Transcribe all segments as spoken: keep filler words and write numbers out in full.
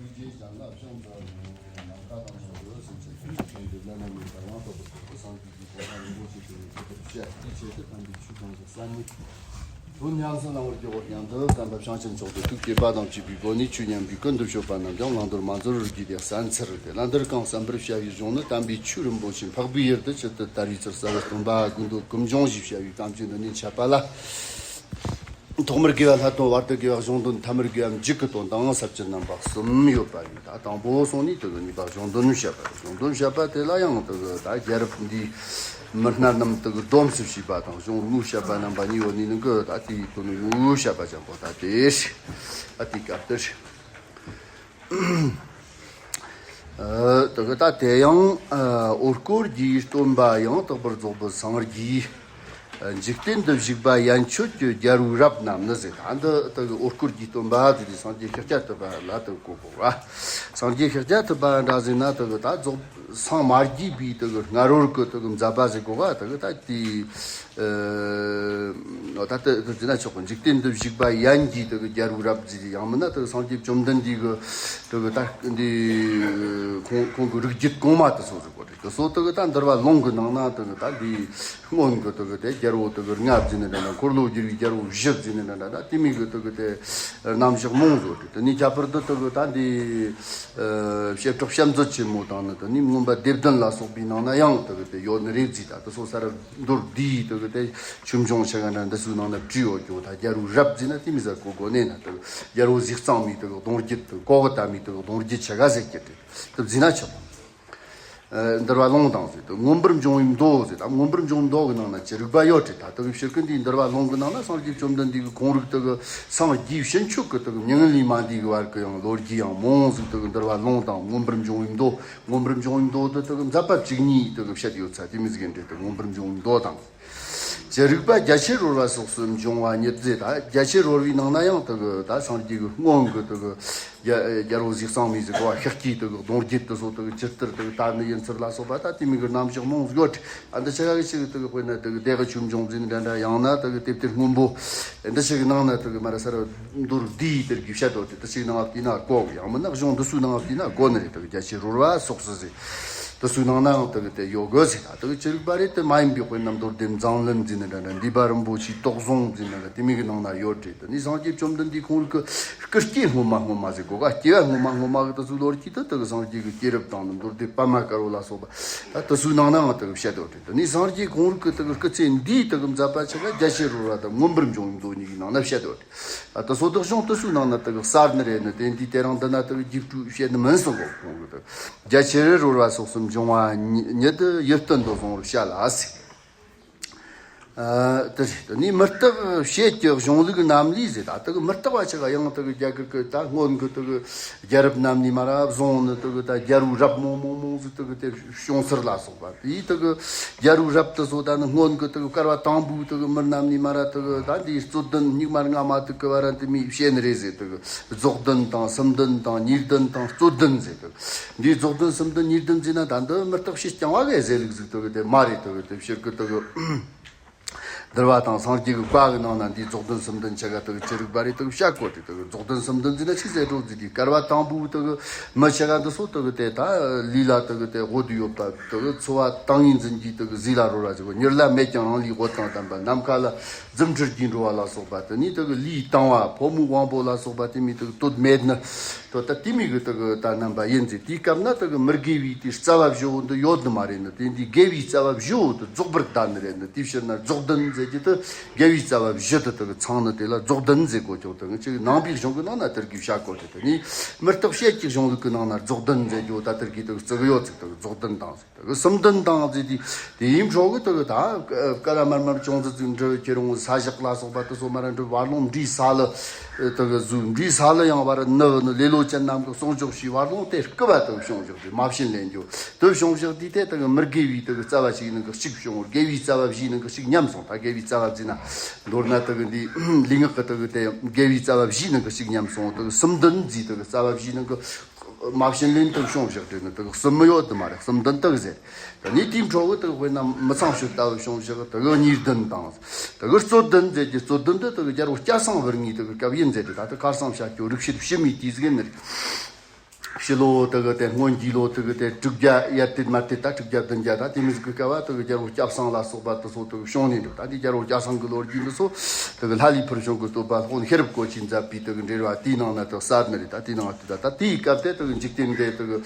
རྗེས་བྱང་ལ་བྱང་དུ་ནམ་མཁའ་དང་མཉམ་དུ་སེམས་ཅན་ཐམས་ཅད་ཀུན་གྱི་བླ་ན་མེད་པ་ཡང་དག་པར་རྫོགས་པའི་སངས་རྒྱས་ཀྱི་གོ་འཕང་རིན་པོ་ཆེ་དེ་ཉིད་ཐོབ་པར་བྱ། དེའི་ཆེད་དུ་དམ་པའི་ཆོས་གང་ཞིག་གསན་ནས་དོན་ཉམས་སུ་བླང་བར་བགྱི་བར་སྙམ་དུ་བསྟན་པ་བྱང་ཆུབ་མཆོག་ཏུ་ཐུགས་བསྐྱེད་པ་དང་བཅས་པའི་སྒོ་ནས་ཆོས་ཉན་པའི་ཀུན་ཏུ་སྤྱོད་པ་རྣམས་ཀྱང་བླང་དོར་མ་འཛོལ་བར་བགྱིས་ཏེ་གསན་འཚལ་ཏེ། བླང་དོར་གང་གསན་པར་བྱ་བའི་གཞུང་ནི་དམ་པའི་ཆོས་རིན་པོ་ཆེ་འཕགས་པའི་ཡུལ་དུ་ཇི་ལྟར་དར་བའི་ཚུལ། རྩ་བའི་སྟོན་པ་ཀུན་འདུས་ཀུན་འབྱུང་ཞེས་བྱ་བའི་གཏམ་གྱི་འདི་ནས་འཆད་པ་ལ། ཐོག་མར་དགེ་བ་ལྷ་དང་བར་དུ་དགེ་བ་གཞུང་དོན། ཐ་མར་དགེ་བ་མཇུག་གི་དོན་དང་ཟབ་ཅིང་རྣམ་པ་གསུམ་ཡོད་པ་ཡིན། ད་དང་པོ་སོང་ནས་དེ་གི་གཉིས་པ་གཞུང་དོན་བཤད་པ། གཞུང་དོན་བཤད་པ་དེ་ལ་ཡང་དེ་གི་ད་རྒྱལ་རབས་འདིའི་མི་སྣ་རྣམས་དེ་གི་སྡོམ་སུ་བྱས་པ་དང་གཞུང་དངོས་བཤད་པ་རྣམ་པ་གཉིས་ཡོད་ནི་ནང་གི་ད་དེའི་དོན་དངོས་བཤད་པ་ཅན་པོ་ད་དེ་རེད། ཨ་དེའི་སྐབས་དེར། ཨ། དེ་གི་ད་དེ་ཡང་ཨ་འོ་སྐོལ་རྒྱུའི་སྟོན་པ་ཡང་དག་པར་རྫོགས་པའི་སངས་རྒྱས། ཨ། འཇིག་རྟེན་དུ་བཞུགས་པ་ཡན་ཆོད་ཀྱི་རྒྱལ་པོའི་རབས་རྣམས་ནི་ཟེར། ད་འདི་དེ་གི་འོ་སྐོལ་རྒྱུའི་སྟོན་པ་དེ་དེ་སངས་རྒྱས་ཤཱཀྱ་ཐུབ་པ་ལ་དེ་གོ་དགོས་པ། སངས་རྒྱས་ཤཱཀྱ་ཐུབ་པ་འདྲ་ཟེར་ན་དེ་གི་ད་རྫོགས་སངས་མ་རྒྱས་པའི་དེ་གི་སྔ་རོལ་གི་དེ་གི་མཛད་པ་ཟེར་དགོས་པ། དེ་གི་ད་དེའི། ཨ། ད་ལྟ་དེ་ཟེར་ན་ཆོག་གི། འཇིག་རྟེན་དུ་བཞུགས་པ་ཡན་གྱི་དེ་གི་རྒྱལ་པོའི་རབས་ཟེར། ཡང་མིན་ན་དེ་གི་སངས་རྒྱས་བཅོམ་ལྡན་འདས་གི་དེ་གི་ད་འདི་ཁོང་ཁོང་གི་རིགས་རྒྱུད་གོང་མ་དེ་ཚོ་ཟེར་དགོས་རེད། དེ་ཚོ་དེ་གི་ད་འདུལ་བ་ལུང་གི་ནང་ན་དེ་གི་ད་འདི་སྔོན་གི་དེ་གི་དེ་རྒྱལ་པོ་དེ་གི་ལྔ་ཟེར་ནི་འདྲ་འདྲ། འཁོར་ལོ་བསྒྱུར་བའི་རྒྱལ་པོ་བཞི་ཟེར་ནི་འདྲ་འདྲ། ད་དེ་མོ་གི་དེ་གི་དེ་རྣམ་གཞག་མང་བཟོ་རེད། དེ་ནས་ཁྱད་པར་དུ་དེ་གི་ད་འདི་ཨ་བྱེ་བྲག་བྱམས་མཛོད་ཆེན་མོ་དང་ནི་དེ་ནས་མངོན་པ་སྡེ་བདུན་ལ་སོགས་པའི་ནང་ན་ཡང་དེ་གི་དེ་ཡོད་ནི་རེད་ཟེར། ད་དེ་ཚོ་ས་ར་མདོར་བསྡུས་དེ་གི་དེ་ཆོས་འབྱུང་ཆེ་ག་འདྲ་འདི་ཚོའི་ནང་ན་བྲིས་ཡོད་ཀྱང་། ད་རྒྱལ་པོའི་རབས་ཟེར་ན་དེ་མོ་ཟེར་གོ་དགོས་ནས་ན། དེ་གི་རྒྱལ་པོ་ཟས་གཙང་མའི་དེ་གི་གདུང་རྒྱུད་དེ་གོ་གི་ད་མོ་དེ་གི་གདུང་རྒྱུད་ཆེ་ག་ཟེར་གྱི་དེ་དེ་ཟེར་ན་ཆོག་ཨ། འདུལ་བ་ལུང་དང་ཟེར་དེ། མངོན་པར་འབྱུང་བའི་མདོ་ཟེར། ད་མངོན་པར་འབྱུང་བའི་མདོ་གི་ནང་ན་ཅི་རིགས་པ་ཡོད་རེད། ད་དེ་གི་ཕྱིར་གི་འདིའི་འདུལ་བ་ལུང་གི་ནང་ན་སངས་རྒྱས་བཅོམ་ལྡན་འདས་ཀྱི་ཁོང་རིགས་དེ་གི་སངས་རྒྱས་ཕྱིན་ཆོད་ཀྱི་དེ་གི་མྱ་ངན་ལས་མ་འདས་ཀྱི་བར་གི་ཡང་ལོ་རྒྱུས་ཡང་མང་ཟིག་དེ་གི་འདུལ་བ་ལུང་དང་མངོན་པར་འབྱུང་བའི་མདོ། མངོན་པར་འབྱུང་བའི་མདོ་དེ་དེ་གི་མཛད་པ་བཅུ་གཉིས་དེ་གི་བཤད་ཡོད་ས་དེ་མོ་ཟིག་ཡིན་རེད། དེ་མངོན་པར་འབྱུང་བའི་མདོ་དང་། ཅི་རིགས་པ་རྒྱ་ཆེར་རོལ་བ་སོགས་སུ་འབྱུང་བ་ཉིད་ཟེར། ད་རྒྱ་ཆེར་རོལ་བའི་ནང་ན་ཡང་དེ་གི་ད་སངས་རྒྱས་ཀྱི་སྔོན་གྱི་དེ་གི་རྒྱལ་རྒྱལ་པོ་ཟས་གཙང་མའི་ཟེར་གོ་བ། ཤཱཀྱའི་དེ་གི་གདུང་རྒྱུད་དེ་ཚོ་དེ་གི་ཇི་ལྟར་དེ་གི་དར་ནི་ཡིན་ཚུལ་ལ་སོགས་པ་ད་དེ་མོ་གི་རྣམ་གཞག་མང་ཟིག་ཡོད་རེད། ཨ། འདི་ཆ་ག་གི་ཆེད་དུ་དེ་གི་དཔེར་ན་དེ་གི་སྡེ་དགེ་ཆོས་འབྱུང་ཟེར་ནི་འདྲ་འདྲ། ཡང་ན་དེ་གི་དེབ་ཐེར་སྔོན་པོ་འདི་ཆ་གི་ནང་ན་དེ་གི་མ་ར་ས་ར་མདོར་བསྡུས་དེར་གི་བཤད་དོ་དེ། དེ་ཆ་གི་ནང་ང་བལྟས་ན་གོ་གི། ཡང་མིན་ན་གཞུང་འདི་ཚོའི་ནང་ང་བལྟས་ན་གོ་ནི་རེད། དེ་གི་རྒྱ་ཆེར་རོལ་བ་སོགས་སུ་ཟེར། དེ་ཚོའི་ནང་ནའང་དེ་གི་དེ་ཡོད་གི་ཟེར། ད་དེ་གི་ཅི་རིགས་པ་རེད། དེ་མ་ཡིན་པའི་དཔེར་ན་མདོ་སྡེ་མཛངས་བླུན་ཟེར་ནི་འདྲ་འདྲ། འདུས་པ་རིན་པོ་ཆེའི་དོགས་ཟོན་ཟེར་ནི་འདྲ་དེ་མོ་གི་ནང་ན་ཡོད་རེད། དེ་ནས་སངས་རྒྱས་བཅོམ་ལྡན་འདས་ཁོང་རིགས་ཀྱི་སྐུ་སྐྱེ་སྔོན་མ་སྔོན་མ་ཟེར་གོ་ག། སྐྱེ་བ་སྔོན་མ་སྔོན་མ་གི་དེ་ཚོའི་ལོ་རྒྱུས་དེ་དེ་གི་སངས་རྒྱས་ཀྱི་སྐྱེས་རབས་དང་ནི་མདོ་སྡེ་པདྨ་དཀར་པོ་ལ་སོགས་པ། ད་དེ་ཚོའི་ནང་ནའང་དེ་གི་བཤད་ཡོད་རེད། དེ་ནས་སངས་རྒྱས་ཁོང་རིགས་ཀྱི་དེ་གི་སྐུ་ཚེ་འདིའི་དེ་གི་མཛད་པ་ཆ་ག་རྒྱ་ཆེར་རོལ་བ་དང་མངོན་པར་འབྱུང་བའི་མདོ་གཉིས་ཀྱི་ནང་ན་བཤད་ཡོད་རེད། ཨ། དེ་ཚོ་དེ་གཞུང་དེ་ཚོའི་ནང་ན་དེ་གི་གསར་ནི་རེད་ནི། དེ་འདི་དེ་རིང་འདི་ན་དེ་གི་རྒྱས་སྤྲོས་བཤད་ནི་མིན་གསུང་གོ། ཁོང་གི་དེ་རྒྱ་ཆེར་རོལ་བ་སོགས་སུ་འབྱུང་བ་ཉིད་ཡིད་བརྟན་དུ་བཟུང་བར་བྱ་ལ་ཟེར། ཨ། དེ་རེད། དེ་ནས་མུ་སྟེགས་བྱེད་ཀྱི་གཞུང་ལུགས་རྣམས་ལས་ཟེར། ད་དེ་གི་མུ་སྟེགས་པ་ཆ་ག་ཡང་དེ་གི་རྒྱ་གར་གི་ད་སྔོན་གི་དེ་གི་རྒྱལ་རབས་རྣམས་ནས་མ་ར་བཟུང་ནི་དེ་གི་ད་རྒྱལ་པོའི་རབས་མང་མང་མང་ཟིག་དེ་གི་དེ་བྱུང་ཚུལ་ལ་སོགས་པ། དེའི་དེ་གི་རྒྱལ་པོའི་རབས་དེ་ཚོ་ད་ནི་སྔོན་གི་དེ་གི་བསྐལ་པ་དང་པོའི་དེ་གི་མི་རྣམས་ནས་མ་ར་དེ་གི་ད་འདིའི་རྩོད་ལྡན་སྙིགས་མ་ལྔ་མ་དེ་གི་བར་དེ་མོ་བཤད་ནི་རེད་ཟེར། དེ་གི་རྫོགས་ལྡན་དང་སུམ་ལྡན་དང་ཉེར་ལྡན་དང་རྩོད་ལྡན་ཟེར། དེ་གི་འདིའི་རྫོགས་ལྡན་སུམ་ལྡན་ཉེར་ལྡན་ཟེར་ན་ད་འདི་མུ་སྟེགས་བྱེད་རྐྱང་བ་གི་ཟེར་ལུགས་ཟིག་དེ་གི་དེ་མ་རེད། དེ་གི་དེ་ཕྱིར་གི་དེ་གི་འདུལ་བ་དང་སངས་རྒྱས་ཀྱི་བཀའ་གི་ནང་ན་འདིའི་རྫོགས་ལྡན་སུམ་ལྡན་ཆ་ག་དེ་གི་ཅི་རིགས་པ་རེད། དེ་གི་བཤད་གོ་དེ། དེ་གི་རྫོགས་ལྡན་སུམ་ལྡན་ཟེར་ན་ཆི་ཟེར་འགྲོ་ཟིག་དེ། བསྐལ་པ་དང་པོའི་དེ་གི་མི་ཆ་ག་འདི་ཚོ་དེ་གི་དེ་ད་ལུས་ལ་དེ་གི་དེ་དབུལ་དུ་ཡོད་པ། དེ་གི་འཚོ་བ་དང་བའི་འཛིན་གྱིས་དེ་གི་ཟས་ལ་རོལ་བ་ཟེར་གོ། མྱུར་ལ་མེད་ཀྱང་རང་ལུས་དབུལ་དང་ལྡན་པ། ནམ་མཁའ་ལ་རྫུ་འཕྲུལ་གྱིས་འགྲོ་བ་ལ་སོགས་པ། དེ་ནས་དེ་གི་ལུས་དང་བ་ཕོ་མོའི་དབང་པོ་ལ་སོགས་པ་དེ་མོ་དེ་གི་དོན་མེད་ནི། དོ་ད་དེ་མོ་གི་དེ་གི་ད་རྣམ་པ་ཡིན་ཟེར། དེའི་སྐབས་ན་དེ་གི་མི་དགེ་བའི་དེ་རྩ་བ་བཞི་བོ་འདི་ཡོད་ནི་མ་རེད་ནི། དེ་འདི་དགེ་བའི་རྩ་བ་བཞི་བོ་དེ་རྫོགས་པར་གདའ་ནི་རེད་ནི། དེའི་ཕྱིར་ན་རྫོགས་ལྡན་ཟེར་གྱི་དེ་དགེ་བའི་རྩ་བ་བཞི་དེ་དེ་གི་ཚང་ནི་དེ་ལ་རྫོགས་ལྡན་ཟེར་གོ་ཀྱང་། དེ་གི་ཅིག་ནང་པའི་གཞུང་གི་ནང་ན་དེར་གི་བཤད་གོ་དེ། དེ་ནི་མུ་སྟེགས་བྱེད་ཀྱི་གཞུང་ལུགས་གི་ནང་ན་རྫོགས་ལྡན་ཟེར་རྒྱུ་ད་དེར་གི་དེ་གི་བརྩི་གི་ཡོད་ཚིག་དེ་གི་རྫོགས་ལྡན་དང་། དེ་གི་སུམ་ལྡན་དང་ཟེར་དུས་དེའི་འཕྲོ་གི་དེ་གི་ད་བསྐལ་པ་དམར་དམར་ཅུང་ཟད་ཅིག་འབྲི་བའི་ཁྱེར་འོང་ས་བཞག་ལ་སོགས་པ་དེ་ཚོ་མ་ར་འབྲི་བར་ལོང་འབྲི་ས་ལ་དེ་གི་བཟོས། འབྲི་ས་ལ་ཡང་བར་ནི་བུ་ནི་ལེ་ལོ་ཅན་རྣམས་ཀྱི་གསུང་ཆོག་ཞེས་བར་ལོང་དེ་སྐུ་བ་དེ་གི་བྱུང་བཞག་དེ་མ་བྱིན་ལེན་རྒྱུ་དེ་བྱུང་བཞག་དུས་དེ་དེ་གི་མི་དགེ་བའི་དེ་གི་རྩ་བ་ཞིག་ནང་གི་གཅིག་བྱུང་བར་དགེ་བའི་རྩ་བ་བཞིའི་ནང་གི་གཅིག་ཉམས་སོང་། ད་དགེ་བའི་རྩ་བ་བརྩིས་ན་མདོར་ན་དེ་གི་འདི་ལུས་ངག་གི་དེ་གི་དེ་དགེ་བའི་རྩ་བ་བཞིའི་ནང་གི་གཅིག་ཉམས་སོང་། དེ་གི་སུམ་ལྡན་བརྩིས་དེ་གི་རྩ་བ་བཞིའི་ནང་གི་མ་བྱིན་ལེན་དུ་བྱུང་བཞག་དེ་ནི་དེ་གི་གསུམ་མི་ཡོད་དུ་མ་རེད། གསུམ་ལྡན་དག་ཟེར། ད་ནི་དེའི་འཕྲོ་གི་དེ་གི་དཔེར་ན་མི་ཚངས་སྤྱོད་ལྟ་བུ་བྱུང་བཞག་དེ་གི་ཉེར་ལྡན་དང་། དེ་གི་རྩོད་ལྡན་ཟེར་གྱི་རྩོད་ལྡན་དེ་དེ་གི་རྒྱལ་པོ་སྐྱ་སེང་བུ་ལྔའི་དེ་གི་སྐབས་ཡིན་ཟེར་ཏེ། ད་དེ་ཁར་སང་བྱ་སྐྱོ་རིག་བྱེད་བྱེད་མི་དུས་ཟིག་ཡིན་ནི་རེད། ཕྱི་ལོ་དེ་གི་དེ་སྔོན་གྱི་ལོ་དེ་གི་དེ་དྲུག་བརྒྱ་ཡར་དེད་མར་དེད་ད་དྲུག་བརྒྱ་བདུན་བརྒྱ་ད་དེ་མི་ཟིག་གི་སྐབས་བ་དེ་གི་རྒྱལ་པོ་སྐྱབས་སངས་ལ་སོགས་པ་དེ་ཚོ་དེ་གི་བྱུང་ནས་འདུག་ད་དེ་རྒྱལ་པོ་སྐྱབས་སངས་གི་ལོ་རྒྱུས་འདི་ཚོ་དེ་གི་ལྷ་ལས་ཕུལ་བྱུང་གི་བསྟོད་པ་དཔོན་ཤེས་རབ་གོ་ཆའི་མཛད་པའི་དེ་གི་འགྲེལ་བ་དེའི་ནང་ན་དེ་གསལ་ནི་རེད། ད་དེའི་ནང་དེ་ད་ད་དེའི་སྐབས་དེ་དེ་གི་འཇིག་རྟེན་འདི་དེ་གི་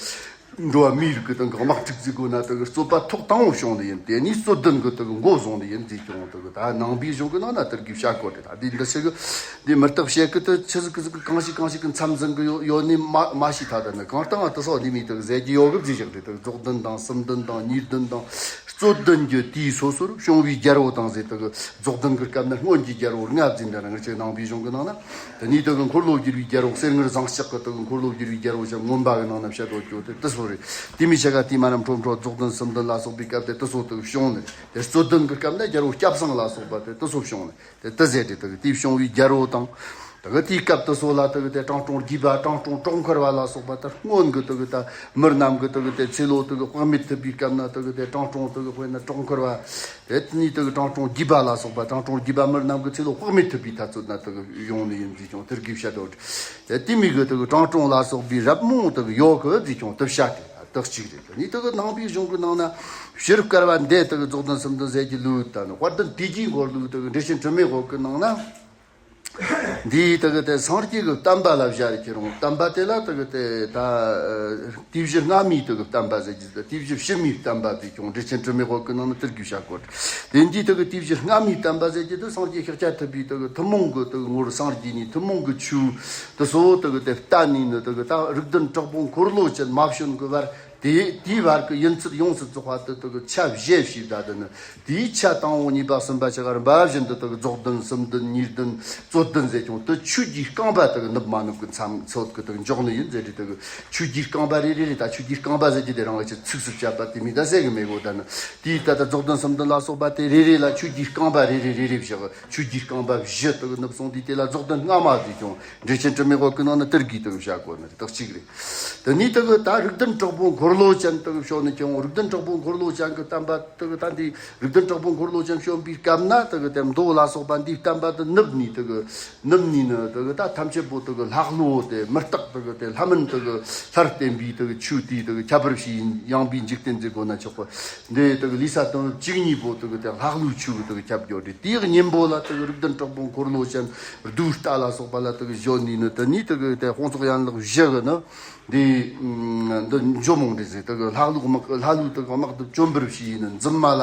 འགྲོ་བ་མིའི་རིགས་ཀྱི་དེ་གི་དམག་འཁྲུག་ཟིག་དགོས་ན་དེ་གི་རྩོད་པ་ཐོག་དང་པོ་བྱུང་ནི་ཡིན། དེ་ནས་རྩོད་ལྡན་གི་དེ་གི་མགོ་བཟུང་ནི་ཡིན་ཟེར་ཀྱང་དེ་གི་ད་ནང་པའི་གཞུང་གི་ནང་ན་དེ་གི་བཤད་གོ་རེད། ད་དེ་འདི་ཞིག་གི་འདི་མུ་སྟེགས་བཤད་གི་དེ་ཆི་ཟིག་གི་ཟིག་གི་གང་ཞིག་གང་ཞིག་གི་མཚམས་ཟིན་གི་ཡོད་ཡོད་ནི་མ་མ་ཤེས། ད་ད་ནི་གང་ལྟར་ང་དེ་སོགས་འདི་མི་དེ་གི་ཟེར་གྱི་ཡོད་གི་ཟེར་བཞག་རེད། དེ་གི་རྫོགས་ལྡན་དང་གསུམ་ལྡན་དང་གཉིས་ལྡན་དང་རྩོད་ལྡན་གྱི་དུས་སོ་སོར་བྱུང་བའི་རྒྱལ་པོ་དང་ཟེར། དེ་གི་རྫོགས་ལྡན་གི་སྐབས་ན་སྔོན་གྱི་རྒྱལ་པོ་ལྔ་ཟིན་འདྲ་ན་ང་ཚོའི་ནང་པའི་གཞུང་གི་ནང་ན། དེ་ནས་དེ་གི་འཁོར་ལོ་བསྒྱུར་བའི་རྒྱལ་པོ་གསེར་དངུལ་ཟངས་ལྕགས་གི་དེ་གི་འཁོར་ལོ་བསྒྱུར་བའི་རྒྱལ་པོ་ཞིག་མངོན་པ་གི་ནང་ན་བཤད་དོ་ཅོ་དེ་དེ་སོ་རེད། དེ་མི་ཆ་ག་དེ་མ་རམ་ཁྲོམ་ཁྲོ་རྫོགས་ལྡན་གསུམ་ལྡན་ལ་སོགས་པའི་སྐབས་དེ་དེ་སོ་དེ་གི་བྱུང་ནི། དེ་རྩོད་ལྡན་གི་སྐབས་ན་རྒྱལ་པོ་སྐྱབས་སངས་ལ་སོགས་པ་དེ་དེ་སོ་བྱུང་ནི། དེ་དེ་ཟེར་ཏེ་དེ་གི་དེའི་བྱུང་བའི་རྒྱལ་པོ་དང་། དེ་གི་དེའི་སྐབས་དེ་སོ་ལ་དེ་གི་དེ་དྲང་སྲོང་རྒྱུད་པ་དྲང་སྲོང་གྲོག་མཁར་བ་ལ་སོགས་པ་དེ་སྔོན་གི་དེ་གི་ད་མི་རྣམས་གི་དེ་གི་དེ་ཚེ་ལོ་དེ་གི་དཔག་མེད་ཐུབ་པའི་སྐབས་ན་དེ་གི་དེ་དྲང་སྲོང་དེ་གི་དཔེར་ན་གྲོག་མཁར་བ། དེ་ནས་དེ་གི་དྲང་སྲོང་རྒྱུད་པ་ལ་སོགས་པ་དྲང་སྲོང་རྒྱུད་པ་མི་རྣམས་ཀྱི་ཚེ་ལོ་དཔག་མེད་ཐུབ་པའི་དུས་ཚོད་ན་དེ་གི་ཡོང་ནི་ཡིན་ཟེར་ཀྱང་དེ་གི་བཤད་དོ། དེ་དེ་མི་གི་དེ་གི་དྲང་སྲོང་ལ་སོགས་པའི་རབ་མང་དེ་གི་ཡོད་གི་ཟེར་ཀྱང་དེ་བཤད་དེ་དེ་གཅིག་རེད། དེ་ནས་དེ་གི་ནང་པའི་གཞུང་གི་ནང་ན་ཕྱི་རབས་སྐལ་བ་འདས་དེ་གི་རྫོགས་ལྡན་གསུམ་ལྡན་ཟེར་གྱི་ལུགས་དང་དཔལ་ལྡན་དུས་ཀྱི་འཁོར་ལོའི་དེ་གི་འགྲེལ་ཆེན་དྲི་མེད་འོད་ཀྱི་ནང་ན། འདིའི་དེ་གི་དེ་སངས་རྒྱས་ཀྱི་བསྟན་པ་ལ་བཞག་རེ་ཁྱེར་རུང་བསྟན་པ་དེ་ལ་དེ་གི་དེ་ད་དུས་བཞི་སྔ་མའི་དེ་གི་བསྟན་པ་ཟེར་གྱི་དེ་དུས་བཞི་ཕྱི་མའི་བསྟན་པ་ཟེར་ཀྱང་འགྲེལ་ཆེན་དྲི་མེད་འོད་ཀྱི་ནང་ན་དེ་གི་བཤད་གོ། དེ་འདིའི་དེ་གི་དུས་བཞི་སྔ་མའི་བསྟན་པ་ཟེར་གྱི་དེ་སངས་རྒྱས་ཤཱཀྱ་ཐུབ་པའི་དེ་གི་ཐུན་མོང་གི་དེ་གི་ངོར་སངས་རྒྱས་ནས་ཐུན་མོང་གི་ཆོས་དེ་སོ་དེ་གི་དེ་བསྟན་ནས་ནི་དེ་གི་ད་རིགས་ལྡན་དྲག་པོ་འཁོར་ལོ་ཅན་མ་བྱོན་གི་བར། དེ་དེའི་བར་གྱི་ཡུན་ཚད་ཡོངས་སུ་རྫོགས་པ་དེ་དེ་གི་ཆ་བཞི་བྱས་ད་དེ་ནི་དེའི་ཆ་དང་པོ་གཉིས་པ་གསུམ་པ་ཆ་ག་རིམ་པ་བཞིན་དུ་དེ་གི་རྫོགས་ལྡན་གསུམ་ལྡན་གཉིས་ལྡན་རྩོད་ལྡན་ཟེར་ཀྱང་དེ་ཆོས་ཀྱི་རྐང་པ་དེ་གི་ནུབ་མ་ནུབ་ཀྱི་མཚམས་ཚོད་ཀྱི་དེ་གི་འཇོག་ནི་ཡིན་ཟེར་ཏེ། དེ་གི་ཆོས་ཀྱི་རྐང་པ་རེ་རེ་རེ་ད་ཆོས་ཀྱི་རྐང་པ་ཟེར་གྱི་དེ་རང་གི་ཚིགས་སུ་བཅད་པ་དེ་མི་ད་ཟེར་གི་མེད་གོ། ད་ནི་དེའི་ད་ལྟ་རྫོགས་ལྡན་གསུམ་ལྡན་ལ་སོགས་པ་དེ་རེ་རེ་ལ་ཆོས་ཀྱི་རྐང་པ་རེ་རེ་རེ་རེ་བཞག་ཆོས་ཀྱི་རྐང་པ་བཞི་དེ་གི་ནུབ་སོང་དུས་དེ་ལ་རྫོགས་ལྡན་སྔ་མ་ཟེར་ཀྱང་འགྲེལ་ཆེན་དྲི་མེད་འོད་ཀྱི་ནང་ན་དེ་གི་དེ་གི་བཤད་གོ་ནི་རེད། དེ་གཅིག་རེད། དེ་ནས་དེ་གི་ད་རིགས་ལྡན་དྲག་པོ་འཁོར་ལོ་ཅན་དེ་གི་ཕྱོགས་ནས་ཀྱང་རིགས་ལྡན་དྲག་པོ་འཁོར་ལོ་ཅན་གྱི་བསྟན་པ་དེ་གི་ད་འདི་རིགས་ལྡན་དྲག་པོ་འཁོར་ལོ་ཅན་བྱོན་པའི་སྐབས་ན་དེ་གི་དེ་མདོ་ལ་སོགས་པ་འདིའི་བསྟན་པ་དེ་ནུབ་ནས་དེ་གི་ནུབ་ནས་ནི་དེ་གི་ད་ཐམས་ཅད་པོ་དེ་གི་ལྷ་ཀླུ་དེ་མི་རྟག་དེ་གི་དེ་ལྷ་མིན་དེ་གི་ལྷར་བསྟན་པའི་དེ་གི་ཆོས་དེའི་དེ་གི་ཁྱད་པར་ཞིག་ཡིན། ཡངས་པའི་འཇིག་རྟེན་ཟེར་གོ་ན་ཆོག་གི། འདི་དེ་གི་ལུས་ས་དོན་བཅུ་གཉིས་པོ་དེ་གི་དེ་ལྷ་ཀླུའི་ཆོས་གི་དེ་གི་ཁྱབ་འགྱོ་དེ་དེའི་གཉེན་པོ་ལ་དེ་གི་རིགས་ལྡན་དྲག་པོ་འཁོར་ལོ་ཅན་བདུད་རྟ་ལ་སོགས་པ་ལ་དེ་གི་བྱོན་ནས་ནི་དེ་ནས་དེ་གི་དེ་དཔུང་ཚོགས་ཡན་ལག་བཞི་གི་ནི། འདི་འདི་འཇོམས་འོང་དེ་ཟེར། དེ་གི་ལྷ་ཀླུ་དམག་ལྷ་ཀླུ་དེ་གི་དམག་དེ་བཅོམ་པར་བྱས་ནས་འཛིན་མ་ལ།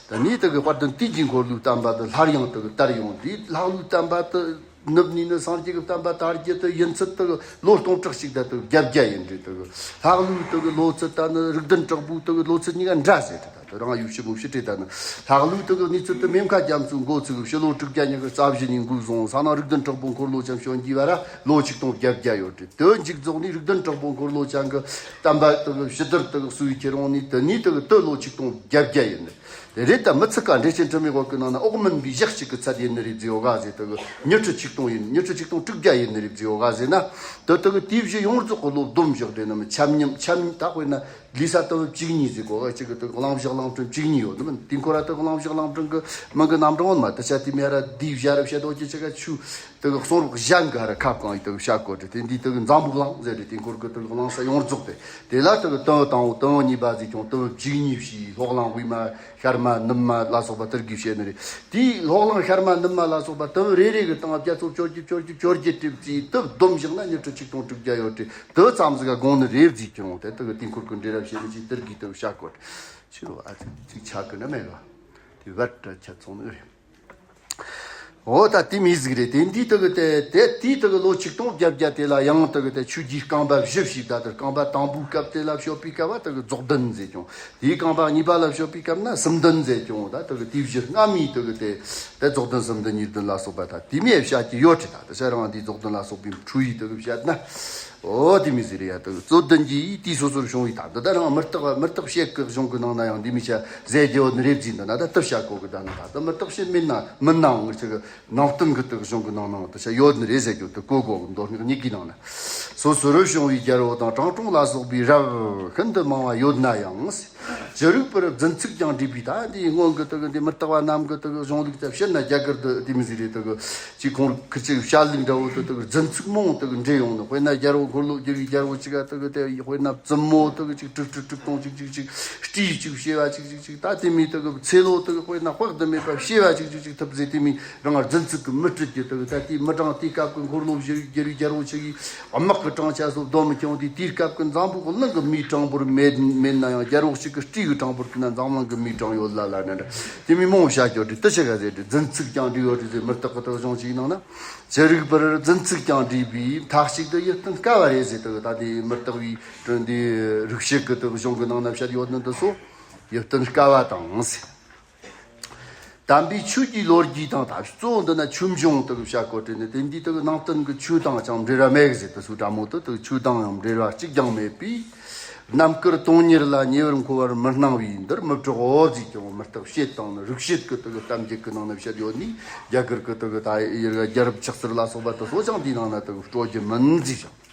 དེ་ནས་དེ་གི་དཔལ་ལྡན་དུས་ཀྱི་འཁོར་ལོའི་བསྟན་པ་དེ་སླར་ཡང་དེ་གི་དར་ཡོང་དུས་ལྷ་ཀླུའི་བསྟན་པ་དེ་ནུབ་ནས་ནི་སངས་རྒྱས་ཀྱི་བསྟན་པ་དར་རྒྱུ་དེ་ཡུན་ཚད་དེ་གི་ལོ་སྟོང་ཕྲག་གཅིག་དང་དེ་གི་བརྒྱད་བརྒྱ་ཡིན་རེད། དེ་གི་ལྷ་ཀླུའི་དེ་གི་ལོ་ཚད་དང་ནི་རིགས་ལྡན་དྲག་པོའི་དེ་གི་ལོ་ཚད་གཉིས་ཀ་འདྲ་ཟེར་དེ། ད་དེ་རང་ཡུལ་ཕྱི་མོ་ཕྱི་དྲེད་ད་ནི་ལྷ་ཀླུའི་དེ་གི་གནས་ཚུལ་དེ་མེ་མཁའ་རྒྱ་མཚོའི་འགོ་ཚུགས་ཕྱི་ལོ་དྲུག་བརྒྱ་ཉི་ཤུ་རྩ་བཞི་ནས་འགོ་བཟུང་ས་ན་རིགས་ལྡན་དྲག་པོ་འཁོར་ལོ་ཅན་བྱོན་རྒྱུའི་བར་ལོ་ཆིག་སྟོང་བརྒྱད་བརྒྱ་ཡོད་རེད། དེ་མཇུག་རྫོགས་ནས་རིགས་ལྡན་དྲག་པོ་འཁོར་ལོ་ཅན་གྱི་བསྟན་པ་དེ་གི་ཕྱི་དར་དེ་གི་སུའི་ཁྱེར་འོང་ནས་དེ་ནས་དེ་གི་དེ་ལོ་ཆིག་སྟོང་བརྒྱད་བརྒྱ་ཡིན། དེ་རེད། ད་མི་ཚིག་ག་འགྲེལ་ཆེན་དྲི་མེད་འོད་ཀྱི་ནང་ན་འོག་མིན་པའི་ཞག་གཅིག་གི་ཚད་ཡིན་ནི་རེད་ཟེར་ཡོད་ག་ཟེར། དེ་གི་ཉི་ཁྲི་ཆིག་སྟོང་ཡིན། ཉི་ཁྲི་ཆིག་སྟོང་དྲུག་བརྒྱ་ཡིན་ནི་རེད་ཟེར་ཡོད་ག་ཟེར་ན། དེ་དེ་གི་དུས་བཞི་ཡོངས་རྫོགས་ཀྱི་ལོ་བསྡོམས་བཞག་དེ་ནི་མི་འཆམ་མཉམ་འཆམ་ད་དཔེར་ན་ལུས་ས་དུམ་བུ་བཅུ་གཉིས་ཟེར་གོ་ག་གཅིག་གི་དེ་གི་གླིང་བཞི་གླིང་ཕྲན་བཅུ་གཉིས་ཡོད་ནི་མིན། དེ་འཁོར་ར་དེ་གི་གླིང་བཞི་གླིང་ཕྲན་གི་མིང་གི་རྣམ་གྲངས་ཡོད་མ། དེ་ཆ་དེ་མི་ར་དེའི་བཞག་ར་བཤད་དོ་ཅི་ཆ་ག་ཆུ། དེ་གི་གསུང་རབ་གཞན་ག་ར་ཁ་བསྐང་ཡི་དེ་གི་བཤད་གོ་དེ་དེ་འདི་དེ་གི་འཛམ་བུ་གླིང་ཟེར་རེད། དེ་འཁོར་གི་དེ་གི་གླིང་ས་ཡོངས་རྫོགས་དེ་དེ་ལ་དེ་གི་དུམ་བུ་དང་པོ་དུམ་བུ་གཉིས་པ་ཟེར་ཀྱང་དུམ་བུ་བཅུ་གཉིས་བྱས། ལྷོ་གླིང་དབུས་མ་ཤར་མ་ནུབ་མ་ལ་སོགས་པ་དེར་གི་བཤད་ནི་རེད། དེའི་ལྷོ་གླིང་ཤར་མ་ནུབ་མ་ལ་སོགས་པ་དུམ་བུ་རེ་རེ་གི་སྟེང་བརྒྱ་ཚོ་བཅོ་བརྒྱད་བཅོ་བརྒྱད་བཅོ་བརྒྱད་བྲིས་ཙི་དུ་བསྡོམས་བཞག་ན་ཉི་ཁྲི་ཆིག་སྟོང་དྲུག་བརྒྱ་ཡོད་དེ་དུ་ཙམ་ཟིག་ག་དགོངས་ནི་རེད་ཟེར་ཀྱང་དེ་དེ་གི་དེ་འཁོར་གི་འབྲེལ་རབ་བཤད་ནི་ཅིག་དེར་གི་དེ་བཤད་གོ་ཆི་རོ་ཨ་ཙི་ཅིག་ཆག་གི་ན་མེད་ག་དེ་བར་དྲ་ཆ་ཚོང་ནི་རེད། འོ་ད་དེ་མི་ཟིག་རེད། དེ་འདི་དེ་གི་དེ་དེ་དེའི་དེ་གི་ལོ་ཆིག་སྟོང་བརྒྱད་བརྒྱ་དེ་ལ་ཡང་དེ་གི་དེ་ཆོས་ཀྱི་རྐང་པ་བཞི་བྱས། ད་དེ་རྐང་པ་དང་པོའི་སྐབས་དེ་ལ་བཤད་པའི་སྐབས་བ་དེ་གི་རྫོགས་ལྡན་ཟེར་ཀྱང་དེའི་རྐང་པ་གཉིས་པ་ལ་བཤད་པའི་སྐབས་ན་གསུམ་ལྡན་ཟེར་ཀྱང་ད་དེ་གི་དུས་བཞི་སྔ་མའི་དེ་གི་དེ་དེ་རྫོགས་ལྡན་གསུམ་ལྡན་གཉིས་ལྡན་ལ་སོགས་པ་ད་དེ་མི་བཤད་ཀྱི་ཡོད་རེད། ད་དེ་ཤ་རང་འདི་རྫོགས་ལྡན་ལ་སོགས་པའི་འཕྲོ་ཡི་དེ་གི་བཤད་ན། འོ་དེ་མི་ཟེར་ཡ་དེ་རྩོད་ལྡན་གྱི་དུས་སོ་སོར་བྱུང་བའི་ད་འདི་ད་རང་མུ་སྟེགས་མུ་སྟེགས་བཤད་ཀྱི་གཞུང་གི་ནང་ན་ཡང་འདི་མི་བྱ་ཟེར་རྒྱུ་ནི་རེད་ཟིན། འདི་ན་ད་དེ་བྱ་གོ་གི་ད་ནི་ད་ད་མུ་སྟེགས་བཤད་མིན་ན་མིན་ནའང་ངི་ཆ་གི་ནང་བསྟན་གི་དེ་གཞུང་གི་ནང་ན་དེ་བྱ་ཡོད་ནི་རེད་ཟེར་རྒྱུ་དེ་གོ་གོ་གི་མདོ་སྨྱུག་གཉིས་ཀྱི་ནང་ན་སོ་སོ་རུ་བྱུང་བའི་རྒྱལ་པོ་དང་དྲང་སྲོང་ལ་སོགས་པའི་རབ་ཤིན་ཏུ་མང་བ་ཡོད་ན་ཡང་། ཅི་རིགས་པར་རྫུན་ཚིག་ཀྱང་བྲིས་པས། ད་འདི་སྔོན་གྱི་དག་འདི་མུ་སྟེགས་པ་རྣམས་ཀྱི་དག་གཞུང་ལུགས་དེ་ཕྱིར་ན་རྒྱ་གར་དུ་དེ་མི་ཟིག་རེད། དག་ཅིག་ཁོང་ཁིར་ཅིག་བཤད་ལུགས་འདྲ་བོ་དུ་དག་རྫུན་ཚིག་མང་དག་འདྲེས་ཡོང་ནི། དཔེར་ན་རྒྱལ་པོ་འཁོར་ལོ་བསྒྱུར་བའི་རྒྱལ་པོ་ཅིག་ག་དག་དེ་དཔེར་ན་བཙུན་མོ་དག་ཅིག་དྲུག་དྲུག་དྲུག་སྟོང་ཅིག་ཅིག་ཅིག་སྤྲེའུ་ཅིག་བྱེ་བ་ཅིག་ཅིག་ཅིག་ད་དེ་མི་དག་ཚེ་ལོ་དག་དཔེར་ན་དཔག་ཏུ་མེད་པ་བྱེ་བ་ཅིག་ཅིག་ཅིག་ཐུབ་ཟེར། དེ་མི་རང་རྫུན་ཚིག་གི་མི་སྤྲད་ཀྱི་དག་ད་དེ་མི་གྲངས་དེའི་སྐབས་ཀྱི་འཁོར་ལོ་བསྒྱུར་བའི་རྒྱལ་པོ་ཅིག་གིས་དམག་གི་གྲངས་ཆ་སོགས་བསྡོམས་ཀྱང་དེ་དེའི་སྐབས་ཀྱི་འཛམ་བུ་གླིང་གི་མིའི་གྲངས་འབོར་མེད་མེད་ན་ཡང་རྒྱལ་པོ་ཞིག་གི་སྤྲེའུ་གི་གྲངས་འབོར་དེ་ན་འཛམ་གླིང་གི་མིའི་གྲངས་ཡོད་ལ་ལ་ན་འདྲ། དེ་མི་མང་བོ་བཤད་རྒྱུ་རེད། དེ་ཆི་ག་ཟེར་རེད། རྫུན་ཚིག་ཀྱང་བྲིས་ཡོད་རེད་ཟེར། མུ་སྟེགས་གི་དག་གཞུང་ཅིག་ནང་ན་ཅི་རིགས་པར་རྫུན་ཚིག་ཀྱང་བྲིས་པས། མཐའ་གཅིག་ཏུ་ཡིད་བརྟན་དཀའ་བ་རེད་ཟེར། དག་ད་དེ་མུ་སྟེགས་པའི་དྲིན་འདི་རིག་བྱེད་གི་དག་གཞུང་གི་ནང་ན་བཤད་ཡོད་ནི་འདི་ཚོ་ཡིད་བརྟན་དཀའ་བ་དང་ཟེར། དམ་པའི་ཆོས་ཀྱི་ལོ་རྒྱུས་དང་། ད་གཙོ་བོ་འདི་ན་ཆོས་འབྱུང་དག་བཤད་གོ་དྲན་ནས། དེ་འདི་དག་ནང་བསྟན་གྱི་ཆོས་དང་ཅང་འབྲེལ་བ་མེད་ཟེར། དེ་སུ་དྲ་མོ་དུ་དག་ཆོས་དང་ཡང་འབྲེལ་བ་གཅིག་ཀྱང་མེད་པས། རྣམ་དཀར་དོན་གཉེར་ལ་ཉེ་བར་མཁོ་བར་མི་སྣང་བས་འདིར་མི་གྲག་གོ་ཟེར་ཀྱང་། མུ་སྟེགས་བཤད་དང་ནི་རིག་བྱེད་ཀྱི་དག་གཏམ་རྒྱུད་ཀྱི་ནང་ན་བཤད་ཡོད་ནི། རྒྱ་གར་གྱི་དག་ད་ཡུལ་རྒྱལ་རབས་ཆགས་ཚུལ་ལ་སོགས་པ་དེ་ཚོ་ཅང་དེའི་ནང་ན་དག་སྤྲོ་རྒྱུ་མིན་ཟེར་ཞིང་།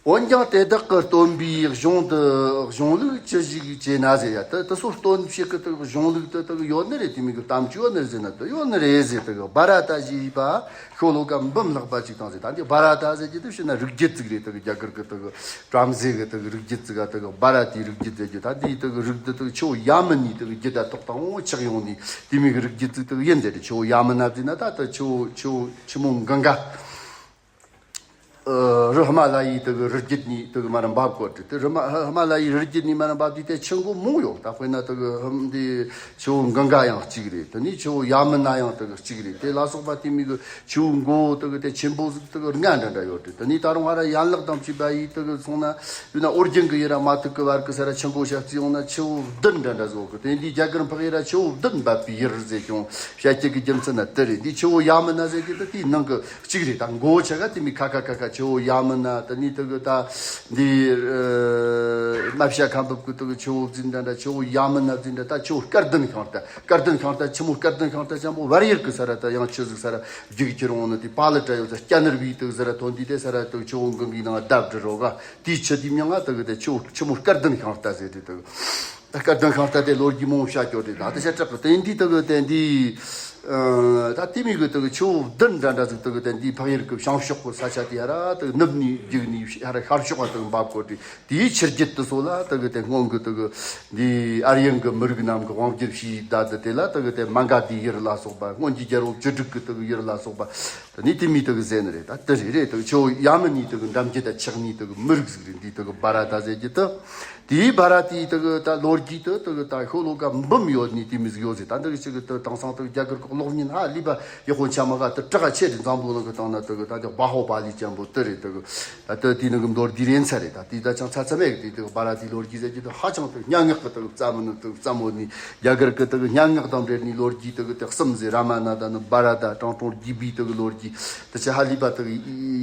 འོན་ཀྱང་དེ་དག་གི་སྟོན་པའི་གཞུང་དུ་གཞུང་ལུགས་ཅི་ཞིག་བྱས་ན་ཟེར་ཡ། དེ་དེ་ཚོ་སྟོན་བྱེད་ཀྱི་དག་གཞུང་ལུགས་དེ་དག་ཡོད་ནི་རེད། དེ་མིན་གྱི་གཏམ་རྒྱུད་ཡོད་ནི་རེད་ཟེར་ན་དེ་ཡོད་ནི་རེད་ཟེར། དེ་གི་བྷ་ར་ཏ་ཞེས་པ་ཤོ་ལོ་ཀ་འབུམ་ལྷག་པ་ཅིག་དང་ཟེར། ད་འདི་བྷ་ར་ཏ་ཟེར་རྒྱུ་དེ་བྱས་ན་རིགས་རྒྱུད་ཅིག་རེད། དེ་གི་རྒྱ་གར་གྱི་དེ་གི་བྲམ་ཟེ་གི་དེ་གི་རིགས་རྒྱུད་ཅིག་ག་དེ་གི་བྷ་ར་ཏའི་རིགས་རྒྱུད་ཟེར་རྒྱུ། ད་འདིའི་དེ་གི་རིགས་འདི་དེ་གི་ཆུ་བོ་ཡ་མུ་ནའི་དེ་གི་རྒྱུད་ད་ཐོག་དང་པོ་ཆགས་ཡོང་ནི་དེ་མིན་གྱི་རིགས་རྒྱུད་ཅིག་དེ་གི་ཡིན་ཟེར་རེད། ཆུ་བོ་ཡ་མུ་ན་ཟེར་ན་ད་དེ་ཆུ་བོ་ཆུ་བོ་ཆུ་མོ་གངྒཱ། ཨ། རི་ཧི་མ་ལ་ཡའི་དེ་གི་རི་རྒྱུད་ནས་དེ་གི་མར་འབབ་གོ་དེ། དེ་རི་མ་ཧི་མ་ལ་ཡའི་རི་རྒྱུད་ནས་མར་འབབ་དུས་དེ་ཆུ་མགོ་མང་ཡོད། ད་དཔེར་ན་དེ་གི་ཧི་འདི་ཆུ་བོ་གངྒཱ་ཡང་གཅིག་རེད། དེ་ནས་ཆུ་བོ་ཡ་མུ་ན་ཡང་དེ་གི་གཅིག་རེད། དེ་ལ་སོགས་པ་དེ་མིན་གྱི་ཆུ་བོ་མགོ་དེ་གི་དེ་ཆེན་པོ་ཟིག་དེ་གི་ལྔ་འདྲ་འདྲ་ཡོད་རེད། དེ་ནས་ད་རུང་ཧ་ར་ཡན་ལག་དང་བཅས་པ་ཡིས་དེ་གི་སོང་ན་ཡོད་ན། ཨོ་རྒྱན་གྱི་ཡི་ར་མ་ཐུག་གི་བར་གྱི་ས་ར་ཆུ་མགོ་ཞབས་རྩིས་ཡོང་ན་ཆུ་བོ་བདུན་འདྲ་འདྲ་ཟིག་ཡོད་གི། དེ་འདི་རྒྱ་གར་འཕགས་ཡུལ་ར་ཆུ་བོ་བདུན་འབབ་པའི་ཡུལ་ཟེར་ཀྱང་བཤད་རྒྱུ་གི་རྒྱུ་མཚན་ན་དེ་རེད། འདི་ཆུ་བོ་ཡ་མུ་ན་ཟེར་རྒྱུ་དེ་དེའི་ནང་གི་གཅིག་རེད། ད་མགོ་ཆེ་ག་དེ་མིན་ཁ་ཁ་ཁ་ཁ་ཆུ་བོ་ཡ་མུ་ན། དེ་ནས་དེ་གི་ད་འདི་ཨ་རྨ་བྱ་ཁ་འབབ་གི་དེ་གི་ཆུ་བོ་ཟེར་འདྲ་འདྲ། ཆུ་བོ་ཡ་མུ་ན་ཟེར་འདྲ། ད་ཆུ་བོ་སྐལ་ལྡན་ཤིང་རྟ། སྐལ་ལྡན་ཤིང་རྟ་ཆུ་མོ་སྐལ་ལྡན་ཤིང་རྟ་ཅན་པོ་བལ་ཡུལ་གི་ས་ར་ད་ཡང་ཆུ་ཟིག་ས་ར་རྒྱུག་ཁྱེར་འོང་ནི་དེ་པ་ལི་ཏྲ་ཡོད་ས་སྐྱ་ནར་བའི་དེ་གི་ས་ར་ཐོན་དུས་དེ་ས་ར་དེ་གི་ཆུ་བོ་གངྒཱའི་ནང་བརྡབ་འགྲོ་རོ་ག་དེའི་ཆུ་དེའི་མིང་ང་དེ་གི་དེ་ཆུ་ཆུ་མོ་སྐལ་ལྡན་ཤིང་རྟ་ཟེར་དེ་དེ་གི། ད་སྐལ་ལྡན་ཤིང་རྟ་དེ་ལོ་རྒྱུས་མང་བོ་བཤད་རྒྱུ་རེད། ད་དེ་བཤད་དྲག་གི། དེ་འདི་དེ་གི་དེ་འདི་ཨ་ད་དེ་མིན་གི་དེ་གི་ཆུ་བོ་བདུན་འདྲ་འདྲ་ཟིག་དེ་གི་དེ་འདི་འཕགས་ཡུལ་གི་བྱང་ཕྱོགས་གི་ས་ཆ་དེ་ཡ་ར་དེ་གི་ནུབ་ནས་རྒྱུག་ནས་ཡ་ར་ཤར་ཕྱོགས་ལ་དེ་གི་འབབ་གོ་དེ། དེའི་ཆུ་རྒྱུད་དེ་ཚོ་ལ་དེ་གི་དེ་སྔོན་གི་དེ་གི་འདི་ཨར་ཡན་གི་མི་རིགས་རྣམས་གི་དབང་སྒྱུར་བྱས་ད་དེ་དེ་ལ་དེ་གི་དེ་མ་ག་དྷའི་ཡུལ་ལ་སོགས་པ། སྔོན་གྱི་རྒྱལ་པོ་བཅུ་དྲུག་གི་དེ་གི་ཡུལ་ལ་སོགས་པ། དེ་ནས་དེ་མིན་དེ་གི་ཟེར་ནི་རེད། ད་དེ་རེད་རེད། དེ་གི་ཆུ་བོ་ཡ་མུ་ནའི་དེ་གི་འགྲམ་རྒྱུད་ད་ཆགས་ནི་དེ་གི་མི་རིགས་ཟིག་རེད། འདི་དེ་གི་བྷ་ར་ཏ་ཟེར་རྒྱུ་དེ། དེའི་བྷ་ར་ཏའི་དེ་གི་ད་ལོ་རྒྱུས་དེ་དེ་གི་ད་ཤོ་ལོ་ཀ་འབུམ་ཡོད་ནི་དེ་མོ་ཟིག་ཡོད་ཟེར། ད་འདི་གི་ཅིག་གི་དེ་དེང་སང་དེ་གི་རྒྱ་གར་གི་གློག་བརྙན་ཧ་ལས་པ་ཡག་པོ་ཆ་མ་ག་དེ་དྲག་ཆེ་རེད། འཛམ་བུ་གླིང་གི་སྟེང་ན་དེ་གི་ད་དེ་བྷ་ཧུ་པ་ལི་ཅན་པོ་དེ་རེད། དེ་གི་ད་དེ་དེའི་ནང་གི་མདོར་བསྡུས་རེད་ཚར་རེད། ད་དེ་ད་ཅང་ཚ་ཚ་མེད་གི། དེ་དེ་གི་བྷ་ར་ཏའི་ལོ་རྒྱུས་ཟེར་རྒྱུ་དེ་ཧ་ཅང་དེ་སྙན་ངག་གི་དེ་གི་རྩ་མོ་ནི་དེ་གི་རྩ་མོ་ནི་རྒྱ་གར་གི་དེ་གི་སྙན་ངག་དང་འབྲེལ་ནི་ལོ་རྒྱུས་དེ་གི་དེ་གསུམ་ཟེར། རཱ་མ་ན་ད་ནི་བྷ་ར་ཏ་དྲང་དྲང་རྒྱས་པའི་དེ་གི་ལོ་རྒྱུས་དེ་ཆ་ཧ་ལས་པ་དེ་གི་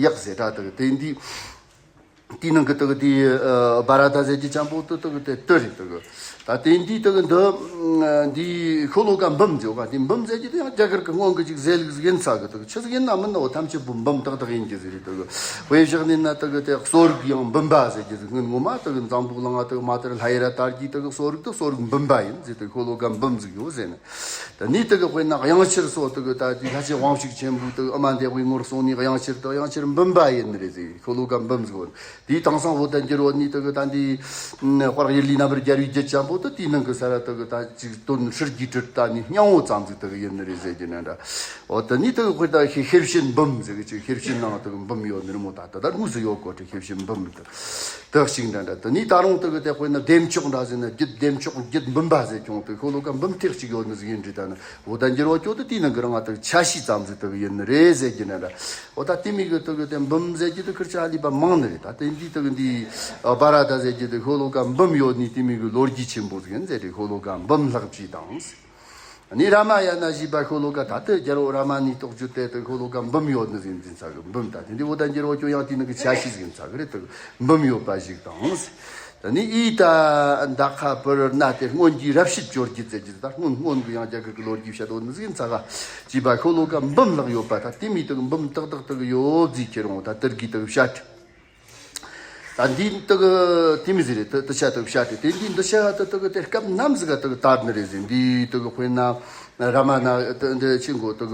ཡག་ཟེར། ད་དེ་གི་དེ་འདི། དེའི་ནང་གི་དེ་གི་དེ་ཨ་བྷ་ར་ཏ་ཟེར་རྒྱུ་ཅན་པོ་དེ་དེ་གི་དེ་དེ་རེད། དེ་གི་ད་དེ་འདི་དེ་གི་འདི་འདི་ཤོ་ལོ་ཀ་འབུམ་ཟེར་བ། དེ་འབུམ་ཟེར་རྒྱུ་དེ་ཡང་རྒྱ་གར་གི་སྔོན་གི་ཅིག་ཟེར་ལུགས་ཟིག་ཡིན་ས་གི། དེ་གི་ཆི་ཟིག་ཡིན་ན་མིན་ན་འོ་ཐམས་ཅད་པོ་འབུམ་ཏག་ཏག་ཡིན་རྒྱུ་ཟིག་རེད། དེ་གི་དཔེ་བཞག་ནས་ན་དེ་གི་དེ་གསོ་རིག་ཡང་འབུམ་པ་ཟེར་རྒྱུ་ཟིག། སྔོན་ངོ་མ་དེ་གི་འཛམ་བུ་གླིང་ང་དེ་གི་མ་དར་ལྷ་ཡི་ར་དར་རྒྱུ་དེ་གི་གསོ་རིག་དེ་གསོ་རིག་འབུམ་པ་ཡིན་ཟེར། དེ་ཤོ་ལོ་ཀ་འབུམ་ཟིག་ཡོད་ཟེར་ནས། དེ་ནས་དེ་གི་དཔེར་ན་དབྱངས་ཆེར་སོགས་དེ་གི་ད་དེ་ལྷ་ཆེན་དབང་ཕྱུག་ཆེན་པོས་དེ་གི་ཨུ་མ་དེ་བའི་ངོར་སོང་ནས་དབྱངས་ཆེར་དེ་དབྱངས་ཆེར་འབུམ་པ་ཡིན་ནི་རེད་ཟེར། ཤོ་ལོ་ཀ་འབུམ་ཟིག་ཡོད། དེའི་དེང་སང་བོད་དང་འགྱུར་བ་ནས་དེ་གི་ད་འདི་དཔལ་ཡུལ་ལུས་རྣམ་པར་རྒྱལ་བའི་རྒྱུད་ཅན་པོ་དེ་དེའི་ནང་གི་ས་ར་དེ་གི་ད་ཅིག་དོན་ཧྲིལ་གྱིས་བྲིས་ད་ནི་སྙིང་བོ་ཙམ་ཟིག་དེ་གི་ཡིན་ནི་རེད་ཟེར་རྒྱུ་ན་འདྲ། འོ་དེ་ནས་དེ་གི་དཔེར་ད་ཤེར་ཤེར་ཕྱིན་འབུམ་ཟེར་གི་ཅིག། ཤེར་ཕྱིན་ནང་དེ་གི་འབུམ་ཡོད་ནི་རེད་མོ། ད་ད་ད་དངོས་སུ་ཡོད་གོ་དྲི། ཤེར་ཕྱིན་འབུམ་དེ་དེ་གཅིག་འདྲ་འདྲ། དེ་ནས་ད་རུང་དེ་གི་དེ་དཔེར་ན་བདེ་མཆོག་འདྲ་ཟེར་ན་རྒྱུད་བདེ་མཆོག་རྒྱུད་འབུམ་པ་ཟེར་ཀྱང་དེ་ཤོ་ལོ་ཀ་འབུམ་ཐེར་གཅིག་ཡོད་ནི་ཟིག་ཡིན་དྲི། ད་ནི་བོད་ད་འགྱུར་བ་སྐྱོ་དེ་དེའི་ནང་གི་རང་ང་དེ་གི་ཆ་ཤས་ཙམ་ཟིག་དེ་གི་ཡིན་ནི་རེད་ཟེར་རྒྱུ་ན་འདྲ། འོ་ད་དེ་མིན་གི་དེ་གི་དེ་འབུམ་ཟེར་རྒྱུ་དེ་ཁིར་ཆ་ལི་པ་མང་ནི་རེད། ད་དེ་འདི་དེ་གི་འདི་བྷ་ར་ཏ་ཟེར་རྒྱུ་དེ་ཤོ་ལོ་ཀ་འབུམ་ཡོད་ནི་དེ་མིན་གི་ལོ་རྒྱུས་ཆེན་པོ་ཟིག་ཡིན་ཟེར་དྲི། ཤོ་ལོ་ཀ་འབུམ་ལྷག་ཅིག་དང་། ནི་རཱ་མ་ཡ་ན་ཞེས་པ་ཤོ་ལོ་ཀ་ད་ལྟ་རྒྱལ་པོ་རཱ་མ་ནའི་རྟོགས་བརྗོད་དེ་དེ་ཤོ་ལོ་ཀ་འབུམ་ཡོད་ནི་ཟིག་འཛིན་ས་གི། འབུམ་ད་དེ་འདི་བོད་ད་འགྱུར་བ་སྐྱོ་ཡང་དེའི་ནང་གི་ཆ་ཤས་ཟིག་ཡིན་ས་གི་རེད། དེ་འབུམ་ཡོད་པ་ཞིག་དང་། ད་ནི་ཨི་ད་འདའ་ཁ་པུ་རི་ན་དེ་སྔོན་གྱི་རབ་བྱེད་བཅོ་བརྒྱད་ཟེར་རྒྱུ་ད་སྔོན་སྔོན་གི་ཡང་རྒྱ་གར་གི་ལོ་རྒྱུས་བཤད་དོ་ནི་ཟིག་ཡིན་ས་ག་ཅེས་པ་ཤོ་ལོ་ཀ་འབུམ་ལྷག་ཡོད་པ། ད་དེ་མིན་དེ་གི་འབུམ་ཏག་ཏག་དེ་གི་ཡོད་ཟིག་ཁྱེར་འོང་། ད་དེར་གི་དེ་གི་བཤད། ད་འདི་དག་དེ་མི་ཟེར་རེད། དུ་དུ་ཆ་དག་བཤད་དེ་དེ་འདི་འདི་ཆ་དུ་དག་དེ་སྐབས་ནམ་ཟིག་ག་དག་དར་ནི་རེད་ཟེར། འདི་དག་དཔེར་ན་ར་མ་ན་དུ་འདི་ཆི་མགོ་དག་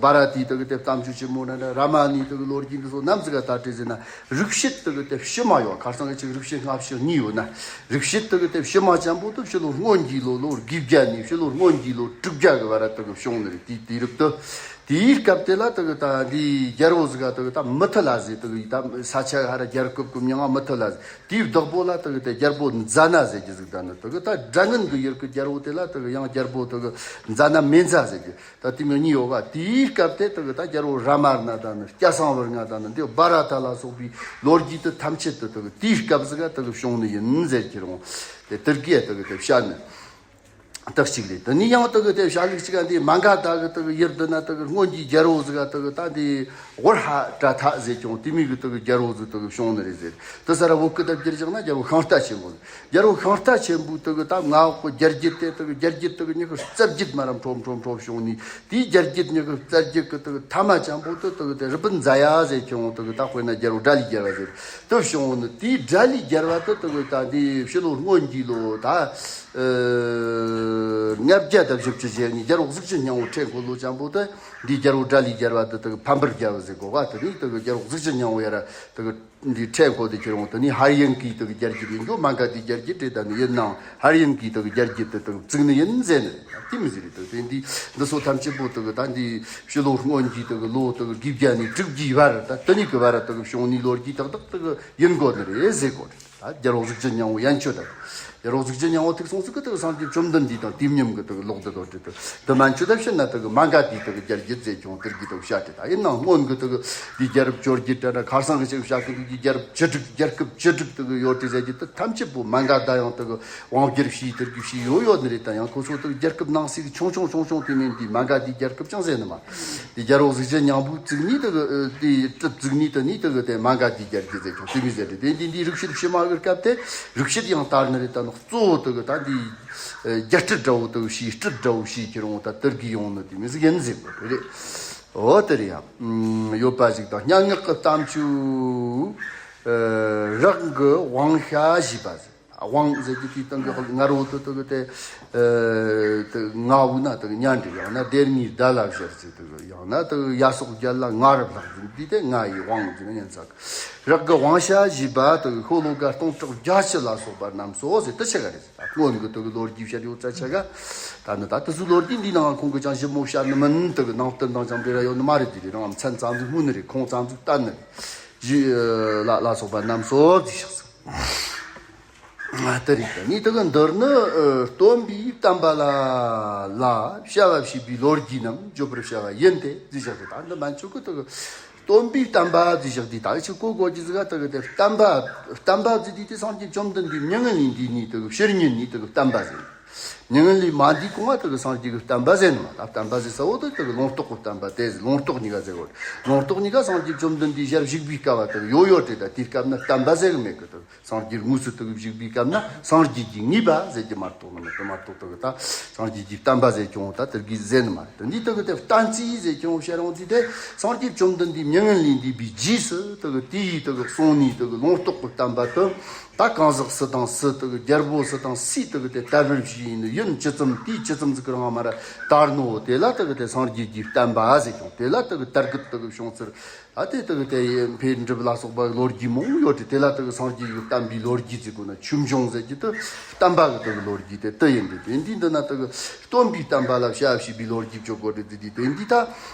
བ་ར་དི་དག་དེ་གཏམ་རྒྱུད་ཆེན་མོ་ན་ན་ར་མ་ནི་དག་ལོ་རྒྱུས་འདི་ཚོ་ནམ་ཟིག་ག་དར་དེ་ཟེར་ན། རིག་བྱེད་དག་དེ་ཕྱི་མ་ཡོད། ཁ་སང་གི་ཅིག་རིག་བྱེད་སྔ་ཕྱི་གཉིས་ཡོད་ན། རིག་བྱེད་དག་དེ་ཕྱི་མ་ཅན་པོ་དུ་ཕྱི་ལོ་སྔོན་གྱི་ལོ་ལོ་དགུ་བརྒྱ་ནས་ཕྱི་ལོ་སྔོན་གྱི་ལོ་དྲུག་བརྒྱ་གི་བར་དག་བྱུང་ནི་རེད། དེ་དུས་རབས་དུ། དེའི་སྐབས་དེ་ལ་དག་ད་འདི་རྒྱལ་པོ་ཟིག་ག་དག་ད་མི་ཐུ་ལ་ཟེར། དག་ད་ས་ཆ་ཧ་ར་རྒྱལ་ཁབ་གི་མིང་ང་མི་ཐུ་ལ་ཟེར། དེའི་བདག་པོ་ལ་དག་དེ་རྒྱལ་པོ་མཛའ་ན་ཟེར་གྱི་ཟིག་ད་ནི་དག་ད་དགྲ་ངན་གི་ཡུལ་གི་རྒྱལ་པོ་དེ་ལ་དག་ཡང་རྒྱལ་པོ་དག་མཛའ་ན་མེ་མཛའ་ཟེར་གྱི་ད་དེ་མི་གཉིས་ཡོད་ག་དེའི་སྐབས་དེ་དག་ད་རྒྱལ་པོ་ར་མ་ན་ད་ནི་སྐྱ་སང་བར་ང་ད་ནི་འདི་བ་ར་ཐ་ལ་སོགས་པའི་ལོ་རྒྱུས་དུ་ཐམས་ཅད་དུ་དག་དེའི་སྐབས་ཟིག་ག་དག་བྱུང་ནི་ཡིན་ཟེར་གྱི་རུང་། དེ་དུར་གྱིས་དག་དེ་བཤད་ནི། དག་ཅིག་རེད། དེ་ནས་ཡང་དག་དེ་བྱ་ལུགས་ཅིག་འདི་མ་ག་དྷ་གི་དག་ཡུལ་དུ་ན་དག་སྔོན་གྱི་རྒྱལ་པོ་ཟིག་དག་ད་འདི་ཝར་ཧ་ཏྲ་ཐ་ཟེར་ཀྱང་དེ་མིང་གི་དག་རྒྱལ་པོ་ཟིག་དག་བྱུང་ནི་རེད་ཟེར། དེ་ས་ར་བོད་སྐད་དུ་བསྒྱུར་བཞག་ན་རྒྱལ་པོ་ཤིང་རྟ་ཆེན་པོ། རྒྱལ་པོ་ཤིང་རྟ་ཆེན་པོའི་དག་ད་མངའ་འོག་གི་རྒྱལ་རྒྱུད་དེ་དག་རྒྱལ་རྒྱུད་དག་ཉི་ཤུ་རྩ་བརྒྱད་མ་ར་འཕྲོ་འཕྲོ་འཕྲོ་བྱུང་ནི། དེའི་རྒྱལ་རྒྱུད་ཉི་ཤུ་རྩ་བརྒྱད་གི་དག་ཐ་མ་ཅན་པོ་དུ་དག་དེ་རི་པིན་ཛ་ཡ་ཟེར་ཀྱང་དག་ད་དཔེར་ན་རྒྱལ་པོ་ཌཱ་ལི་རྒྱལ་བ་ཟེར་དུ་བྱུང་ནི། དེའི་ཌཱ་ལི་རྒྱལ་བ་དུ་དག་ད་འདི་ཕྱི་ལོ་སྔོན་གྱི་ལོ་ད། ལྔ་བརྒྱ་དང་བཞི་བཅུ་ཞེ་གཉིས་རྒྱལ་པོ་གཟུགས་ཅན་སྙིང་པོ་ཁྲི་འཁོར་ལོ་ཅན་པོ་དེ་འདི་རྒྱལ་པོ་ཌཱ་ལི་རྒྱལ་བ་དེ་དག་ཕམ་པར་རྒྱལ་བ་ཟེར་གོ་ག་དེ་ནི་དག་རྒྱལ་པོ་གཟུགས་ཅན་སྙིང་པོ་ཡ་ར་དག་འདི་ཁྲི་འཁོར་དེ་ཁྱེར་འོང་དེ་ནི་ཧ་རི་ཡན་གྱི་དག་རྒྱལ་རྒྱུད་ཡིན་རྒྱུ་མ་ག་དྷའི་རྒྱལ་རྒྱུད་དེ་ད་ནི་ཡིན་ནའང་ཧ་རི་ཡན་གྱི་དག་རྒྱལ་རྒྱུད་དེ་དག་བཙུགས་ནི་ཡིན་ཟེར་ནི་རེད། དེ་མི་ཟེར་རེད། དེ་འདི་འདི་ཚོ་ཐམས་ཅད་པོ་དག་ད་འདི་ཕྱི་ལོ་སྔོན་གྱི་དག་ལོ་དག་དགུ་བརྒྱ་ནས་དྲུག་བརྒྱའི་བར་ད་དེ་གཉིས་ཀྱི་བར་དག་བྱུང་ནི་ལོ་རྒྱུས་དག་དག་དག་ཡིན་དགོས་ནི་རེད་ཟེར་གོ་རེད། ད་རྒྱལ་པོ་གཟུགས་ཅན་སྙིང་པོ་ཡན་ཆོད་དང་། རྒྱལ་པོ་གཟུགས་ཅན་སྙིང་པོ་ཐུག་སོང་ཟིག་གི་དག་སངས་རྒྱས་བཅོམ་ལྡན་འདས་དང་དུས་མཉམ་གི་དག་ལོག་འདི་དོ་དྲི་དག་དུ་མན་ཆོད་ད་ཕྱིར་ན་དག་མ་ག་དྷའི་དག་རྒྱལ་རྒྱུད་ཟེར་ཀྱང་དེར་གི་དག་བཤད་དེ། ད་ཡིན་ནའང་སྔོན་གི་དག་དེའི་རྒྱལ་རབས་བཅོ་བརྒྱད་དྲ་ན་ཁ་སང་གི་ཅིག་བཤད་གི་འདུག་གི་རྒྱལ་རབས་བཅུ་དྲུག་རྒྱལ་ཁབ་བཅུ་དྲུག་དག་ཡོད་དེ་ཟེར་གི་དུ་ཐམས་ཅད་པོ་མ་ག་དྷ་ཡང་དག་དབང་བསྒྱུར་བྱས་དེར་གི་བྱས་ཡོད་ཡོད་ནི་རེད། ད་ཡང་ཁོ་ཚོ་དག་རྒྱལ་ཁབ་ནང་སྲིད་ཆུང་ཆུང་ཆུང་ཆུང་དེ་མིན་དེ་མ་ག་དྷའི་རྒྱལ་ཁབ་ཅང་ཟེར་ནི་མ། དེ་རྒྱལ་པོ་གཟུགས་ཅན་སྙིང་པོས་བཙུགས་ནི་དག་དེ་གྲུབ་བཙུགས་ནི་དུ་ནི་དག་དེ་མ་ག་དྷའི་རྒྱལ་རྒྱུད་ཟེར་ཀྱང་དེ་མི་ཟེར་རེད། དེ་འདི་འདི་རིག་བྱེད་ཕྱི་མ་གི་སྐབས་དེ་རིག་བྱེད་ཡང་དར་ནི་རེད། ད་ནི་གཙོ་བོ་དག་ད་འདི་རྒྱལ་སྲིད་འདྲ་བོ་དག་བྱས་སྲིད་འདྲ་བོ་བྱས་ཁྱེར་འོང་ད་དེར་གི་ཡོང་ནི་དེ་མི་ཟིག་ཡིན་ཟེར་གོ་རེད། འོ་དེ་རེད་ཡ། ཡོད་པ་ཞིག་དང་། སྙན་ངག་གི་གཏམ་ཆུ་རག་གི་དབང་ཤ་བཞེས་པ་ཟེར། དབང་ཟེར་གྱི་དེའི་སྟེང་གི་ང་རོ་དུ་དུ་གི་དེ་ང་བུ་ན་དུ་ཉན་འདྲི་ཡང་ན་སྡེར་མིའི་ཟླ་ལ་བཞར་ཟེར་དུ་ཡང་ན་དུ་ཡ་སོགས་རྒྱལ་ལ་ང་རབ་ལྷག་ཟིན་འདི་དེ་ང་ཡི་དབང་ཟེར་ན་ཉན་ཚག་རག་གི་དབང་ཤ་བཞེས་པ་དུ་ཤོ་ལོ་ཀ་སྟོང་ཕྲག་བརྒྱད་ཅུ་ལ་སོགས་པ་རྣམས་སོ་ཟེར་དུ་ཆ་ག་རེད་ཟེར། སྔོན་གི་དུ་གི་ལོ་རྒྱུས་བཤད་ཡོད་ཙ་ཆ་ག་ད་ནི་ད་དུ་སུ་ལོ་རྒྱུས་འདི་ནང་ཁོང་གི་ཅང་ཞིབ་མོ་བཤད་ནི་མིན། དུ་གི་ནང་དུ་འདང་ཅང་འབྲེལ་ར་ཡོད་ནི་མ་རེད། དེ་རེད་རང་མཚན་ཙམ་ཟིག་སྨོས་ནི་རེད། ཁོང་ཙམ་ཟིག་བསྟན་ནི་རེད། ལ་ལ་སོགས་པ་རྣམས་སོ་ཟེར་ཤག་ཟིག་དེ་རིགས་དང་ནི་དེ་གི་འདིར་ནི་ཨ་སྟོན་པའི་བསྟན་པ་ལ་ལ་བྱ་བ་བྱས་པའི་ལོ་རྒྱུས་རྣམས་བརྗོད་པར་བྱ་བ་ཡིན་ཏེ་ཟེར་བཞག་དེ། ད་འདི་མན་ཆོད་གི་དེ་གི་སྟོན་པའི་བསྟན་པ་ཟེར་བཞག་དེ། ད་ཅི་གོ་དགོས་ཀྱི་ཟིག་ག་དེ་གི་དེ་བསྟན་པ་བསྟན་པ་ཟེར་དེ་དེ་སངས་རྒྱས་བཅོམ་ལྡན་འདས་མྱ་ངན་ལས་འདས་ནས་དེ་གི་ཕྱིར་ཉིན་ནས་དེ་གི་བསྟན་པ་ཟེར། མྱ་ངན་ལས་མ་འདས་གོང་ང་དེ་གི་སངས་རྒྱས་ཀྱི་བསྟན་པ་ཟེར་ནི་མ། ད་བསྟན་པ་ཟེར་ས་བོ་དེ་དེ་གི་ལུང་རྟོགས་ཀྱི་བསྟན་པ་དེ་ཟེར། ལུང་རྟོགས་གཉིས་ཀ་ཟེར་བོ། ལུང་རྟོགས་གཉིས་ཀ་སངས་རྒྱས་བཅོམ་ལྡན་འདས་ཞལ་བཞུགས་པའི་སྐབས་བ་དེ་གི་ཡོད་ཡོད་དེ། ད་དེའི་སྐབས་ན་བསྟན་པ་ཟེར་གི་མེད་གི། དེ་སངས་རྒྱས་དངོས་སུ་དེ་གི་བཞུགས་པའི་སྐབས་ན་སངས་རྒྱས་ཀྱི་ངེས་པ་ཟེར་གྱི་མ་གཏོགས་ནི་མེད་དེ་མ་གཏོགས་དེ་གི་ད་སངས་རྒྱས་ཀྱི་བསྟན་པ་ཟེར་ཀྱང་ད་དེ་གི་ཟེར་ནི་མ་རེད། དེ་འདི་དེ་གི་དེ་བསྟན་རྩིས་ཟེར་ཀྱང་བཤད་རུང་དེ་དེ་སངས་རྒྱས་བཅོམ་ལྡན་འདས་མྱ་ངན་ལས་འདས་པའི་རྗེས་སུ་དེ་གི་དེ་ཡི་དེ་གི་གསུང་ནི་དེ་གི་ལུང་རྟོགས་ཀྱི་བསྟན་པ་དེ། ད་གང་ཟག་སུ་དང་སུ་དེ་གི་རྒྱལ་པོ་སུ་དང་སུས་དེ་གི་དེ་དད་པར་བྱས་ཡིན་ནི་ཡིན་ཇི་ཙམ་དེའི་ཇི་ཙམ་ཟིག་གི་རིང་མ་ར་དར་ནོ་དེ་ལ་དེ་གི་དེ་སངས་རྒྱས་ཀྱི་བསྟན་པ་ཟེར་ཀྱང་དེ་ལ་དེ་གི་དར་གི་དེ་གི་བྱུང་ཚུལ། ད་དེ་དེ་གི་དེ་འཕེལ་འགྲིབ་ལ་སོགས་པ་ལོ་རྒྱུས་མང་པོ་ཡོད་དེ། དེ་ལ་དེ་གི་སངས་རྒྱས་ཀྱི་བསྟན་པའི་ལོ་རྒྱུས་ཟེར་གོ་ན་ཆོས་འབྱུང་ཟེར་གྱི་དེ་བསྟན་པ་གི་དེ་གི་ལོ་རྒྱུས་དེ་དེ་ཡིན་དེ། དེ་འདི་འདི་ན་དེ་གི་སྟོན་པའི་བསྟན་པ་ལ་བྱ་བྱས་པའི་ལོ་རྒྱུས་བརྗོད་དགོས་རེད། དེ་འདི་དེ་འདི་ད་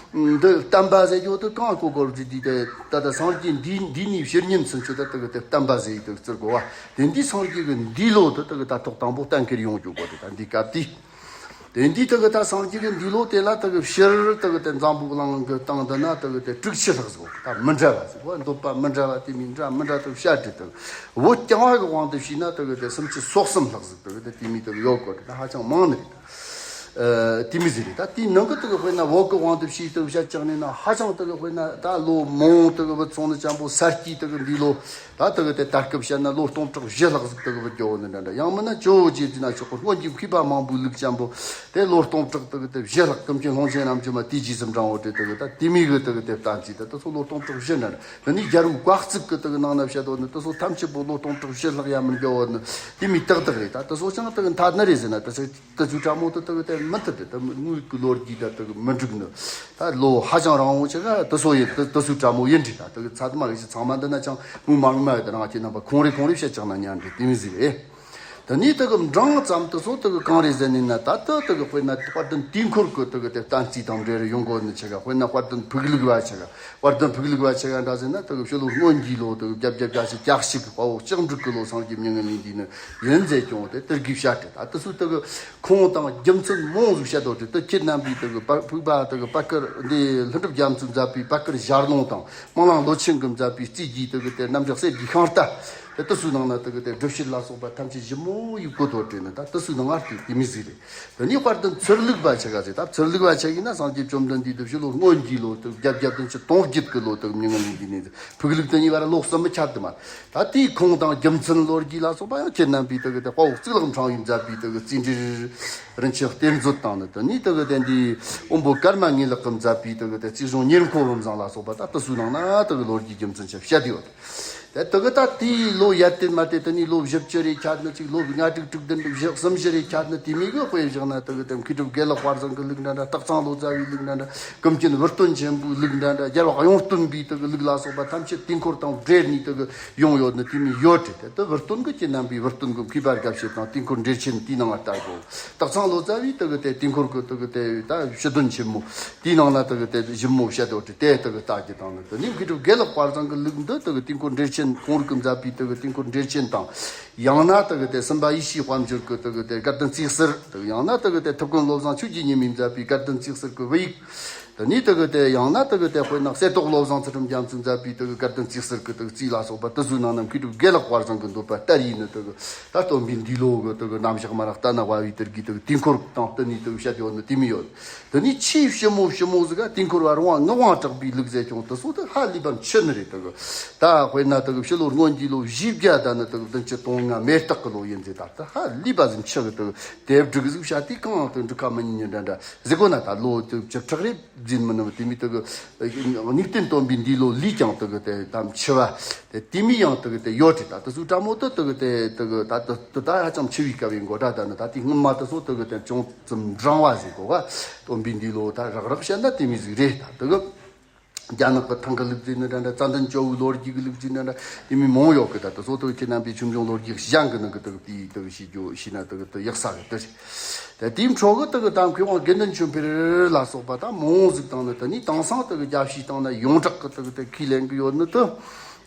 འདི་བསྟན་པ་ཟེར་རྒྱུ་དེ་གང་གོ་དགོས་རེད། དེ་འདི་དེ་ད་ལྟ་སངས་རྒྱས་འདི་འདི་ནས་ཕྱིར་ཉིན་ཚུན་ཆད་ད་དེ་གི་དེ་བསྟན་པ་ཟེར་ཡི་དེ་བརྩི་དགོས་བ། དེ་འདི་སངས་རྒྱས་ཀྱི་འདས་ལོ་དེ་དེ་གི་ད་ཐོག་དང་པོ་གཏན་འཁེལ་ཡོང་རྒྱུ་དགོས་རེད། ད་འདི་སྐབས་དེ། དེ་འདི་དེ་གི་ད་སངས་རྒྱས་ཀྱི་འདས་ལོ་དེ་ལ་དེ་གི་ཕྱིར་དེ་གི་དེ་འཛམ་བུ་གླིང་གི་སྟེང་དུ་ན་དེ་གི་དེ་དྲུག་ཅུ་ལྷག་ཟིག་ད་མི་འདྲ་བ་ཟིག་བ། འདོད་པ་མི་འདྲ་བ་དེ་མི་འདྲ་མི་འདྲ་དེ་བཤད་དེ་དེ་གི་བོད་རྐྱང་བ་གི་དབང་དུ་བྱས་ན་དེ་གི་དེ་སུམ་ཅུ་སོ་གསུམ་ལྷག་ཟིག་དེ་གི་དེ་དེ་མི་དེ་གི་ཡོད་དགོས་རེད། ད་ཧ་ཅང་མང་ནི་རེད། ཨ། དེ་མོ་ཟིག་རེད། ད་དེའི་ནང་གི་དེ་གི་དཔེར་ན་བོད་གི་དབང་དུ་བྱས་དེ་གི་བཤད་ཀྱང་ནི་ན་ཧ་ཅང་དེ་གི་དཔེར་ན་ད་ལོ་མང་དེ་གི་བུད་སོང་ནི་ཅན་པོ་ས་སྐྱའི་དེ་གི་འདི་ལོ། ད་དེ་གི་དེ་ད་སྐབས་བཤད་ན་ལོ་སྟོང་ཕྲག་བཞི་ལྷག་ཟིག་དེ་གི་བུད་རྒྱུ་བོ་ནི་འདྲ་འདྲ། ཡང་མིན་ན་ཇོ་བོ་རྗེ་བཙུན་ན་ཆོག་གི་སྔོན་གྱི་མཁས་པ་མང་པོའི་ལུགས་ཅན་པོ་དེ་ལོ་སྟོང་ཕྲག་དེ་གི་དེ་བཞི་ལྷག་ཀུན་མཁྱེན་ལྷུན་ཆེན་རྣམ་འཕྲུལ་མ་དེའི་རྗེས་སུ་འབྲང་བོ་དེ་དེ་གི་ད་དེ་མོ་གི་དེ་གི་དེ་བསྟན་རྩིས་ད་དེ་ཚོ་ལོ་སྟོང་ཕྲག་བཞི་འདྲ་འདྲ། དེ་ནས་རྒྱལ་པོའི་བཀའ་གཙིགས་གི་དེ་གི་ནང་ན་བཤད་དོ་ནི་དེ་ཚོ་ཐམས་ཅད་པོ་ལོ་སྟོང་ཕྲག་བཞི་ལྷག་ཡ་མིན་རྒྱུ་བོ་ནི་དེ་མོ་ཏག་ཏག་རེད། ད་དེ་ཚོ་ཅང་དེ་གི་འཐད་ནི་རེད་ཟེར་ན་དེ་ཚོ། དེ་ཚོའི་གྲ་མོ་དེ་དེ་གི་དེ་མི་ཐུབ་དེ། དེ་དངོས་ཀྱི་ལོ་རྒྱུས་དང་དེ་གི་མི་འགྲིག་ནི། ད་ལོ་ཧ་ཅང་རིང་བོ་ཆེ་ག་དེ་ཚོ་ཡིན། དེ་དེ་ཚོའི་གྲ་མོ་ཡིན་འགྲིག་ད་དེ་གི་ཚད་མ་གི་ཚང་མ་འདི་ན་ཅང་དངོས་མ་དངོས་མ་ཡོད། དེ་རང་ཁྱེད་རྣམ་པ་ཁོང་རེ་ཁོང་རེ་བཤད་ཀྱང་ན་ཉན་འགྲིག་དེ་མོ་ཟིག་རེད། དེ་ནས་དེ་གི་འབྲིང་ཙམ་དེ་ཚོ་དེ་གི་གང་རེད་ཟེར་ནས་ན། ད་དེ་དེ་གི་དཔེར་ན་དཔལ་ལྡན་དུས་འཁོར་གི་དེ་གི་དེ་བསྟན་རྩིས་དང་འབྲེལ་རེ་ཡོང་གོ་ནི་ཆེ་ག་དཔེར་ན་དཔལ་ལྡན་ཕུག་ལུགས་བ་ཆེ་ག་དཔལ་ལྡན་ཕུག་ལུགས་བ་ཆེ་ག་འདྲ་ཟེར་ན་དེ་གི་ཕྱི་ལོ་སྔོན་གྱི་ལོ་དེ་གི་བརྒྱད་བརྒྱ་བརྒྱད་ཅུ་གྱ་གཅིག་གི་དཔའ་བོ་ལྕགས་འབྲུག་གི་ལོ་སངས་རྒྱས་མྱ་ངན་ལས་འདས་ནི་ཡིན་ཟེར་ཀྱང་དེ་དེ་གི་བཤད་དེ། ད་དེ་ཚོའི་དེ་གི་ཁུངས་དང་རྒྱུ་མཚན་མང་ཟིག་བཤད་དོ་དེ། དེ་ཁྱེད་རྣམ་པའི་དེ་གི་པ་ཕུག་པ་དེ་གི་པ་ཀར་འདི་ལྷུན་གྲུབ་རྒྱ་མཚོས་མཛད་པའི་པ་ཀར་ཞལ་ལུང་དང་སྨོན་ལམ་ལོ་ཆེན་གིས་མཛད་པའི་རྩིས་རྒྱུད་དེ་གི་དེ་རྣམ་གཞག་གསེར་གྱི་ཤིང་རྟ། དེ་དེ་ཚོའི་ནང་ན་དེ་གི་དེ་སྒྲུབ་བྱེད་ལ་སོགས་པ་ཐམས་ཅད་ཞིབ་མོ་ཡིས་བཀོད་དོ་དེ་ནི་ད་དེ་ཚོའི་ནང་ང་དེ་དེ་མོ་ཟིག་རེད། དེ་ནས་དཔལ་ལྡན་ཚུར་ལུགས་པ་ཆེ་ག་ཟེར། ད་ཚུར་ལུགས་པ་ཆེ་གི་ན་སངས་རྒྱས་བཅོམ་ལྡན་འདས་དེ་ཕྱི་ལོ་སྔོན་གྱི་ལོ་དེ་བརྒྱད་བརྒྱ་བདུན་ཅུ་དོན་བརྒྱད་གི་ལོ་དེ་མྱ་ངན་ལས་འདས་ནས། ཕུག་ལུགས་དེ་གཉིས་བར་ལོ་གསུམ་མི་ཁྱད་དུ་མ། ད་དེའི་ཁུངས་དང་རྒྱུ་མཚན་ལོ་རྒྱུས་ལ་སོགས་པ་ཡང་ཁྱེད་རྣམ་པའི་དེ་གི་དེ་དཔའ་བོ་གཙུག་ལག་ཕྲེང་བས་མཛད་པའི་དེ་གི་རྩིས་འབྲེལ་རིན་ཆེན་གཏེར་མཛོད་དང་ནི། དེ་ནས་དེ་གི་དེ་འདི་དབོན་པོ་ཀརྨ་ངེས་ལེགས་ཀྱིས་མཛད་པའི་དེ་གི་དེ་རྩིས་གཞུང་ཉེར་མཁོ་བུམ་བཟང་ལ་སོགས་པ་ད་དེ་ཚོའི་ནང་ན་དེ་གི་ལོ་རྒྱུས་རྒྱུ་མཚན་ཆེ་བཤད་དེ་ཡོད། དེ་དེ་གི་ད་དེའི་ལོ་ཡར་ལྟེ་མར་ལྟེ་དེ་ནས་ལོ་བཞི་བཅུ་རེ་ཁྱད་ནི་ཅིག་ལོ་ལྔ་དྲུག་དྲུག་བདུན་བཞི་གསུམ་བཞི་རེ་ཁྱད་ནི་དེ་མོ་གི་དཔེ་བཞག་ན་དེ་གི་དེ་མཁས་གྲུབ་དགེ་ལེགས་དཔལ་བཟང་གི་ལུགས་འདྲ་འདྲ། སྟག་ཚང་ལོ་ཙཱ་བའི་ལུགས་འདྲ་འདྲ། ཀུན་མཁྱེན་བུ་སྟོན་ཆེན་པོའི་ལུགས་འདྲ་འདྲ། རྒྱལ་བ་གཡུང་སྟོན་པའི་དེ་གི་ལུགས་ལ་སོགས་པ་ཐམས་ཅད་དུས་འཁོར་དང་འབྲེལ་ནས་དེ་གི་ཡོང་ཡོད་ནི་དེ་མོ་ཡོད་དེ། དེ་དེ་བུ་སྟོན་གི་ཁྱེད་རྣམ་པའི་བུ་སྟོན་གི་མཁས་པ་དགའ་བྱེད་དང་དུས་འཁོར་འགྲེལ་ཆེན་དེའི་ནང་ལ་ལྟ་དགོས། སྟག་ཚང་ལོ་ཙཱ་བའི་དེ་གི་དེ་དུས་འཁོར་གི་དེ་གི་དེ་ད་ཞུ་དོན་ཆེན་མོ། དེའི་ནང་ན་དེ་གི་དེ་ཞིབ་མོ་བཤད་དོ་དེ་དེ་དེ་གི་ལྟ་རྒྱུ་དང་ནི། དེ་ནས་མཁས་གྲུབ་དགེ་ལེགས་དཔལ་བཟང་གི་ལུགས་འདི་དེ་གི་དུས་འཁོར་འགྲེལ་ཆེན། ཁོང་རང་གིས་མཛད་པའི་དེ་གི་དུས་འཁོར་འགྲེལ་ཆེན་དང་། ཡང་ན་དེ་གི་དེ་སེམས་དཔའ་ཡེ་ཤེས་དཔལ་འབྱོར་གི་དེ་གི་དེ་དགའ་ལྡན་རྩིས་གསེར། དེ་གི་ཡང་ན་དེ་གི་དེ་ཐུབ་དགོན་བློ་བཟང་ཆོས་ཀྱི་ཉི་མས་མཛད་པའི་དགའ་ལྡན་རྩིས་གསེར་གི་བོད་ཡིག། དེ་ནས་དེ་གི་དེ་ཡང་ན་དེ་གི་དེ་དཔེར་ན་གསེར་ཏོག་བློ་བཟང་ཚུལ་ཁྲིམས་རྒྱ་མཚོས་མཛད་པའི་དེ་གི་དགའ་ལྡན་རྩིས་གསེར་གི་དེ་གི་རྩིས་ལ་སོགས་པ་དེ་ཚོའི་ནང་ན་མཁས་གྲུབ་དགེ་ལེགས་དཔལ་བཟང་གི་འདོད་པ་ལྟར་ཡིན་ནི་དེ་གི་ད་སྟོན་པའི་འདུས་ལོ་གི་དེ་གི་རྣམ་གཞག་མ་རག་ལྟ་ན་བ་བའི་དེར་གི་དེ་གི་དུས་འཁོར་དང་བསྟུན་ནས་དེ་གི་བཤད་ཡོད་ནི་དེ་མོ་ཡོད། དེ་ནས་ཆེས་ཞིབ་མོ་ཞིབ་མོ་ཟིག་ག་དུས་འཁོར་བ་རང་དབང་ངག་དབང་གྲགས་པའི་ལུགས་ཟེར་ཀྱང་དེ་ཚོ་དེ་ཧ་ལས་པ་འཆི་ནི་རེད། དེ་གི་ད་དཔེར་ན་དེ་གི་ཕྱི་ལོ་སྔོན་གྱི་ལོ་བཞི་བརྒྱ་ད་ནི་དེ་གི་བདུན་ཅུ་དོན་ལྔ་མེ་སྟག་གི་ལོ་ཡིན་ཟེར། ད་དེ་ཧ་ལས་པ་ཟིག་འཆི་གི། དེ་གི་དེབ་སྒྲིག་ཟིག་བྱ་དུས་གང་དུ་འགྲིག་ག་མི་ཉན་འདྲ་འདྲ་ཟེར་གོ་ན། ད་ལོ་དེ་བཅུ་ཕྲག་རེ་ཟིན་མི་ནུབ། དེ་མི་དེ་གི་གནུབས་བསྟན་སྟོན་པའི་འདུས་ལོ་ལས་ཀྱང་དེ་གི་དེ་ད་འཆི་བ་དེ་དེ་མི་ཡང་དེ་གི་དེ་ཡོད་རེད། ད་དེ་ཚོའི་གྲ་མོ་དེ་དེ་གི་དེ་དེ་གི་ད་དེ་དེ་ད་ཧ་ཅང་འཆི་བའི་སྐབས་ཡིན་གོ་ད། ད་ནི་ད་དེའི་སྔོན་མ་དེ་ཚོ་དེ་གི་དེ་ཅུང་ཙམ་འབྲིང་བ་ཟིག་གོ་ག་སྟོན་པའི་འདུས་ལོ་ད་རག་རག་བཤད་ན་དེ་མི་ཟིག་རེད། ད་དེ་གི་རྒྱ་ནག་གི་ཐང་གི་ལུགས་རྫས་ནི་འདྲ་འདྲ། ཙན་དན་ཇོ་བོའི་ལོ་རྒྱུས་ཀྱི་ལུགས་རྫས་འདྲ་འདྲ་དེ་མི་མང་ཡོད་གི། ད་དེ་ཚོ་དེ་གི་ཁྱེད་རྣམ་པས་ཆོས་འབྱུང་ལོ་རྒྱུས་གཞན་གི་ནང་གི་དེ་གི་དེའི་དེ་གི་ཤེས་རྒྱུ་ཤེས་ན་དེ་གི་དེ་ཡག་ས་གི་དེ་རེད། དེ་དེའི་འཕྲོ་གི་དེ་གི་ད་མཁས་དབང་དགེ་འདུན་ཆོས་འཕེལ་ལ་སོགས་པ་ད་མང་བོ་ཟིག་བཏང་ནི། དེ་ནས་དེང་སང་དེ་གི་རྒྱ་ཆེའི་སྟེང་ན་ཡོངས་གྲགས་གི་དེ་གི་དེ་ཁས་ལེན་གི་ཡོད་ནི་དེ།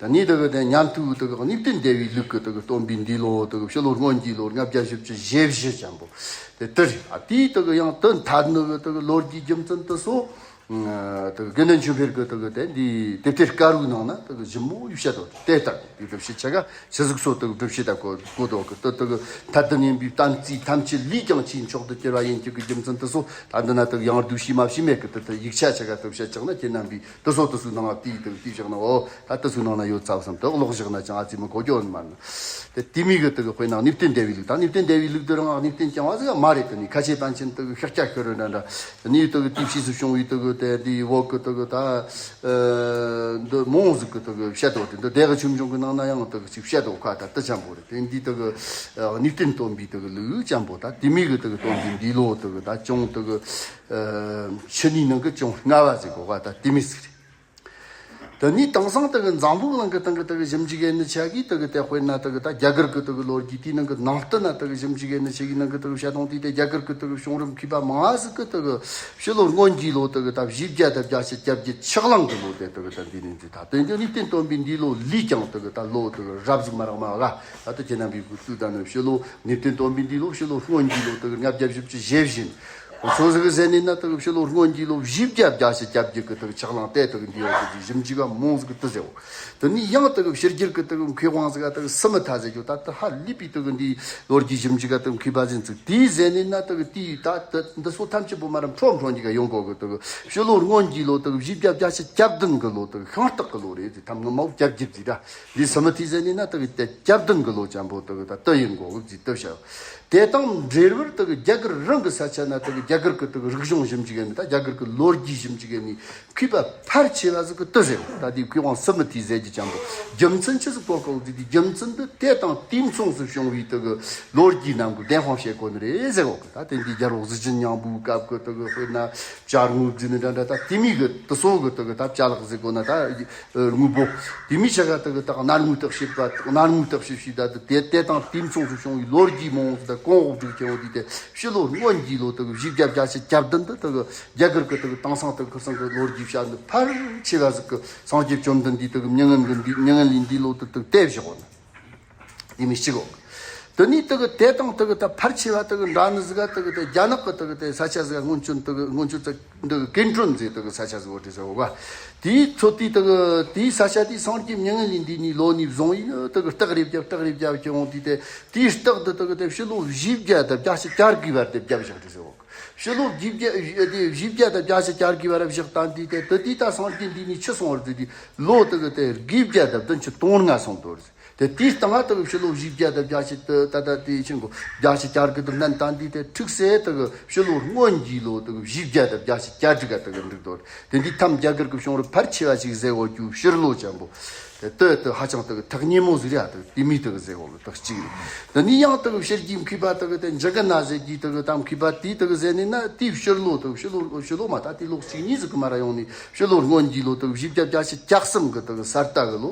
དེ་ནས་དེ་གི་དེ་ཉན་ཐོས་དེ་གི་གནུབས་བསྟན་སྡེ་པའི་ལུགས་གི་དེ་གི་སྟོན་པའི་འདུས་ལོ་དེ་གི་ཕྱི་ལོ་སྔོན་གྱི་ལོ་ལྔ་བརྒྱ་བཞི་བཅུ་ཞེ་བཞི་ཅན་པོ་དེ་དེ་རེད། ཨ་དེའི་དེ་གི་ཡང་དེ་འཐད་ནི་གི་དེ་གི་ལོ་རྒྱུས་རྒྱུ་མཚན་དེ་ཚོ། ཨ་དེ་གི་དགེ་འདུན་ཆོས་འཕེལ་གི་དེ་གི་དེ་འདི་དེབ་ཐེར་དཀར་པོའི་ནང་ན་དེ་གི་ཞིབ་མོ་ཡིས་བཤད་དོ། དེ་ལྟར་དེ་སྒྲུབ་བྱེད་ཆ་ག་ཆི་ཟིག་སོ་དེ་གི་སྒྲུབ་བྱེད་ད་གོ་གོ་དོ་གི། དེ་དེ་གི་མཐར་ཐུག་གནས་པའི་བསྟན་རྩིས་ཐམས་ཅད་ལས་ཀྱང་ཆེས་མཆོག་ཏུ་གྱུར་པ་ཡིན་གྱི་གི་རྒྱུ་མཚན་དེ་ཚོ་ད་འདི་ན་དེ་གི་ཡང་བསྡུས་ཤེས་མ་ཤེས་མེད་གི། དེ་དེ་ཡིག་ཆ་ཆ་ག་དེ་བཤད་ཀྱང་ན་ཁྱེད་རྣམ་པས་དེ་ཚོ་དེ་ཚོའི་ནང་ང་དེའི་དེ་གི་དེའི་བཞག་ན། འོ་ད་དེ་ཚོའི་ནང་ན་ཡོད་ཚ་བསམ་དེ་ཀློག་བཞག་ན་ཅང་ཨ་ཙི་མི་གོ་རྒྱུ་ཡོད་མ་ནི། དེ་དེ་མི་གི་དེ་གི་དཔེར་ན་གནུབས་བསྟན་སྡེ་པའི་ལུགས་དང་། གནུབས་བསྟན་སྡེ་པའི་ལུགས་དེ་རང་གནུབས་བསྟན་རྐྱང་བ་ཟིག་མ་རེད། དེ་ནི་ཁ་ཆེ་པཎ་ཆེན་དེ་གི་ཤཱཀྱ་ཤོ་རི་འདྲ་འདྲ། དེ་ནི་དེ་གི་དེའི་ཕྱིས་སུ་བྱུང་བའི་དེ་གི་དེ་འདི་བོད་གི་དེ་གི་ད་ཨ་འདི་མང་ཟིག་གི་དེ་གི་བཤད་དོ། དེ་འདི་སྡེ་གི་ཆོས་འབྱུང་གི་ནང་ན་ཡང་དེ་གི་ཅིག་བཤད་དོ་ཁ། ད་དེ་ཅན་པོ་རེད། དེ་འདི་དེ་གི་ཨ་གནུབས་བསྟན་སྟོན་པའི་དེ་གི་ལུགས་ཅན་པོ་ད་དེ་མི་གི་དེ་གི་སྟོན་པའི་འདུས་ལོ་དེ་གི་ད་ཅུང་དེ་གི་ཨ་འཆི་ནི་ནང་གི་ཅུང་སྔ་བ་ཟིག་གོ་ག་ད་དེ་མི་ཟིག་རེད། དེ་ནས་དེང་སང་དེ་གི་འཛམ་བུ་གླིང་གི་སྟེང་གི་དེ་གི་ཞིབ་འཇུག་ཡེ་ནི་ཆ་གིས་དེ་གི་དེ་དཔེར་ན་དེ་གི་ད་རྒྱ་གར་གི་དེ་གི་ལོ་རྒྱུས་དེའི་ནང་གི་ནང་བསྟན་ན་དེ་གི་ཞིབ་འཇུག་ཡེ་ནི་ཆ་གིས་ནང་གི་དེ་གི་བཤད་སྟངས་དེ་དེ་རྒྱ་གར་གི་དེ་གི་བྱུང་རིམ་མཁས་པ་མང་ཟིག་གི་དེ་གི་ཕྱི་ལོ་སྔོན་གྱི་ལོ་དེ་གི་ད་བཞི་བརྒྱ་དང་བརྒྱད་ཅུ་གྱ་བརྒྱད་ཆགས་ལང་གི་ལོ་དེ་དེ་གི་ད་འདི་ནས་འདི་ད་དེ་འདི་གནུབས་བསྟན་སྟོན་པའི་འདི་ལོ་ལས་ཀྱང་དེ་གི་ད་ལོ་དེ་གི་རབ་ཟིག་མ་རག་མ་ག་ད་དེ་ཁྱེད་རྣམ་པའི་གི་དུས་ད་ནི་ཕྱི་ལོ་གནུབས་བསྟན་སྟོན་པའི་འདི་ལོ་ཕྱི་ལོ་སྔོན་གྱི་ལོ་དེ་གི་ལྔ་བརྒྱ་བཞི་བཅུ་ཞེ་བཞི་ཡིན། སོ་ཟིག་ཟེར་ནས་ན་དག་ཕྱི་ལོ་སྔོན་གྱི་ལོ་བཞི་བརྒྱ་བརྒྱད་ཅུ་གྱ་བརྒྱད་གི་དག་ཆག་ལང་དེ་དག་འདི་ཡོད་དག་ཞིབ་འཇུག་ག་མོང་ཟིག་དུ་ཟེར་བོ། དེ་ནས་ཡང་དག་ཕྱི་རྒྱལ་གི་དག་མཁས་དབང་ཟིག་ག་དག་སི་མི་ཐ་ཟེར་རྒྱུ་ད་ལྟ་ཧ་ལས་པའི་དག་འདི་ལོ་རྒྱུས་ཞིབ་འཇུག་ག་དག་མཁས་པ་ཟིན་ཚུགས། དེའི་ཟེར་ནས་ན་དག་དེའི་ད་དེ་འདི་སོ་ཐམས་ཅད་པོ་མ་ར་འཕྲོ་འཕྲོ་འདི་ག་ཡོང་གོ་གི་དག་ཕྱི་ལོ་སྔོན་གྱི་ལོ་དག་བཞི་བརྒྱ་བརྒྱད་ཅུ་གྱ་བདུན་གི་ལོ་དག་ཤིང་སྟག་གི་ལོ་རེད་ཟེར། ཐམ་ངོ་མ་བོ་གྱ་བརྒྱད་ཟིག་ར། འདི་སི་མི་ཐ་ཟེར་ནས་ན་དག་དེ་གྱ་བདུན་གི་ལོ་ཅན་པོ་དག་ད་དེ་ཡིན་གོ་གི་ཟིག་དེ་བྱ། དེ་དང་འབྲེལ་བར་དག་རྒྱ་གར་རང་གི་ས་ཆ་ན་དག་རྒྱ་གར་གི་དག་རིག་གཞུང་ཞིབ་འཇུག་ཡས་ནི་ད་རྒྱ་གར་གི་ལོ་རྒྱུས་ཞིབ་འཇུག་ཡས་ནི་མཁས་པ་ཕལ་ཆེ་བ་ཟིག་གི་དེ་རེད། ད་དེ་མཁས་དབང་སི་མི་ཐ་ཟེར་རྒྱུ་ཅན་པོ་རྒྱུ་མཚན་ཆི་ཟིག་གོ་གོ་ཟིག་དེ་རྒྱུ་མཚན་འདི་དེ་དང་དུས་མཚུངས་སུ་བྱུང་བའི་དག་ལོ་རྒྱུས་རྣམས་ཀྱི་བདེན་དཔང་བྱེད་གོ་ནི་རེད་ཟེར་གོ་གི། ད་དེ་འདི་རྒྱལ་པོ་གཟི་བྱིན་སྙིང་པོའི་སྐབས་ཀྱི་དག་དཔེར་ན་བྱ་དངོས་བརྫིས་ནི་འདྲ་འདྲ་ད་དེ་མི་གི་དེ་སོ་གི་དག་ད་བྱ་ལག་ཟེར་གོ་ན་ད། དངོས་པོ། དེ་མི་ཆ་ག་དག་དག་སྣང་ངོ་བརྟག་ཞིབ་པ་སྣང་ངོ་བརྟག་ཞིབ་བྱས་ད་དེ་དེ་དང་དུས་མཚུངས་སུ་བྱུང་བའི་ལོ་རྒྱུས་མང་བོ་དག་གོང་འོག་བསྒྲིགས་ཀྱང་འོ་དེ་དེ་ཕྱི་ལོ་སྔོན་གྱི་ལོ་དག་བཞི་བརྒྱ་བརྒྱད་ཅུ་གྱ་བདུན་དུ་དག་རྒྱ་གར་གི་དག་དེང་སང་དག་ཁར་སང་གི་ལོ་རྒྱུས་བཤད་ནི་ཕལ་ཆེ་བ་ཟིག་གི་སངས་རྒྱས་བཅོམ་ལྡན་འདས་དག་མྱ་ངན་གི་འདི་མྱ་ངན་ལས་འདས་ལོ་དུ་དག་དེ་བཞག་གོ་ནི། དེ་མི་གཅིག་གོ། དེ་ནས་དག་དེ་དང་དག་ད་ཕལ་ཆེ་བ་དག་འདྲ་ནི་ཟིག་ག་དག་དེ་རྒྱ་ནག་གི་དག་དེ་ས་ཆ་ཟིག་སྔོན་བྱོན་དག་སྔོན་བྱོན་ཚ་འདི་ཀན་ཀྲོན་ཟེར་དག་ས་ཆ་ཟིག་འོ་དེ་ཟེར་བ། དེའི་ཚོད་དེའི་དག་དེའི་ས་ཆ་དེའི་སངས་རྒྱས་མྱ་ངན་ལས་འདས་ནས་ལོ་ནས་བཟུང་ཡིན་ནི་དག་སྟག་རེ་བརྒྱབ་སྟག་རེ་བརྒྱབ་ཀྱི་འོང་དུས་དེ་དེའི་སྟག་འདི་དག་དེ་ཕྱི་ལོ་བཞི་བརྒྱ་དང་བརྒྱད་ཅུ་གྱ་དགུའི་བར་དེ་བརྒྱབ་བཞག་དེ་ཟེར་བ། ཕྱི་ལོ་བཞི་བརྒྱ་དེ་བཞི་བརྒྱ་དང་བརྒྱད་ཅུ་གྱ་དགུའི་བར་བཞག་བཏང་དུས་དེ་དེ་དུས་ད་སངས་རྒྱས་འདས་ནས་ཆི་སོང་བར་དུས་དེ་ལོ་དག་དེ་དགུ་བརྒྱ་དང་བདུན་ཅུ་དོན་ལྔ་སོང་དོར། དེ་དེའི་སྟེང་ང་དག་ཕྱི་ལོ་བཞི་བརྒྱ་དང་བརྒྱད་ཅུ་དེ་ད་ལྟ་དེའི་ཆེན་གོ་བརྒྱད་ཅུ་གྱ་དགུ་དུ་ལན་བཏང་དུས་དེ་འཁྲུག་སེ་དག་ཕྱི་ལོ་སྔོན་གྱི་ལོ་དག་བཞི་བརྒྱ་དང་བརྒྱད་ཅུ་གྱ་དྲུག་ག་དག་འགྲིག་དོ། དེ་འདི་ཐམ་རྒྱ་གར་གི་བྱུང་རབས་ཕལ་ཆེ་བ་ཞིག་ཟེར་འོ་རྒྱུ་ཕྱིར་ལོ་ཅན་པོ། དེ་དེ་དེ་ཧ་ཅང་དག་ཐག་ཉེ་མོ་ཟིག་རེད་ཨ། དག་དེ་མི་དག་ཟེར་འོ་དག་གཅིག་རེད། དེ་ནི་ཡང་དག་ཕྱི་རྒྱལ་མཁས་པ་དག་དེ་འཇི་ག་ན་ཟེར་གྱི་དག་དམ་མཁས་པ་དེ་དག་ཟེར་ནས་ན་དེའི་ཕྱིར་ལོ་དག་ཕྱི་ལོ་ཕྱི་ལོ་མ་ད་དེ་ལོ་གཅིག་གཉིས་ཟིག་གི་མ་ར་ཡོང་ནས་ཕྱི་ལོ་སྔོན་གྱི་ལོ་དག་བཞི་བརྒྱ་བརྒྱད་ཅུ་གྱ་གསུམ་གི་དག་ས་རྟ་གི་ལོ།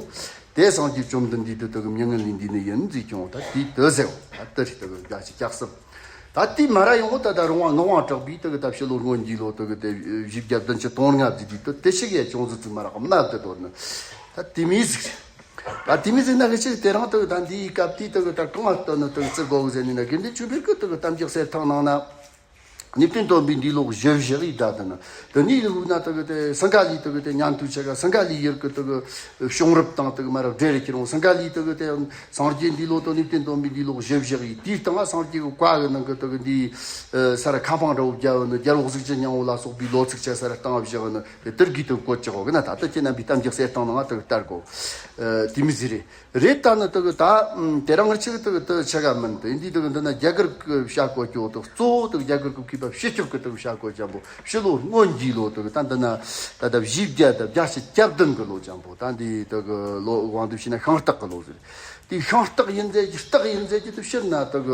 དེ་སངས་རྒྱས་བཅོམ་ལྡན་འདས་དེ་དག་མྱ་ངན་ལས་འདས་ནི་ཡིན་ཟེར་ཀྱང་ད་དེ་དེ་ཟེར་བ་ད་དེ་རེད་དག་བརྒྱད་ཅུ་གྱ་གསུམ། ད་དེ་མ་ར་ཡོང་བ་ད་ད་རང་དབང་ངག་དབང་གྲགས་པས་དག་ད་ཕྱི་ལོ་སྔོན་གྱི་ལོ་དག་དེ་བཞི་བརྒྱ་བདུན་ཅུ་དོན་ལྔ་བརྩིས་དུས་དེ་དེ་ཞིག་ཡ་ཅུང་ཟད་ཙམ་མ་ར་གམ་ན་དེ་དོར་ནི་ད་དེ་མི་ཟིག་རེད། ད་དེ་མི་ཟིག་ན་གི་ཅིག་དེ་རང་དག་ད་འདིའི་སྐབས་དེ་དག་ད་གང་ལ་ལྟོས་ནི་དག་བརྩི་དགོས་གི་ཟེར་ནི་ན་དགེ་འདུན་ཆོས་འཕེལ་གི་དག་གཏམ་རྒྱུད་གསེར་ཐང་ནང་ན། གནས་བརྟན་སྟོན་པའི་འདས་ལོ་བཞི་བཞག་ཡིག་སྒྲ་དེ་ནི། དེ་ནས་ལུགས་ན་དག་དེ་སིང་ག་ལི་དག་དེ་ཉན་ཐོས་ཆ་ག་སིང་ག་ལི་ཡུལ་གི་དག་བྱུང་རབས་དང་དག་མ་རབས་འབྲེལ་རེ་ཁྱེར་འོང་། སིང་ག་ལི་དག་དེ་སངས་རྒྱས་འདས་ལོ་དང་གནས་བརྟན་སྟོན་པའི་འདས་ལོ་བཞི་བཞག་ཡིག་དེའི་སྟེང་ང་སངས་རྒྱས་ཀྱི་བཀའ་གི་ནང་གི་དག་འདི་ས་ར་ཁ་འཕང་འདྲ་བོ་བརྒྱབ་ནི་རྒྱལ་པོ་གཟུགས་ཅན་སྙིང་པོ་ལ་སོགས་པའི་ལོ་ཚིགས་ཆ་ས་ར་བཏང་བཞག་ནི་དེ་དེར་གི་དག་གོ་ཅི་གོ་གི་ན་ད་ལྟ་ཁྱེད་རྣམ་པའི་གཏམ་རྒྱུད་གསེར་ཐང་ནང་ང་དག་ལྟར་གོ། དེ་མི་ཟིག་རེད། རེད་ད་ནི་དག་ད་དེ་རང་ངར་ཆིག་དག་དེ་ཆ་ག་མིན་དེ་འདི་དག་འདི་ན་རྒྱ་གར་གི་བྱ་གོ་ཀྱོ་དག་གཙོ་བོ་དག་རྒྱ་གར་གི་མཁས་པ་ཕྱི་སྐྱོབ་གི་དག་བྱ་གོ་ཅན་པོ་ཕྱི་ལོ་སྔོན་གྱི་ལོ་དག་ད་འདི་ན་ད་ལྟ་བཞི་བརྒྱ་དང་བརྒྱད་ཅུ་གྱ་བདུན་གི་ལོ་ཅན་པོ་ད་འདི་དག་ལོ་དབང་དུ་བྱས་ན་ཤིང་སྟག་གི་ལོ་ཟེར། དེ་ཤིང་སྟག་ཡིན་ཟེར་གྱི་སྟག་ཡིན་ཟེར་གྱི་དེ་ཕྱིར་ན་དག་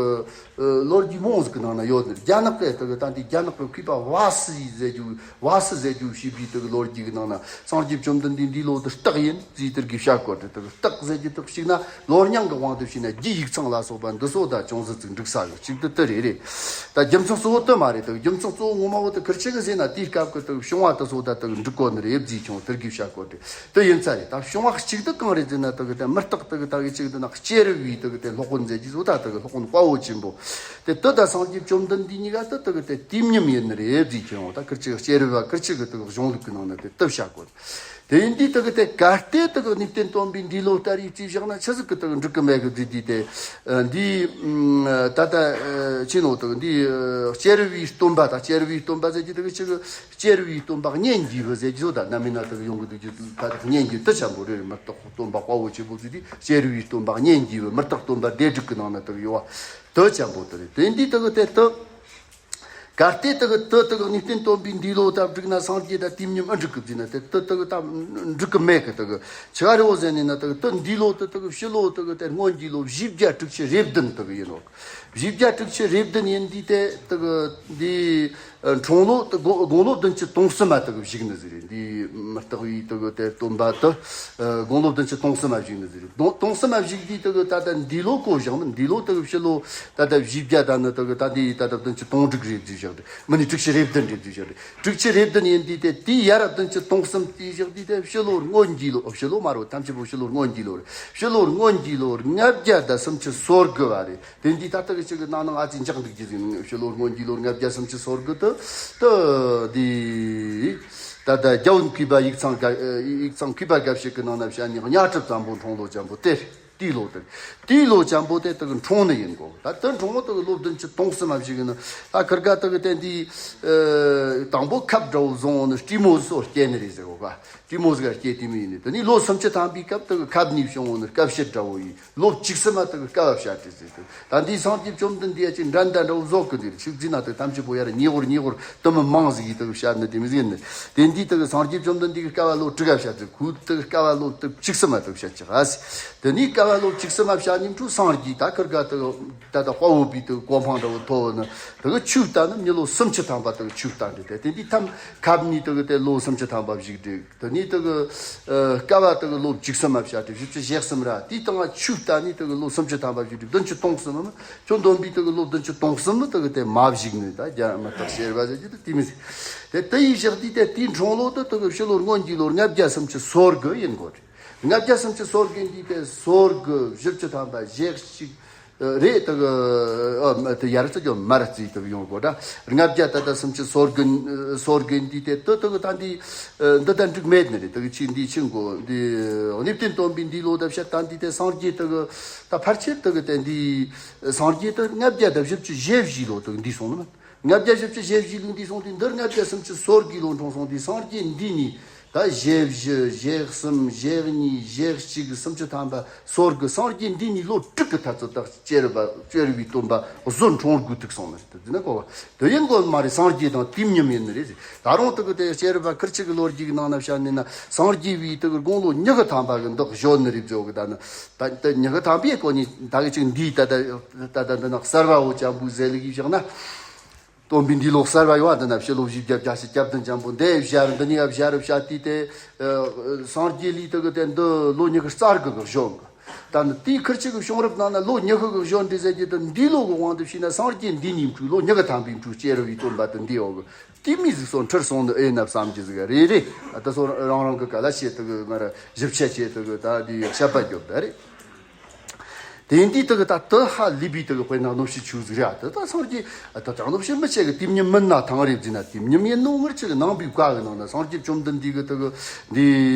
ལོ་རྒྱུས་མང་ཟིག་གི་ནང་ན་ཡོད་ནི་རྒྱ་ནག་གི་དག་ད་འདི་རྒྱ་ནག་གི་མཁས་པ་ཝ་སི་ཟེར་རྒྱུ་ཝ་སི་ཟེར་རྒྱུ་ཞེས་པའི་དག་ལོ་རྒྱུས་གི་ནང་ན་སངས་རྒྱས་བཅོམ་ལྡན་འདས་འདས་ལོ་དེ་སྟག་ཡིན་ཟེར་དེར་གི་བྱ་གོ་དེ་དག་སྟག་ཟེར་གྱི་དག་གཅིག་ན་ལོ་རྙིང་གི་དབང་དུ་བྱས་ན་རྒྱའི་ཡིག་ཚང་ལ་སོགས་པ་འདི་སོ་ད་ཅུང་ཟད་ཅིག་འགྲིག་ས་ཡོད་གཅིག་དེ་དེ་རེད་རེད། ད་རྒྱུ་མཚན་གཙོ་བོ་དེ་མ་རེད། དག་རྒྱུ་མཚན་གཙོ་བོ་ངོ་མ་བོ་དེ་ཁིར་ཆི་གི་ཟེར་ན་དེའི་སྐབས་ཀྱི་དག་བྱུང་བ་དེ་སོ་ད་དག་འགྲིག་གོ་ནི་རེད་ཟེར་ཀྱང་དེར་གི་བྱ་གོ་དེ་དེ་ཡིན་ས་རེད། ད་བྱུང་བ་གཅིག་དེ་གང་རེད་ཟེར་ན་དག་གི་དེ་མི་རྟག་དག་གི་ད་གི་གཅིག་དེ་ན་སྐྱེ་རུ་བའི་དག་གི་དེ་སློབ་དཔོན་མཛད་ཀྱི་བཟོ་ད་དག་གི་སློབ་དཔོན་དཔའ་བོ་ཆེན་པོ་དེ་དེ་ད་སངས་རྒྱས་བཅོམ་ལྡན་འདས་གཉིས་ཀ་དེ་དག་གི་དེ་དུས་མཉམ་ཡིན་ནི་རེད་ཟེར་ཀྱང་ད་ཁིར་ཆི་གི་སྐྱེ་རུ་བ་ཁིར་ཆི་གི་དག་གི་གཞུང་ལུགས་ཀྱི་ནང་ན་དེ་དེ་བྱ་གོ། དེ་ཡིན་དུས་དག་གི་དེ་གལ་ཏེ་དག་གི་གནས་བརྟན་སྟོན་པའི་འདས་ལོ་ལྟར་ཡིག་ཅིག་བཞག་ན་ཆི་ཟིག་གི་དག་གི་འགྲིག་གི་མེད་གི་ཟེར་དུས་དེ་འདི་ད་ལྟ་ཆི་ནོ་དག་འདི་སྐྱེ་རུ་བའི་སྟོན་པ་དང་སྐྱེ་རུ་བའི་སྟོན་པ་ཟེར་གྱི་དག་གི་ཆི་གི་སྐྱེ་རུ་བའི་སྟོན་པ་གཉེན་གྱི་བུ་ཟེར་གྱི་བཟོ་ད་རྣམ་སྨིན་ན་དག་གི་ཡོང་གི་འདུག་རྒྱུ་ད་དག་གཉེན་གྱི་དེ་ཆེན་པོ་རེ་རེ་མི་རྟག་སྟོན་པ་དཔའ་བོ་ཆེན་པོ་ཟེར་དུས་སྐྱེ་རུ་བའི་སྟོན་པ་གཉེན་གྱི་བུ་མི་རྟག་སྟོན་པ་སྡེ་དྲུག་གི་ནང་ན་དག་ཡོད་བ་དེ་ཆེན་པོ་དེ་རེད། དེ་ཡིན་དུས་དག་གི་དེ་དག་གལ་ཏེ་དག་དེ་དག་གནས་བརྟན་སྟོན་པའི་འདས་ལོ་དང་བསྒྲིགས་ན་སངས་རྒྱས་དང་དུས་མཉམ་ཨེ་འགྲིག་གི་ཟེར་ན་དེ་དེ་དག་ད་འགྲིག་གི་མེད་གི། དག་ཆི་ག་རེད་བོ་ཟེར་ནས་ན་དག་དེ་འདས་ལོ་དེ་དག་ཕྱི་ལོ་དག་དེ་སྔོན་གྱི་ལོ་བཞི་བརྒྱ་དྲུག་ཅུ་རེ་བདུན་དག་ཡིན་ནོ། བཞི་བརྒྱ་དྲུག་ཅུ་རེ་བདུན་ཡིན་དུས་དེ་དག་འདི་འཁྲུངས་ལོ་དགུང་ལོ་བདུན་ཅུ་དོན་གསུམ་མ་དག་བཞུགས་ནི་ཟིག་རེད། འདི་མི་རྟག་པའི་དག་དེ་སྟོན་པ་དེ་དགུང་ལོ་བདུན་ཅུ་དོན་གསུམ་མ་བཞུགས་ནི་ཟིག་རེད། དོན་གསུམ་མ་བཞུགས་དུས་དག་ད་ལྟ་འདས་ལོ་གོ་བཞག་ནི་འདས་ལོ་དག་ཕྱི་ལོ་ད་ལྟ་བཞི་བརྒྱ་ད་ནི་དག་ད་འདི་ད་ལྟ་བདུན་ཅུ་དོན་དྲུག་རེད་ཟེར་བཞག་རེད། མི་ནི་དྲུག་ཅུ་རེ་བདུན་རེད་ཟེར་བཞག་རེད། དྲུག་ཅུ་རེ་བདུན་ཡིན་དུས་དེ་དེའི་ཡར་བདུན་ཅུ་དོན་གསུམ་དེ་བཞག་དུས་དེ་ཕྱི་ལོ་སྔོན་གྱི་ལོ་ཕྱི་ལོ་མ་རོ་ཐམས་ཅད་པོ་ཕྱི་ལོ་སྔོན་གྱི་ལོ་རེད། ཕྱི་ལོ་སྔོན་གྱི་ལོ་ལྔ་བརྒྱ་དང་སུམ་ཅུ་སོ་དགུ་བ་རེད། དེ་འདི་ད་ལྟ་གི་ ཅིག་གི་ནང་ནང་ཨ་ཙི་འཇགས་འདུག་རྒྱུ་ཟིན། ཕྱི་ལོ་སྔོན་གྱི་ལོ་ལྔ་བརྒྱ་སུམ་ཅུ་སོ་དགུ་དུ་དུ་དེ་ད་ལྟ་རྒྱལ་བོ་གུས་པ་ཡིག་ཚང་ག་ཡིག་ཚང་གུས་པ་དགའ་བྱེད་ཀྱི་ནང་ན་བཤད་ནི་གཉའ་ཁྲི་བཙན་པོ་འཁྲུངས་ལོ་ཅན་པོ་དེ་དེའི་ལོ་དེ་དེའི་ལོ་ཅན་པོ་དེ་དུ་འཁྲུངས་ནི་ཡིན་གོ། ད་དུ་འཁྲུངས་དུ་ལོ་བདུན་ཅུ་དོན་གསུམ་མ་ཞིག་ཡིན་ན། ད་ཁིར་ག་དུ་གི་དེ་འདི་དང་པོ་ཁབ་འདྲ་བོ་བཟུང་བ་ནི་སྤྲེའུ་མོ་སོ་སྐྱེས་ནི་རེད་ཟེར་གོ་ག་སྤྲེའུ་མོ་ཟིག་སྐྱེས་དེ་མི་ཡིན་ནི། དེ་ནི་ལོ་སུམ་ཅུ་ཐམ་པའི་སྐབས་དུ་གི་ཁབ་ནི་བྱུང་བ་ནི་དཀའ་བཤད་འདྲ་བོ་ཡིན། ལོ་བཅུ་གསུམ་མ་དག་གི་སྐལ་བ་བཤད་དེ་ཟེར་དུ། ད་འདིའི་སངས་རྒྱས་བཅོམ་ལྡན་འདས་ཀྱི་འགྲན་ཟླ་འདྲ་བོ་བཟོ་གི་འདིར་ཆིག་འཛིན་ན་དུ་ཐམས་ཅད་པོ་ཡར་ཉེ་བོར་ཉེ་བོར་དུ་མི་མང་ཟིག་ཡིས་དུ་བཤད་ནི་དེ་མི་ཟིན་ནི། དེ་འདིའི་དུ་སངས་རྒྱས་བཅོམ་ལྡན་འདས་ཀྱི་སྐལ་བ་ལོ་དྲུག་ག་བཤད་དུ། ཁུ་དུ་སྐལ་བ་ལོ་དུ་བཅུ་གསུམ་མ་དུ་བཤད་ཅི་ག་ཟེར། དེ་ནི་སྐལ་བ་ལོ་བཅུ་གསུམ་མ་བཤད་ཉིན་ཁྲུ་སངས་རྒྱས་ད་ཁིར་ག་དུ་ད་ད་དཔའ་བོ་པའི་དུ་གོ་འཕང་འདྲ་བོ་ཐོབ་ནི། དུ་གི་ཆུ་བལྟ་ནི་མྱི་ལོ་སུམ་ཅུ་ཐམ་པ་དུ་ཆུ་བལྟ་འདྲི་དེ་དེ་འདི་ཐམ་ཁབ་ནི་དུ་གི་དེ་ལོ་སུམ་ཅུ་ཐམ་པ་བཞུགས་འདྲི། དེ་ནས་དེ་གི་ཨ་སྐལ་བ་དེ་གི་ལོ་བཅུ་གསུམ་མ་བཤད་དེ་བཞི་བཅུ་ཞེ་གསུམ་ར། དེའི་སྟེང་ང་ཆུ་བལྟ་ནས་དེ་གི་ལོ་སུམ་ཅུ་ཐམ་པ་བཞི་བཅུ་བདུན་ཅུ་དོན་གསུམ་མ། ཁྱོད་འདོན་པའི་དེ་གི་ལོ་བདུན་ཅུ་དོན་གསུམ་མ་དེ་གི་དེ་མ་བཞུགས་ནས་ད་རྒྱ་མི་རྟག་ཤེར་བ་ཟེར་གྱི་དེ་དེ་མི་ཟེར། དེ་དེ་ཡི་ཞག་དེ་དེ་དེའི་འཁྲུངས་ལོ་དེ་དེ་གི་ཕྱི་ལོ་སྔོན་གྱི་ལོ་ལྔ་བརྒྱ་སུམ་ཅུ་སོ་དགུ་ཡིན་དགོས་རེད། ལྔ་བརྒྱ་སུམ་ཅུ་སོ་དགུ་འདི་དེ་སོ་དགུ་བཞི་བཅུ་ཐམ་པ་ཞེ་གཅིག་རེད། དེ་གི་ཨ་དེ་ཡར་ཚ་ཇོ་མར་རྩིས་དེ་གི་ཡོང་དགོས་ད། ལྔ་བརྒྱ་ད་ལྟ་སུམ་ཅུ་སོ་དགུ་སོ་དགུ་འདི་དེ་དེ་དེ་གི་ད་འདི་འདི་ད་འགྲིག་མེད་ནི་རེད། དེ་གི་ཆི་འདི་ཆི་མགོ་འདི་གནས་བརྟན་སྟོན་པའི་འདི་ལོ་ད་བཤད་ད་འདི་དེ་སངས་རྒྱས་དེ་གི་ད་ཕལ་ཆེར་དེ་གི་དེ་འདི་སངས་རྒྱས་དེ་ལྔ་བརྒྱ་ད་བཞི་བཅུ་ཞེ་བཞི་ལོ་དེ་གི་འདི་སོང་ནི་མ། ལྔ་བརྒྱ་བཞི་བཅུ་ཞེ་བཞི་ལོ་འདི་སོང་དུས་འདི་ལྔ་བརྒྱ་སུམ་ཅུ་སོ་དགུ་ལོ་འཁྲུངས་སོང་དུས་སངས་རྒྱས་འདི་ནི། ད་ཞེ་བཞི་ཞེ་གསུམ་ཞེ་གཉིས་ཞེ་གཅིག་སུམ་ཅུ་ཐམ་པ་སོ་དགུ། སངས་རྒྱས་འདི་ནི་ལོ་དྲུག་གི་ཐ་ཚོད་དག་སྐྱེ་རུ་བ་སྐྱེ་རུ་བའི་སྟོན་པ་གཟོད་འཁྲུངས་དགོས་ཐུག་སོང་ནི་རེད། དེ་ན་གོ་བ་དེ་ཡིན་དགོས་མ་རེད། སངས་རྒྱས་དང་དུས་མཉམ་ཡིན་ནི་རེད། ད་རུང་དེ་གི་དེ་སྐྱེ་རུ་བ་ཁིར་ཆི་གི་ལོ་རྒྱུས་ཀྱི་ནང་ན་བཤད་ནི་ན་སངས་རྒྱས་བའི་དེ་གི་དགུང་ལོ་ཉི་ཤུ་ཐམ་པ་གི་འདག་བཞོན་ནི་རེད་བཟོ་གི། ད་ནི་ད་ད་ཉི་ཤུ་ཐམ་པའི་སྐོར་ནི་ད་གི་ཅིག་འདིའི་ད་ད་ད་ད་འདི་ན་གསར་བ་བོ་ཅམ་བུ་ཟེ་ལི་གི་བཞག་ན། སྟོན་པའི་འདི་ལོ་གསར་བ་ཡོང་བ་འདི་ན་ཕྱི་ལོ་བཞི་བརྒྱ་བརྒྱ་ཞིག་བརྒྱ་བདུན་ཅན་པོ་འདི་བཞག་འདི་གཉིས་ཀ་བཞག་རུ་བྱ་དུས་དེ། སངས་རྒྱས་ལི་དེ་གི་དེ་འདི་ལོ་ཉི་ཤུ་རྩ་དགུ་གི་གཞོན་གི། ད་ནི་དེའི་ཁིར་ཆི་གི་བྱུང་རབས་ནང་ན་ལོ་ཉི་ཤུ་གི་གཞོན་འདི་ཟེར་གྱི་དེ་འདི་ལོ་གི་དབང་དུ་བྱས་ན་སངས་རྒྱས་འདི་ཉིད་འཁྲུག་ལོ་ཉི་ཤུ་ཐམ་པའི་འཁྲུག་སྐྱེ་རུ་བའི་སྟོན་པ་དེ་འདི་འོག་གི་དེ་མི་ཟིག་སོ་འཁྲིར་སོང་ནི་ཨེ་ན་བསམ་གྱི་ཟིག་རེ་རེ། ད་སོ་རང་རང་གི་ག་ལ་བྱེད་དེ་གི་ང་ར་ཞིབ་ཆ་བྱེད་དེ་གི་ད་འདི་བཤད་པ་རྒྱོབ་ད་རེད། དེ་འདི་དག་ད་དུ་ཧ་ལི་བི་དག་དཔེར་ན་གནོད་བྱེད་ཆུ་ཟིག་རེད། ད་ད་སངས་རྒྱས་ད་ད་གནོད་བྱེད་མི་ཆེ་གི་དེ་མཉམ་མིན་ན་ཐང་རེད་ཟིན་ན་དེ་མཉམ་ཡིན་ནོ་ངར་ཆེ་གི་ནང་པའི་བཀའ་གི་ནང་ན་སངས་རྒྱས་བཅོམ་ལྡན་འདས་གི་དག་འདི་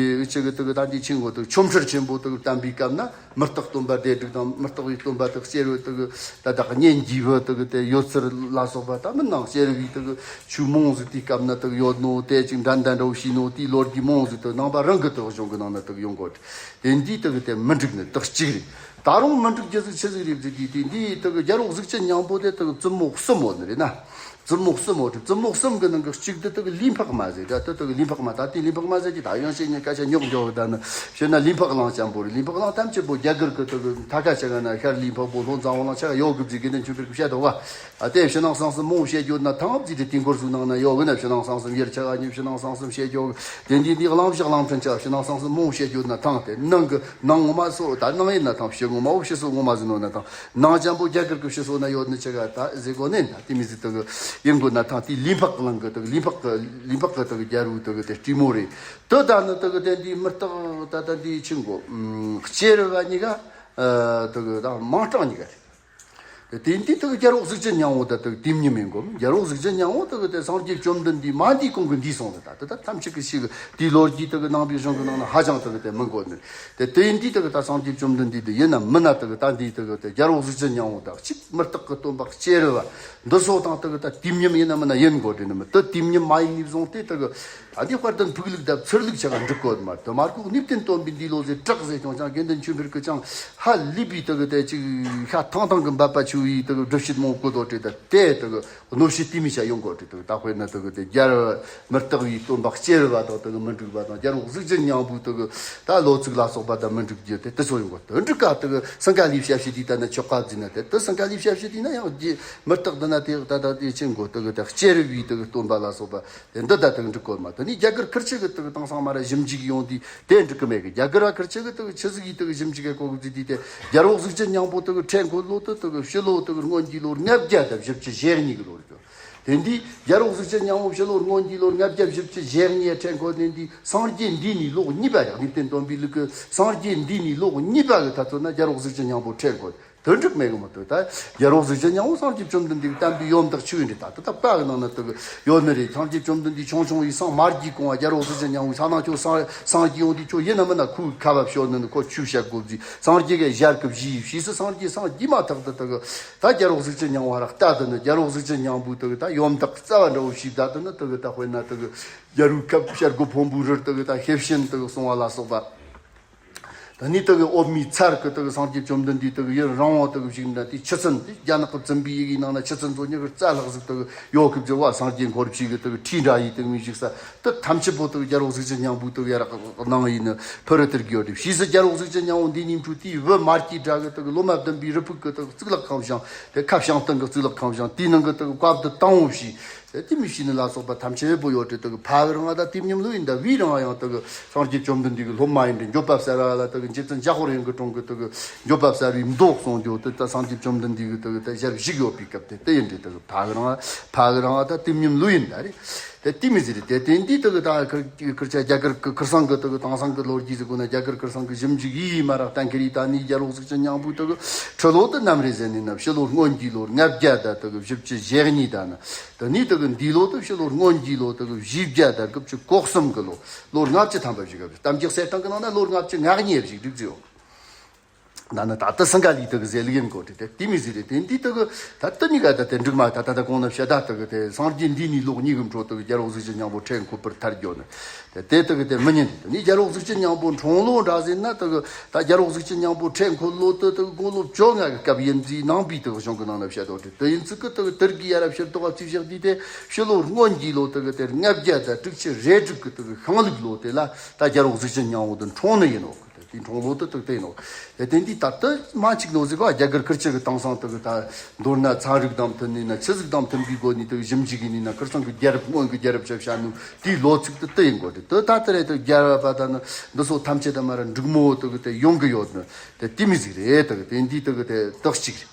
ཆེ་གི་དག་ད་འདི་ཆེན་པོ་དག་ཆོ་འཕྲུལ་ཆེན་པོ་དག་བསྟན་པའི་སྐབས་ན་མི་རྟག་སྟོན་པ་སྡེ་དྲུག་དང་མི་རྟག་པའི་སྟོན་པ་དག་སྐྱེ་རུ་དག་ད་དག་གཉེན་གྱི་བུ་དག་དེ་ཡོད་ཚུལ་ལ་སོགས་པ་ད་མི་ནང་སྐྱེ་རུ་བའི་དག་ཆོས་མང་ཟིག་དེའི་སྐབས་ན་དག་ཡོད་ནོ། དེ་ཅིག་འགྲན་ཟླ་འདྲ་བོ་ཤེས་ནོ། དེའི་ལོ་རྒྱུས་མང་ཟིག་དག་ནང་པ་རང་གི་དག་གཞུང་གི་ནང་ན་དག་ཡོང་གོ། དེ་འདིའི་དག་དེ་མི་འགྲིག་ནི་དག་གཅིག་རེད། ད་རུང་མི་འགྲིག་རྒྱུ་ཟིག་ཆི་ཟིག་རེད་ཟེར་དུས་དེ་འདིའི་དག་རྒྱལ་པོ་གཟུགས་ཅན་སྙིང་པོ་དེ་དག་བཙུན་མོ་གསུམ་ཡོད་ནི་རེད་ན། བཙུན་མོ་གསུམ་ཡོད་རེད། བཙུན་མོ་གསུམ་གི་ནང་གི་གཅིག་དེ་དག་ལུས་འཕགས་མ་ཟེར་ད་དེ་དག་ལུས་འཕགས་མ་ད་དེ་ལུས་འཕགས་མ་ཟེར་གྱི་ད་ཡང་ཤེས་ཉེ་སྐད་ཆ་ཉོག་འཇོག་གི་ད་ནི་བཤད་ན་ལུས་འཕགས་གླང་ཅན་པོ་རེད། ལུས་འཕགས་གླང་ཐམས་ཅད་པོ་རྒྱ་གར་གི་དག་མཐའ་ཁ་ཆ་ག་ན་ཤར་ལུས་འཕགས་པོ་ལྷོ་འཛམ་བུ་གླིང་ཆ་ག་ཡོད་གི་ཟིག་དགེ་འདུན་ཆོས་འཕེལ་གི་བཤད་དོ་བ། ཨ་དེ་ཕྱི་ནང་གསང་གསུམ་མང་བཤད་རྒྱུ་ན་ཐང་ཟིག་དེ་དེ་འཁོར་གཟུགས་ནང་ན་ཡོད་གི་ན་ཕྱི་ནང་གསང་གསུམ་ཡར་ཆ་ག་ཉིན་ཕྱི་ནང་གསང་གསུམ་བཤད་རྒྱུ་དེ་འདི་འདི་གླང་བཞག་གླང་ཕྲན་ཆ་ཕྱི་ནང་གསང་གསུམ་མང་བཤད་རྒྱུ་ན་ཐང་དེ་ནང་གི་ནང་ངོ་མ་སོ་ད་ནང་ཡིན་ན་ཐང་ཕྱི་ངོ་མ་འོ་ཕྱི་སོ་ངོ་མ་ཟིན་ནོ་ན་ཐང་ནང་ཅན་པོ་རྒྱ་གར་གི་ཕྱི་སོ་ན་ཡོད་ནི་ཆ་ག་ད་ཟེ་གོ་ནས་ན་དེ་མི་ཟིག་དག་ཡིན་དགོས་ན་ཐང་དེ་ལུས་འཕགས་གླང་གི་དག་ལུས་འཕགས་གི་ལུས་འཕགས་གི་དག་རྒྱལ་པོ་དག་དེ་སྤྲེའུ་མོ་རེད། དེ་ད་ནི་དག་དེ་འདི་མི་རྟག་ད་ད་འདི་ཆི་མགོ་སྐྱེ་རུ་བ་གཉིས་ཀ་དག་ད་མང་གྲངས་གཉིས་ཀ་རེད། དེ་འདི་དག་རྒྱལ་པོ་གཟུགས་ཅན་སྙིང་པོ་ད་དག་དེ་མཉམ་ཡིན་གོ། རྒྱལ་པོ་གཟུགས་ཅན་སྙིང་པོ་དག་དེ་སངས་རྒྱས་བཅོམ་ལྡན་འདས་མ་འདིའི་གོང་གི་འདི་སོང་ད་ད་ད་ཐམས་ཅད་ཀྱི་ཤིག་དེའི་ལོ་རྒྱུས་དག་ནང་པའི་གཞུང་གི་ནང་ན་ཧ་ཅང་དག་དེ་མི་འགོད་ནི། དེ་དེ་འདི་དག་ད་སངས་རྒྱས་བཅོམ་ལྡན་འདས་དེ་ཡིན་ན་མིན་ན་དག་ད་འདི་དག་དེ་རྒྱལ་པོ་གཟུགས་ཅན་སྙིང་པོ་དག་གཅིག་མི་རྟག་གི་སྟོན་པ་སྐྱེ་རུ་བ་འདི་སོ་དང་དག་ད་དེ་མཉམ་ཡིན་ན་མིན་ན་ཡིན་དགོས་དྲན་ནི་མི་དེ་དེ་མཉམ་མ་ཡིན་ནི་བཟུང་སྟེ་དག་ད་འདི་དཔལ་ལྡན་ཕུག་ལུགས་དང་ཚུར་ལུགས་ཆ་ག་འགྲིག་གོ་མ་དེ་མར་ཁོག་གནས་བརྟན་སྟོན་པའི་འདི་ལོ་ཟེར་དྲག་ཟེར་ཀྱང་ཅང་དགེ་འདུན་ཆོས་འཕེལ་གི་ཅང་ཧ་ལས་པའི་དག་དེ་ཅིག་ཤ་ཐང་ཐང་གི་འབད་པ་ཆུ་བའི་དག་སྒྲུབ་བྱེད་མང་བོ་དོ་བྲེ་ད་དེ་དག་གནོད་བྱེད་དེ་མི་བྱ་ཡོང་གོ་བྲེ་དག་ད་དཔེར་ན་དག་དེ་རྒྱལ་མི་རྟག་པའི་སྟོན་པ་སྐྱེ་རུ་བ་དང་དག་མི་འགྲིག་པ་དང་རྒྱལ་པོ་གཟུགས་ཅན་སྙིང་པོའི་དག་ད་ལོ་ཚིགས་ལ་སོགས་པ་དང་མི་འགྲིག་རྒྱུ་དེ་དེ་ཚོ་ཡོང་གོ། དེ་འགྲིག་ག་དག་སིང་ག་ལི་བྱ་བྱེད་དེ་ད་ན་ཆོག་ག་ཟིན་ན་དེ་དེ་སིང་ག་ལི་བྱ་བྱེད་དེ་ན་ཡང་རྒྱལ་མི་རྟག་དེ་ན་དེ་ད་ད་དེ་ཆེན་གོ་དག་དེ་སྐྱེ་རུ་བའི་དག་སྟོན་པ་ལ་སོགས་པ། དེ་འདི་ད་དག་འགྲིག་གོ་མ་དེ་ནི་རྒྱ་གར་ཁིར་ཆེ་གི་དག་དེང་སང་མ་ར་ཞིབ་འཇུག་ཡོང་དུས་དེ་འགྲིག་གི་མེད་གི། རྒྱ་གར་བ་ཁིར་ཆེ་གི་དག་ཆི་ཟིག་གི་དག་ཞིབ་འཇུག་གི་གོ་གི་ཟིག་དུས་དེ་རྒྱལ་པོ་གཟུགས་ཅན་སྙིང་པོ་དག་ཁྲེན་གོ་ལོ་དུ་དག་ཕྱི་ལོ་དག་སྔོན་གྱི་ལོ་ལྔ་བརྒྱ་དང་བཞི་བཅུ་ཞེ་གཉིས་གི་ལོ་རེད། དེ་འདི་རྒྱལ་པོ་གཟུགས་ཅན་སྙིང་པོ་ཕྱི་ལོ་སྔོན་གྱི་ལོ་ལྔ་བརྒྱ་བཞི་བཅུ་ཞེ་གཉིས་ཁྲེན་གོ་དེ་འདི་སངས་རྒྱས་འདི་ནི་ལོ་གཉིས་པ་ཡང་ནི་བསྟན་སྟོན་པའི་ལུགས་གི་སངས་རྒྱས་འདི་ནི་ལོ་གཉིས་པ་གི་ཐ་ཚོད་ན་རྒྱལ་པོ་གཟུགས་ཅན་སྙིང་པོ་ཁྲེན་གོ། དོན་འགྲིག་མེད་གི་མ་གཏོགས། ད་རྒྱལ་བ་གཟུགས་ཅན་སྙིང་པོ་སངས་རྒྱས་བཅོམ་ལྡན་འདས་ཀྱི་བསྟན་པའི་ཡོན་བདག་ཆོས་ཡིན་རེད། ད་ད་ལྟ་བཀའ་གི་ནང་ན་དེ་གི་ཡོད་ནི་རེད། སངས་རྒྱས་བཅོམ་ལྡན་འདས་ཆུང་ཆུང་བའི་སང་མ་རྒྱས་གོང་བ་རྒྱལ་བ་གཟུགས་ཅན་སྙིང་པོའི་ས་ནང་ཁྱོད་སངས་སངས་རྒྱས་ཡོང་དུས་ཁྱོད་ཡིན་ན་མིན་ན་ཁོའི་ཁ་བ་ཤོར་ནི་ནི་ཁོ་ཆོས་བཤད་དགོས་ཟིག། སངས་རྒྱས་གི་ཞལ་གི་བཞི་ཡི་ཕྱིས་སུ་སངས་རྒྱས་སངས་རྒྱས་མ་ཐག་ཏུ་དེ་གི་ད་རྒྱལ་བ་གཟུགས་ཅན་སྙིང་པོ་ར་ལྟ་དུ་ནི་རྒྱལ་བ་གཟུགས་ཅན་སྙིང་པོའི་དེ་གི་ད་ཡོན་བདག་རྩ་བ་འདྲ་བོ་ཞིག་ད་དུ་ནི་དེ་གི་ད་དཔེར་ན་དེ་གི་རྒྱལ་བའི་ཁབ་བྱ་རྒོད་ཕུང་པོའི་རིར་དེ་གི་ད་ཤེར་ཕྱིན་དེ་གི་གསུང་བ་ལ་སོགས་པ། ད་ནི་དེ་གི་འོད་མའི་ཚལ་གི་དེ་གི་སངས་རྒྱས་བཅོམ་ལྡན་འདས་དེ་གི་ཡུན་རིང་བ་དེ་གི་བཞུགས་ན་དེ་ཆུ་ཚན་དེ་རྒྱ་ནག་གི་བཙུན་པའི་ཡི་གེའི་ནང་ན་ཆུ་ཚན་ཚོ་ཉི་ཤུ་རྩ་ལྷག་ཟིག་དེ་གི་ཡོད་གི་བརྗོད་བ། སངས་རྒྱས་འཁོར་བཅས་གི་དེ་གི་ཁྲི་འདྲ་ཡི་དེ་གི་མི་བཞུགས་ས་དེ་ཐམས་ཅད་པོ་དེ་གི་རྒྱལ་བ་གཟུགས་ཅན་སྙིང་པོའི་དེ་གི་ཡ་རག་གནང་ཡིན་ནི་ཕུ་རུ་དེར་གི་ཡོད་རེད། ཕྱིས་སུ་རྒྱལ་བ་གཟུགས་ཅན་སྙིང་པོ་འདི་ཉིད་འཁྲུལ་དེའི་བུ་མ་སྐྱེས་དགྲ་གི་དེ་གི་ལོ་མ་བདུན་པའི་རི་ཕུག་གི་དེ་གི་གཙུག་ལག་ཁང་བཞེངས། དེ་ཁ་བྱང་སྟེང་གི་གཙུག་ལག་ཁང་བཞེངས། དེའི་ནང་གི་དེ་གི་བཀའ་བསྡུ་དང་པོ་བྱས། དེ་དེ་མི་ཤེས་ནི་ལ་སོགས་པ་ཐམས་ཅད་པོ་ཡོད་དེ། དེ་གི་ཕ་གི་རང་ད་དེ་མཉམ་ལོས་ཡིན། ད་བུའི་རང་ཡང་དེ་གི་སངས་རྒྱས་བཅོམ་ལྡན་འདས་གི་སློབ་མ་ཡིན་དེ་འགྱོད་པ་བསལ་བ་ལ་དེ་གི་རྗེ་བཙུན་འཇམ་དཔལ་དབྱངས་གི་དྲུང་གི་དེ་གི་འགྱོད་པ་བསལ་བའི་མདོ་གསུང་རྒྱུ་དེ་ད་སངས་རྒྱས་བཅོམ་ལྡན་འདས་གི་དེ་གི་ད་ཞལ་བཞུགས་ཡོད་པའི་སྐབས་དེ་དེ་ཡིན་དེ། དེ་གི་ཕ་གི་རང་ཕ་གི་རང་ད་དེ་མཉམ་ལོས་ཡིན་ད་རེད། དེ་དེ་མི་ཟེར་རེད། དེ་དེ་འདི་དེ་གི་ད་ཁུར་ཁུར་ཆ་རྒྱ་གར་གི་ཁུར་ཚང་གི་དེ་གི་དེང་སང་གི་ལོ་རྒྱུས་ཟེར་དགོས་ན་རྒྱ་གར་ཁུར་ཚང་གི་ཞིབ་འཇུག་ཡིས་མ་རག་གཏན་འཁེལ་ཡིས། ད་ནི་རྒྱལ་བ་གཟུགས་ཅན་སྙིང་པོའི་དེ་གི་ཁྲི་ལོ་དེ་ནམ་རེད་ཟེར་ནི་ན་ཕྱི་ལོ་སྔོན་གྱི་ལོ་ལྔ་བརྒྱ་ད་དེ་གི་བཞི་བཅུ་ཞེ་གཉིས་ད་ནི། དེ་ནས་དེ་གི་འདི་ལོ་དེ་ཕྱི་ལོ་སྔོན་གྱི་ལོ་དེ་གི་བཞི་བརྒྱ་དང་དགུ་བཅུ་གོ་གསུམ་གི་ལོ། ལོ་ལྔ་བཅུ་ཐམ་པ་བཞུགས་ག་བཞུགས། གཏམ་རྒྱུད་གསེར་ཐང་གི་ནང་ན་ལོ་ལྔ་བཅུ་ང་གཉིས་བཞུགས་འདུག་ཟེར་ཡོད། ད་ནི་ད་ལྟ་སིང་ག་ལི་དེ་གི་ཟེར་ལུགས་ཡིན་གོ་དེ་དེ་དེ་མི་ཟེར་རེད། དེ་འདི་དེ་གི་ད་ལྟ་ནི་ག་ད་དེ་འགྲིག་མ་ད་ད་ད་གོང་ན་བཤད་ད་དེ་གི་དེ་སངས་རྒྱས་འདི་ནི་ལོ་གཉིས་གི་འཕྲོ་དེ་གི་རྒྱལ་བ་གཟུགས་ཅན་སྙིང་པོ་ཁྲི་འཁོར་བར་ཐར་རྒྱུ་ནི། དེ་དེ་དེ་གི་དེ་མི་ཉན། དེ་ནི་རྒྱལ་བ་གཟུགས་ཅན་སྙིང་པོ་འཁྲུངས་ལོ་འདྲ་ཟེར་ན་དེ་གི་ད་རྒྱལ་བ་གཟུགས་ཅན་སྙིང་པོ་ཁྲི་འཁོར་ལོ་དེ་དེ་གི་དགུང་ལོ་བཅོ་ལྔ་གི་སྐབས་ཡིན་ཟེར་ནང་པའི་དེ་གི་གཞུང་གི་ནང་ན་བཤད་དོ་དེ་དེ་ཡིན་ཚུལ་གི་དེ་གི་དེར་གི་ཡ་ར་ཕྱིར་ལྡོག་ག་རྩིས་བཞག་དུས་དེ་ཕྱི་ལོ་སྔོན་གྱི་ལོ་དེ་གི་དེ་ལྔ་བརྒྱ་དང་དྲུག་ཅུ་རེ་དྲུག་གི་དེ་གི་ཤིང་ལུག་ལོ་དེ་ལ་ད་རྒྱལ་བ་གཟུགས་ཅན་སྙིང་པོ་དེ་འཁྲུངས་ནི་ཡིན་ནོ། དེ་འཁྲུངས་ལོ་དེ་དེ་དེ་ཡིན་ནོ། དེ་དེ་འདི་ད་ལྟ་མ་གཅིག་ནོ་ཟིག་ག་རྒྱ་གར་ཁུལ་གཅིག་གི་དེང་སང་དེ་གི་ད་མདོར་ན་ཚན་རིག་དང་མཐུན་ནི་ན་ཆི་ཟིག་དང་མཐུན་པའི་སྒོ་ནས་དེ་གི་ཞིབ་འཇུག་གི་ནི་ན་ཁུར་ཚང་གི་རྒྱལ་རབས་སྔོན་གི་རྒྱལ་རབས་ཆ་བྱ་ནུ་དེའི་ལོ་ཚིགས་དེ་དེ་ཡིན་དགོས་རེད། དེ་ད་ལྟ་རེད། དེ་རྒྱལ་བ་པ་ད་ནི་འདི་ཚོ་ཐམས་ཅད་ད་མ་ར་འབྲུག་མོ་དེ་གི་དེ་ཡོང་གི་ཡོད་ནི་དེ་དེ་མི་ཟིག་རེད། དེ་གི་དེ་འདི་དེ་གི་དེ་དག་གཅིག་རེད།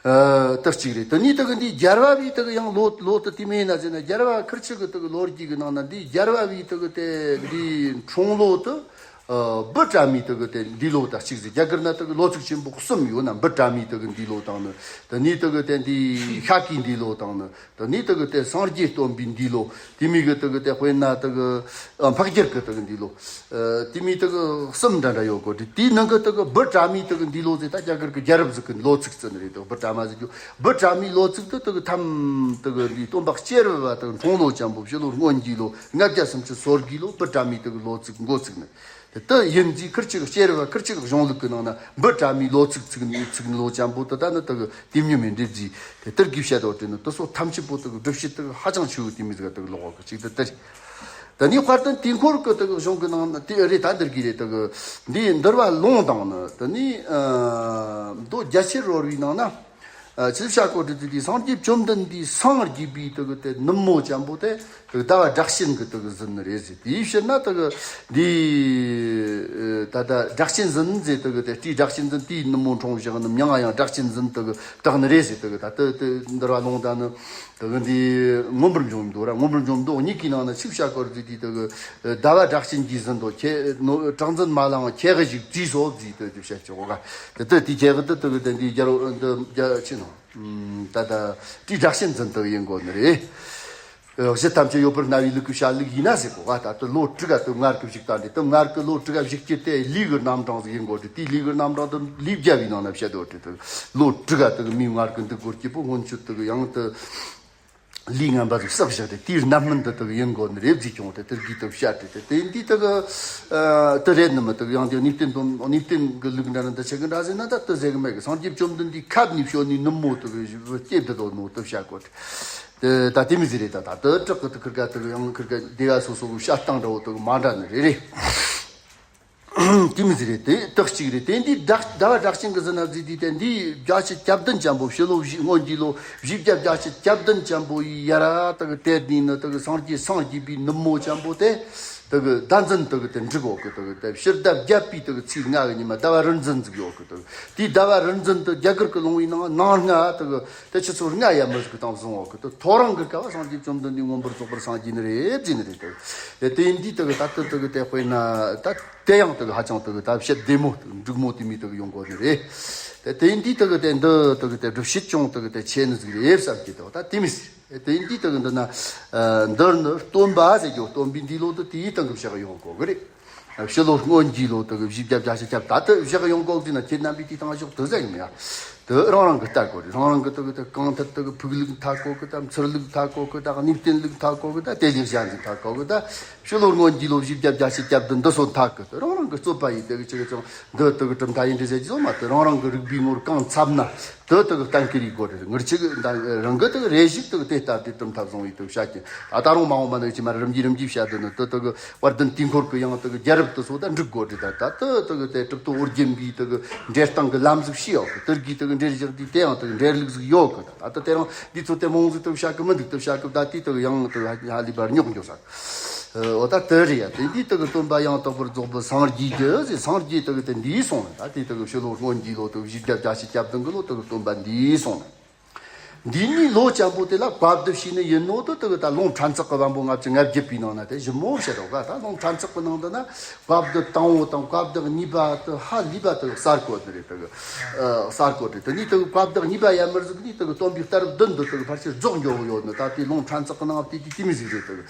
ཨ། དེ་གཅིག་རེད། དེ་ནས་དེ་གི་འདི་རྒྱལ་བ་བའི་དེ་གི་ཡང་ལོ་ལོ་དེ་དེ་མིན་ན་ཟེར་ན་རྒྱལ་བ་ཁུར་ཆུ་གི་དེ་གི་ལོ་རྒྱུས་གི་ནང་ན་འདི་རྒྱལ་བ་བའི་དེ་གི་དེ་འདི་འཁྲུངས་ལོ་དེ་ཨ། བུ་དྲ་མི་དེ་གི་དེ་འདི་ལོ་དང་གཅིག་ཟེར། རྒྱ་གར་ན་དེ་གི་ལོ་ཚིགས་ཆེན་པོ་གསུམ་ཡོད་ན་བུ་དྲ་མི་དེ་གི་འདི་ལོ་དང་ནི། དེ་ནས་དེ་གི་དེ་འདི་ཤཱཀྱའི་འདི་ལོ་དང་ནི། དེ་ནས་དེ་གི་དེ་སངས་རྒྱས་སྟོན་པའི་འདི་ལོ། དེ་མི་གི་དེ་གི་དེ་དཔེར་ན་དེ་གི་ཨ། འཕགས་རྒྱུད་གི་དེ་གི་འདི་ལོ། ཨ། དེ་མི་དེ་གི་གསུམ་འདྲ་འདྲ་ཡོད་གོ། དེ་དེའི་ནང་གི་དེ་གི་བུ་དྲ་མི་དེ་གི་འདི་ལོ་ཟེར་ད་རྒྱ་གར་གི་རྒྱལ་རབས་ཟིག་གི་ལོ་ཚིགས་ཟེར་ནི་རེད། དེ་བུ་དྲ་མ་ཟེར་རྒྱུ་བུ་དྲ་མི་ལོ་ཚིགས་དེ་དེ་གི་ཐམ་དེ་གི་འདི་སྟོན་པ་སྐྱེ་བོ་དེ་གི་འཁྲུངས་ལོ་ཅན་པོ་ཕྱི་ལོ་སྔོན་གྱི་ལོ་ལྔ་བརྒྱ་སུམ་ཅུ་སོ་དགུའི་ལོ་བུ་དྲ་མི་དེ་གི་ལོ་ཚིགས་འགོ་ཚིགས་ནི། དེ་ཡིན་ཟིག་ཁུར་ཆུ་གི་སྐྱེ་བོ་ཁུར་ཆུ་གི་གཞུང་ལུགས་ཀྱི་ནང་ན་བུ་དྲ་མི་ལོ་ཚིགས་ཚིགས་ནི་ཚིགས་ནི་ལོ་ཅན་པོ་དེ་ད་ནི་དེ་གི་དེ་མཉམ་མི་འགྲིག་ཟིག་དེ་དེར་གི་བཤད་དོ་དེ་ནི་དེ་ཚོ་ཐམས་ཅད་པོ་དེ་གི་སྒྲུབ་བྱེད་དེ་གི་ཧ་ཅང་ཆེ་བོ་དེ་མི་ཟིག་དེ་གི་ལོག་གི་ཅིག་དེ་དེ་རེད། དེ་ནི་དཔལ་ལྡན་དུས་འཁོར་གི་དེ་གི་གཞུང་གི་ནང་ན་དེ་རེད། ད་འདིར་གི་རེད། དེ་གི་འདི་འདུལ་བ་ལུང་དང་ནི་དེ་ནི་ཨ་མདོ་རྒྱ་ཆེར་རོལ་བའི་ནང་ན། ཨ། ཅི་བྱ་གོ་དྲི་དུས་དེ་སངས་རྒྱས་བཅོམ་ལྡན་འདས་སངས་རྒྱས་པའི་དེ་གི་དེ་ནུབ་མོ་ཅན་པོ་དེ་དེ་གི་ཟླ་བ་སྦྲ་ཆེན་གི་དེ་གི་ཟིན་ནི་རེད་ཟེར། དེའི་ཕྱིར་ན་དེ་གི་འདི་ད་ལྟ་སྦྲ་ཆེན་ཟིན་ཟེར། དེ་གི་དེ་སྤྲེལ་སྦྲ་ཆེན་ཟིན་དེའི་ནུབ་མོ་འཁྲུངས་བཞག་ནི་མྱིང་ང་ཡང་སྦྲ་ཆེན་ཟིན་དེ་གི་བཏགས་ནི་རེད་ཟེར། དེ་གི་ད་དེ་དེ་འདུལ་བ་ལུང་དང་ནི་དེ་གི་འདི་མངོན་པར་འབྱུང་མདོ་ར་མངོན་པར་འབྱུང་མདོ་གཉིས་ཀྱི་ནང་ན་ཅི་བྱ་གོ་དྲི་དུས་དེ་གི་ཟླ་བ་སྦྲ་ཆེན་གྱིས་ཟིན་ཏོ། ཁྱེད་ནོ་གྲགས་འཛིན་མ་ལའང་ཁྱེད་གི་ཞིག་བརྩིས་སོ་བརྩིས་ཏོ་ཅི་བྱ་ཆོག་ག་དེ་དེ་དེ་ཁྱེད་གི་དེ་དེ་གི་དེ་འདི་རྒྱལ་རོ་འདི་རྒྱ་ཆེ་ནོ། ད་ལྟ་སྤྲེལ་སྦྲ་ཆེན་ཟིན་དེ་ཡིན་དགོས་ནི་རེད། གཞི་ཐམས་ཅད་ཡོད་པར་སྨྲ་བའི་ལུགས་ཀྱི་བཤད་ལུགས་ཡིན་ན་ཟེར་གོ་ག་ད་ལྟ་ལོ་དྲུག་ག་དེ་སྔར་གི་བཞུགས་ད་འདི་དེ་སྔར་གི་ལོ་དྲུག་ག་བཞུགས་རྒྱུ་དེ་ལུགས་ཀྱི་རྣམ་གྲངས་ཟིག་ཡིན་དགོས་ཏེ། དེའི་ལུགས་ཀྱི་རྣམ་གྲངས་དེ་ལུགས་བརྒྱ་བའི་ནང་ན་བཤད་དོ་དེ་དེ་ལོ་དྲུག་ག་དེ་མིའི་སྔར་གི་འདུག་དགོས་རྒྱུ་པོ་སྔོན་ཆད་དེ་ཡང་དེ། ལུས་ངན་པ་ཟིག་བསགས་བཞག་སྟེ་དེའི་རྣམ་སྨིན་དུ་དག་ཡིན་དགོས་ནི་རེད་ཟེར་ཀྱང་དེ་དེར་གིས་དུ་བཤད་དེ་དེ་དེ་འདི་དག་དུ་རེད་ནི་མི་དག་ཡང་དེ་ནུས་བསྟན་དོན་ནུས་བསྟན་གི་ལུགས་འདྲ་ན་འདི་ཆེ་གི་འདྲ་ཟེར་ན་ད་དུ་ཟེར་གི་མེད་གི། སངས་རྒྱས་བཅོམ་ལྡན་འདས་ཁབ་ནས་བྱོན་ནས་ནུབ་མོ་དུ་གི་སྐྱེས་བསྡད་དོ་ནོ་དུ་བཤད་གོ། དེ་ད་དེ་མི་ཟེར་རེད། ད་ད་དུ་དྲག་གི་དུ་ཁིར་ག་དུ་ཡང་ཁིར་ག་སྡེ་བ་སོ་སོ་གི་བཤད་སྟངས་འདྲ་བོ་དུ་མ་འདྲ་ནི་རེད་རེད། དེ་མི་ཟེར་རེད། དེ་དག་གཅིག་རེད། དེ་འདི་ཟླ་བ་སྦྲ་ཆེན་གི་ཟིན་ན་ཟིག་དེ་དེ་འདི་བརྒྱ་ཆ་གྱ་བདུན་ཅན་པོ་ཕྱི་ལོ་བཞི་སྔོན་གྱི་ལོ་བཞི་བརྒྱ་བརྒྱ་ཆ་གྱ་བདུན་ཅན་པོ་ཡི་ཡ་ར་དག་དེ་འདི་ནི་དག་སངས་རྒྱས་སངས་རྒྱས་པའི་ནུབ་མོ་ཅན་པོ་དེ་ད་ དུ་གི་ཟླ་འཛིན་དུ་གི་དེ་འགྲིག་ཡོད་གི། དུ་གི་དེ་ཕྱི་ཟླ་བརྒྱད་པའི་དུ་གི་ཚེས་ལྔ་གི་ཉི་མ་ཟླ་བ་རིར་འཛིན་ཟིག་ཡོད་གི། དུ་གི་དེའི་ཟླ་བ་རིར་འཛིན་དུ་རྒྱ་གར་གི་ལུང་བའི་ནང་ནང་ལྔ་དུ་གི་དེ་ཆུ་ཚོད་ལྔ་ཡར་མར་ཟིག་གི་སྟེང་བཟུང་ཡོད་གི། དུ་ཐོ་རངས་གི་སྐབས་བ་སངས་རྒྱས་བཅོམ་ལྡན་འདས་མངོན་པར་རྫོགས་པར་སངས་རྒྱས་ནི་རེད་ཟེར་ནི་རེད། དུ་གི་དེ་དེ་ཡིན་དུས་དུ་གི་ད་དུ་དུ་གི་དེ་དཔེར་ན་ད་དེ་ཡང་དུ་གི་ཧ་ཅང་དུ་གི་ད་བཤད་བདེ་མོ་དུ་གི་འབྲུག་མོ་དེ་མོ་དུ་གི་ཡོང་གོ་ནི་རེད། དེ་དེ་ཡིན་དུས་དུ་གི་དེ་འདི་དུ་གི་དེ་སྒྲུབ་བྱེད་ཀྱང་དུ་གི་དེ་ཆེ་ནི་ཟིག་རེད་བསམ་གི། དུ་ད་དེ་མི་སྲིད། དེ་ཡིན་དུས་དུ་གི་འདི་ན། ཨ། འདིར་ནི་སྟོན་པ་ཟེར་རྒྱུ། སྟོན་པའི་འདས་ལོ་དུ་དེའི་སྟེང་གི་བཞག་ཡོང་གོ་གི་རེད། ཕྱི་ལོ་སྔོན་གྱི་ལོ་དུ་གི་བཞི་བརྒྱ་བརྒྱད་ཅུ་གྱ་བརྒྱད་དུ་བཞག་ཡོང་གོ་གི་ན། ཁྱེད་རྣམ་པས་དེའི་སྟེང་ཞོག་དུ་ཟེར་ཡིན་ཡ། དུ་རང་རང་གི་ལྟ་དགོས་རེད། རང་རང་གི་དུ་གི་དུ་གང་ཐད་དུ་གི་ཕུག་ལུགས་འཐག་གོ་གི་དང་། ཚུར་ལུགས་འཐག་གོ་གི་དང་། གནས་བརྟན་ལུགས་འཐག་གོ་གི་དང་། དེ་བཞིན་གཞན་ཟིག་འཐག་གོ་གི་དང་། ཕྱི་ལོ་སྔོན་གྱི་ལོ་བཞི་བརྒྱ་བརྒྱད་ཅུ་གྱ་བདུན་འདི་སོ་འཐག་གི། དུ་རང་རང་གི་རྩོད་པ་ཡིན། དུ་གི་ཅི་གི་ཅང་འདི་དུ་གི་གྲུབ་མཐའ་ཡིན་འདྲ་ཟེར་རྒྱུ་མ། དུ་རང་རང་གི་རིག་པའི་ངོར་གང་འཚབ་ན། དུ་དུ་གི་གཏན་འཁེལ་ཡིག་དགོས་རེད། ངར་ཆེ་གི་ད་རང་གི་དུ་རེ་ཞིག་དུ་དེ་ལྟ་དུས་གྲུབ་མཐའ་བཟུང་བའི་དུ་བྱ་རྒྱུ། ད་ད་རུང་མ་འོངས་པ་ནི་ཅི་མ་རིམ་གྱིས་རིམ་གྱིས་བྱ་དུ་ནི། དུ་དུ་གི་དཔལ་ལྡན་དུས་འཁོར་གི་ཡང་དུ་གི་རྒྱལ་རབས་དུ་སོ་ད་འགྲིག་དགོས་རེད། ད་ད་དུ་དུ་གི་དེ་གྲུབ་ཐོབ་ཨོ་རྒྱན་པའི་དུ་གི་འགྲེལ་སྟངས་གི་ལམ་ཟིག་ཤེས་ཡོད་གི། དུ་གི་དུ་གི་འགྲེལ་བཞག་དུས་དེ་ཡང་དུ་གི་འགྲེལ་ལུགས་ཟིག་ཡོད་གི། ད་ད་དེ་རང་འདི་ཚོ་དེ་མང་ཟིག་དུ་བྱ་གི་མི་འདུག། དུ་བྱ་གི་ད་དུས་དུ་གི་ཡང་དུ་ཧ་ལས་པར་རྙོག་འགྱོ་ས། འོ་ད་དེ་རེད་ཡ། དེ་འདི་དུ་གི་སྟོན་པ་ཡང་དག་པར་རྫོགས་པའི་སངས་རྒྱས་ཀྱི་ཟེར། སངས་རྒྱས་དུ་གི་དེ་འདིའི་སོང་ནི། ད་དེ་དུ་གི་ཕྱི་ལོ་སྔོན་གྱི་ལོ་དུ་བཞི་བརྒྱ་བརྒྱད་ཅུ་གྱ་བདུན་གི་ལོ་དུ་གི་སྟོན་པ་འདིའི་སོང་ནི། འདི་ནི་ལོ་ཅན་པོ་དེ་ལ་བཀའ་བསྡུ་བྱས་ནི་ཡིན་ནོ་དུ་དུ་གི་ད་ལུང་ཕྲན་ཚེགས་གི་བམ་པོ་ལྔ་བཅུ་ང་བརྒྱད་པའི་ནང་ན་དེ་ཞིབ་མོ་བཤད་རོགས་ག། ད་ལུང་ཕྲན་ཚེགས་གི་ནང་དུ་ན་བཀའ་བསྡུ་དང་པོ་དང་བཀའ་བསྡུ་གཉིས་པ་དུ་ཧ་ལས་པ་དུ་གསར་བཀོད་ནི་རེད། དུ་གི་གསར་བཀོད་རེད། དེ་ནི་དུ་གི་བཀའ་བསྡུ་གཉིས་པ་ཡར་མར་ཟིག་ནི་དུ་གི་སྟོན་པའི་གཏམ་བདུན་དུ་དུ་གི་ཕལ་ཆེར་རྫོགས་འགྱོ་གི་ཡོད་ནི། ད་དེ་ལུང་ཕྲན་ཚེགས་གི་ནང་དེ་དེ་དེ་མི་ཟིག་རེད། དུ་གི་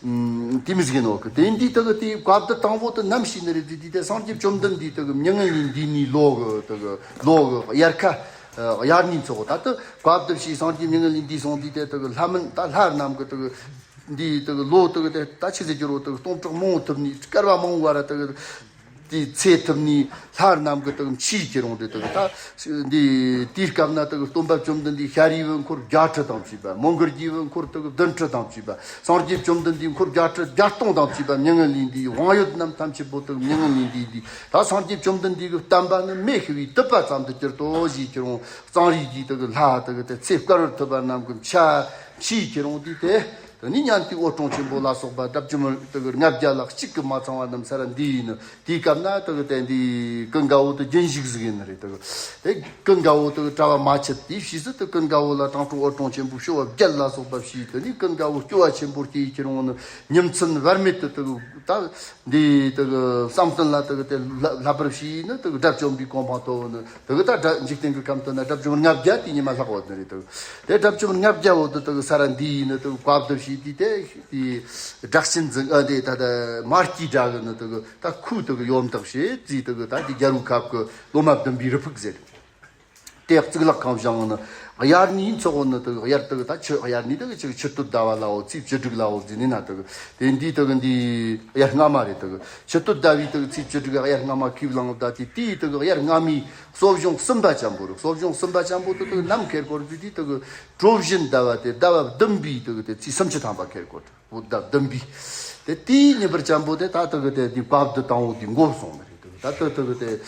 ཨུམ། དེ་མི་ཟིག་ནོ་གི། དེ་འདི་དུ་གི་དེ་བཀའ་བསྡུ་དང་པོ་དུ་ནམ་བྱས་ནི་རེད། དེ་དེ་དེ་སངས་རྒྱས་བཅོམ་ལྡན་འདས་དུ་གི་མྱ་ངན་ལས་འདས་ནི་ལོ་གི་དུ་གི་ལོ་གི་དབྱར་ཁ། ཨ། དབྱར་གནས་ཚོགས། ད་དུ་བཀའ་བསྡུ་བྱས་སངས་རྒྱས་མྱ་ངན་ལས་འདས་སོང་དུས་དེ་དུ་གི་ལྷ་མིན་ད་ལྷ་རྣམས་གི་དུ་གི་འདི་དུ་གི་ལོ་དུ་གི་དེ་ད་ཆི་ཟེར་རྒྱུ་རོ། དུ་གི་སྟོང་ཕྲག་མང་བོ་ཐུབ་ནི། སྐར་མ་མང་བོ་བ་ར་དུ་གི་དེ་ཚེ་ཐུབ་ནི་ལྷ་རྣམས་གི་དུ་གི་མཆིས་ཁྱེར་འོང་དེ། དུ་གི་ད་འདི་དེའི་སྐབས་ན་དུ་གི་སྟོན་པ་བཅོམ་ལྡན་འདས་ཤཱ་རིའི་བུ་འཁོར་བརྒྱད་ཁྲི་དང་བཅས་པ། མོའུ་འགལ་གྱི་བུ་འཁོར་དུ་གི་བདུན་ཁྲི་དང་བཅས་པ། སངས་རྒྱས་བཅོམ་ལྡན་འདས་འཁོར་བརྒྱ་ཁྲི་བརྒྱ་སྟོང་དང་བཅས་པ་མྱ་ངན་ལས་འདས། དབང་ཡོད་རྣམས་ཐམས་ཅད་པོ་དུ་མྱ་ངན་ལས་འདས་འདི། ད་སངས་རྒྱས་བཅོམ་ལྡན་འདས་ཀྱི་བསྟན་པ་ནི་མེ་ཤི་བའི་དུད་པ་ཙམ་དུ་གྱུར་ཏོ་ཞེས་ཁྱེར་འོང་། གཙང་རིས་ཀྱི་དུ་གི་ལྷ་དུ་གི་དེ་ཚེ་བསྐལ་བར་ཐུབ་པ་རྣམས་ཀྱི་མཆིས་ཁྱེར་འོང་དུས་དེ། དེ་ནི་ཉན་ཐོས་འོད་སྲུང་ཆེན་པོ་ལ་སོགས་པ་དགྲ་བཅོམ་དུ་གི་ལྔ་བརྒྱ་ལ་གཅིག་གིས་མ་ཚང་བ་རྣམས་ས་ར་འདི་ཡིན་ནི། དེའི་སྐབས་ན་དུ་གི་དེ་འདི་ཀུན་དགའ་བོ་དུ་རྒྱུན་ཞུགས་ཟིག་ཡིན་ནི་རེད། དུ་གི་དེ་ཀུན་དགའ་བོ་དུ་གི་གྲྭ་བ་མ་ཆད་དེའི་ཕྱིས་སུ་དུ་ཀུན་དགའ་བོ་ལ་དྲང་སྲོང་འོད་སྲུང་ཆེན་པོ་སྐྱོབ་པར་བརྒྱལ་ལ་སོགས་པ་བྱས། དེ་ནི་ཀུན་དགའ་བོ་སྐྱོབ་པ་ཆེན་པོ་སྐྱེས་ཁྱེར་འོང་ནི། ཉིན་མཚན་བར་མེད་དུ་དུ་གི་ད་འདི་དུ་གི་བསམ་གཏན་ལ་དུ་གི་དེ་ལྷ་བསླབ་པར་བྱས་ནི། དུ་གི་དགྲ་བཅོམ་པའི་གོ་འཕང་ཐོབ་ནི། དུ་གི་ད་དགྲ་འཇིག་རྟེན་གྱི་ཁམས་དུ་ན་དགྲ་བཅོམ་ལྔ་བརྒྱ་དེ་ཉི་མ་ལྷག་ཡོད་ནི་རེད། དུ་གི་དེ་དགྲ་བཅོམ་ལྔ་བརྒྱ་བོ་དུ་དུ་གི་ས་ར་འདི་ཡིན་ནི། དུ་གི་བཀའ་བསྡུ་བྱས་དུས་དེ་དེ་སྒྲ་གཅན་འཛིན་ཨ་དེ་ད་ད་མ་སྐྱེས་དགྲ་གི་ནི་དུ་གི་ད་ཁོའི་དུ་གི་ཡོམ་བདག་བྱས་རྩིས། དུ་གི་ད་དེ་རྒྱལ་པོའི་ཁབ་ཀྱི་ལོ་མ་བདུན་པའི་རི་ཕུག་ཟེར། དེ་གཙུག་ལག་ཁང་བཞེངས་ནི། དབྱར་གནས་ཚོགས་ནི་དུ་གི་དབྱར་དུ་གི་ད་ཆུ་དབྱར་གནས་དུ་གི་ཆུ་ཆུ་སྟོད་ཟླ་བ་ལའོ། ཚེས་བཅུ་དྲུག་ལའོ་ཟེར་ནི་ན། དུ་གི་དེ་འདི་དུ་གི་འདི་དབྱར་སྔ་མ་རེད། དུ་གི་ཆུ་སྟོད་ཟླ་བའི་དུ་གི་ཚེས་བཅུ་དྲུག་དབྱར་སྔ་མ་ཁས་བླངས་ད་དེ་དེའི་དུ་གི་དབྱར་སྔ་མའི་གསོ་སྦྱོང་གསུམ་པ་ཅན་པོ་རེད། གསོ་སྦྱོང་གསུམ་པ་ཅན་པོ་དུ་དུ་གི་ནམ་ཁེལ་སྐོར་དུ་དེ་དུ་གི་གྲོ་བཞིན་ཟླ་བ་དེ་ཟླ་བ་བདུན་པའི་དུ་གི་དེ་ཚེས་སུམ་ཅུ་ཐམ་པ་ཁེལ་སྐོར་དུ། བོད་ཟླ་བདུན་པའི། དེ་དེའི་ཉིན་པར་ཅན་པོ་དེ་ད་དུ་གི་དེ་འདི་བཀའ་བསྡུ་དང་པོ་འདི་འགོ་སོང་ནི་རེད། དུ་ད་དུ་དུ་གི་དེ་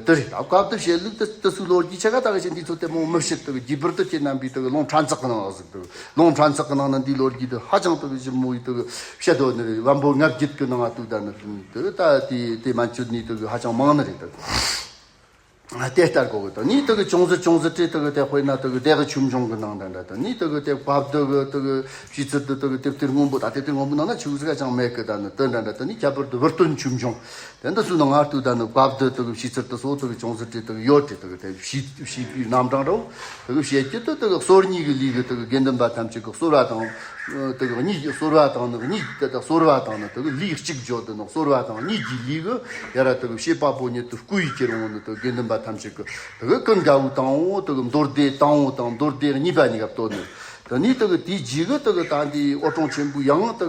དེ་རེད། ད་བཀའ་བསྡུ་བྱེད་ལུགས་དེ་དུ་སུ་ལོ་རྒྱུས་ཆེ་ག་ད་གི་ཞིག་འདི་ཚོ་དེ་མོ་མི་བཤད། དུ་གི་རྒྱུད་པར་དུ་ཁྱེད་རྣམ་པའི་དུ་གི་ལུང་ཕྲན་ཚེགས་གི་ནང་ཟིག། དུ་ལུང་ཕྲན་ཚེགས་གི་ནང་ན་འདི་ལོ་རྒྱུས་དུ་ཧ་ཅང་དུ་གི་ཞིབ་མོ་ཡི་དུ་གི་བཤད་དོ་ནི་རེད། བམ་པོ་ལྔ་བརྒྱད་གི་ནང་ང་དུ་ད་ནི་དུ་ད་དེ་དེ་མན་ཆོད་ནི་དུ་གི་ཧ་ཅང་མང་ནི་རེད། དུ་དེ་ལྟར་གོ་གི། དུ་ནི་དུ་གི་ཅུང་ཟད་ཅུང་ཟད་དེ་དུ་གི་དེ་དཔེར་ན་དུ་གི་དེ་གི་ཆོས་འབྱུང་གི་ནང་འདྲ་འདྲ། དུ་ནི་དུ་གི་དེ་བཀའ་བསྡུ་གི་དུ་གི་བྱས་ཚུལ་དུ་དུ་གི་དེབ་ཐེར་སྔོན་པོ་ད་དེབ་ཐེར་སྔོན་པོ་ནང་ན་ཆོས་ཟིག་ཅང་མེད་གི། ད་ནི་དུ་འདྲ་འདྲ། དུ་ནི་ཁྱད་པར་དུ་བུ་སྟོན་ཆོས་འབྱུང་དེ་འདི་ཚོའི་ནང་ང་དུ་ད་ནི་བཀའ་བསྡུ་དུ་གི་བྱས་ཚུལ་དུ་སོ་དུ་གི་ཅུང་ཟད་དེ་དུ་གི་ཡོད་དེ། དུ་གི་དེ་བྱས་བྱས་པའི་རྣམ་གྲངས་རོ། དུ་གི་བཤད་རྒྱུ་དུ་དུ་གི་གསོ་རྙིང་གི་ལུགས་གི་དུ་གི་དགེ་འདུན་པ་ཐམས་ཅད་ཀྱི་གསོལ་བ་དང་། དུ་གི་གཉིས་ཀྱི་གསོལ་བ་དང་ནི་གཉིས་དེ་དག་གསོལ་བ་དང་ནི་དུ་གི་ལུས་གཅིག་བརྗོད་དུ་ནི་གསོལ་བ་དང་གཉིས་ཀྱི་ལུས་གི་ཡ་ར་དུ་གི་བྱེད་པ་པོ་ཉིད་དུ་བསྐུལ་ཡི་ཁྱེར་འོང་ནི་དུ་དགེ་འདུན་པ་ཐམས་ཅད་ཀྱི་དུ་གི་ཀུན་དགའ་བོའི་དང་པོ་དུ་གི་མདོ་སྡེ་དང་པོ་དང་མདོ་སྡེ་གཉིས་པ་གཉིས་ཀ་བསྟོད་ནི། དུ་ནི་དུ་གི་དེའི་རྗེས་གི་དུ་གི་ད་འདི་འོད་སྲུང་ཆེན་པོའི་ཡང་དུ་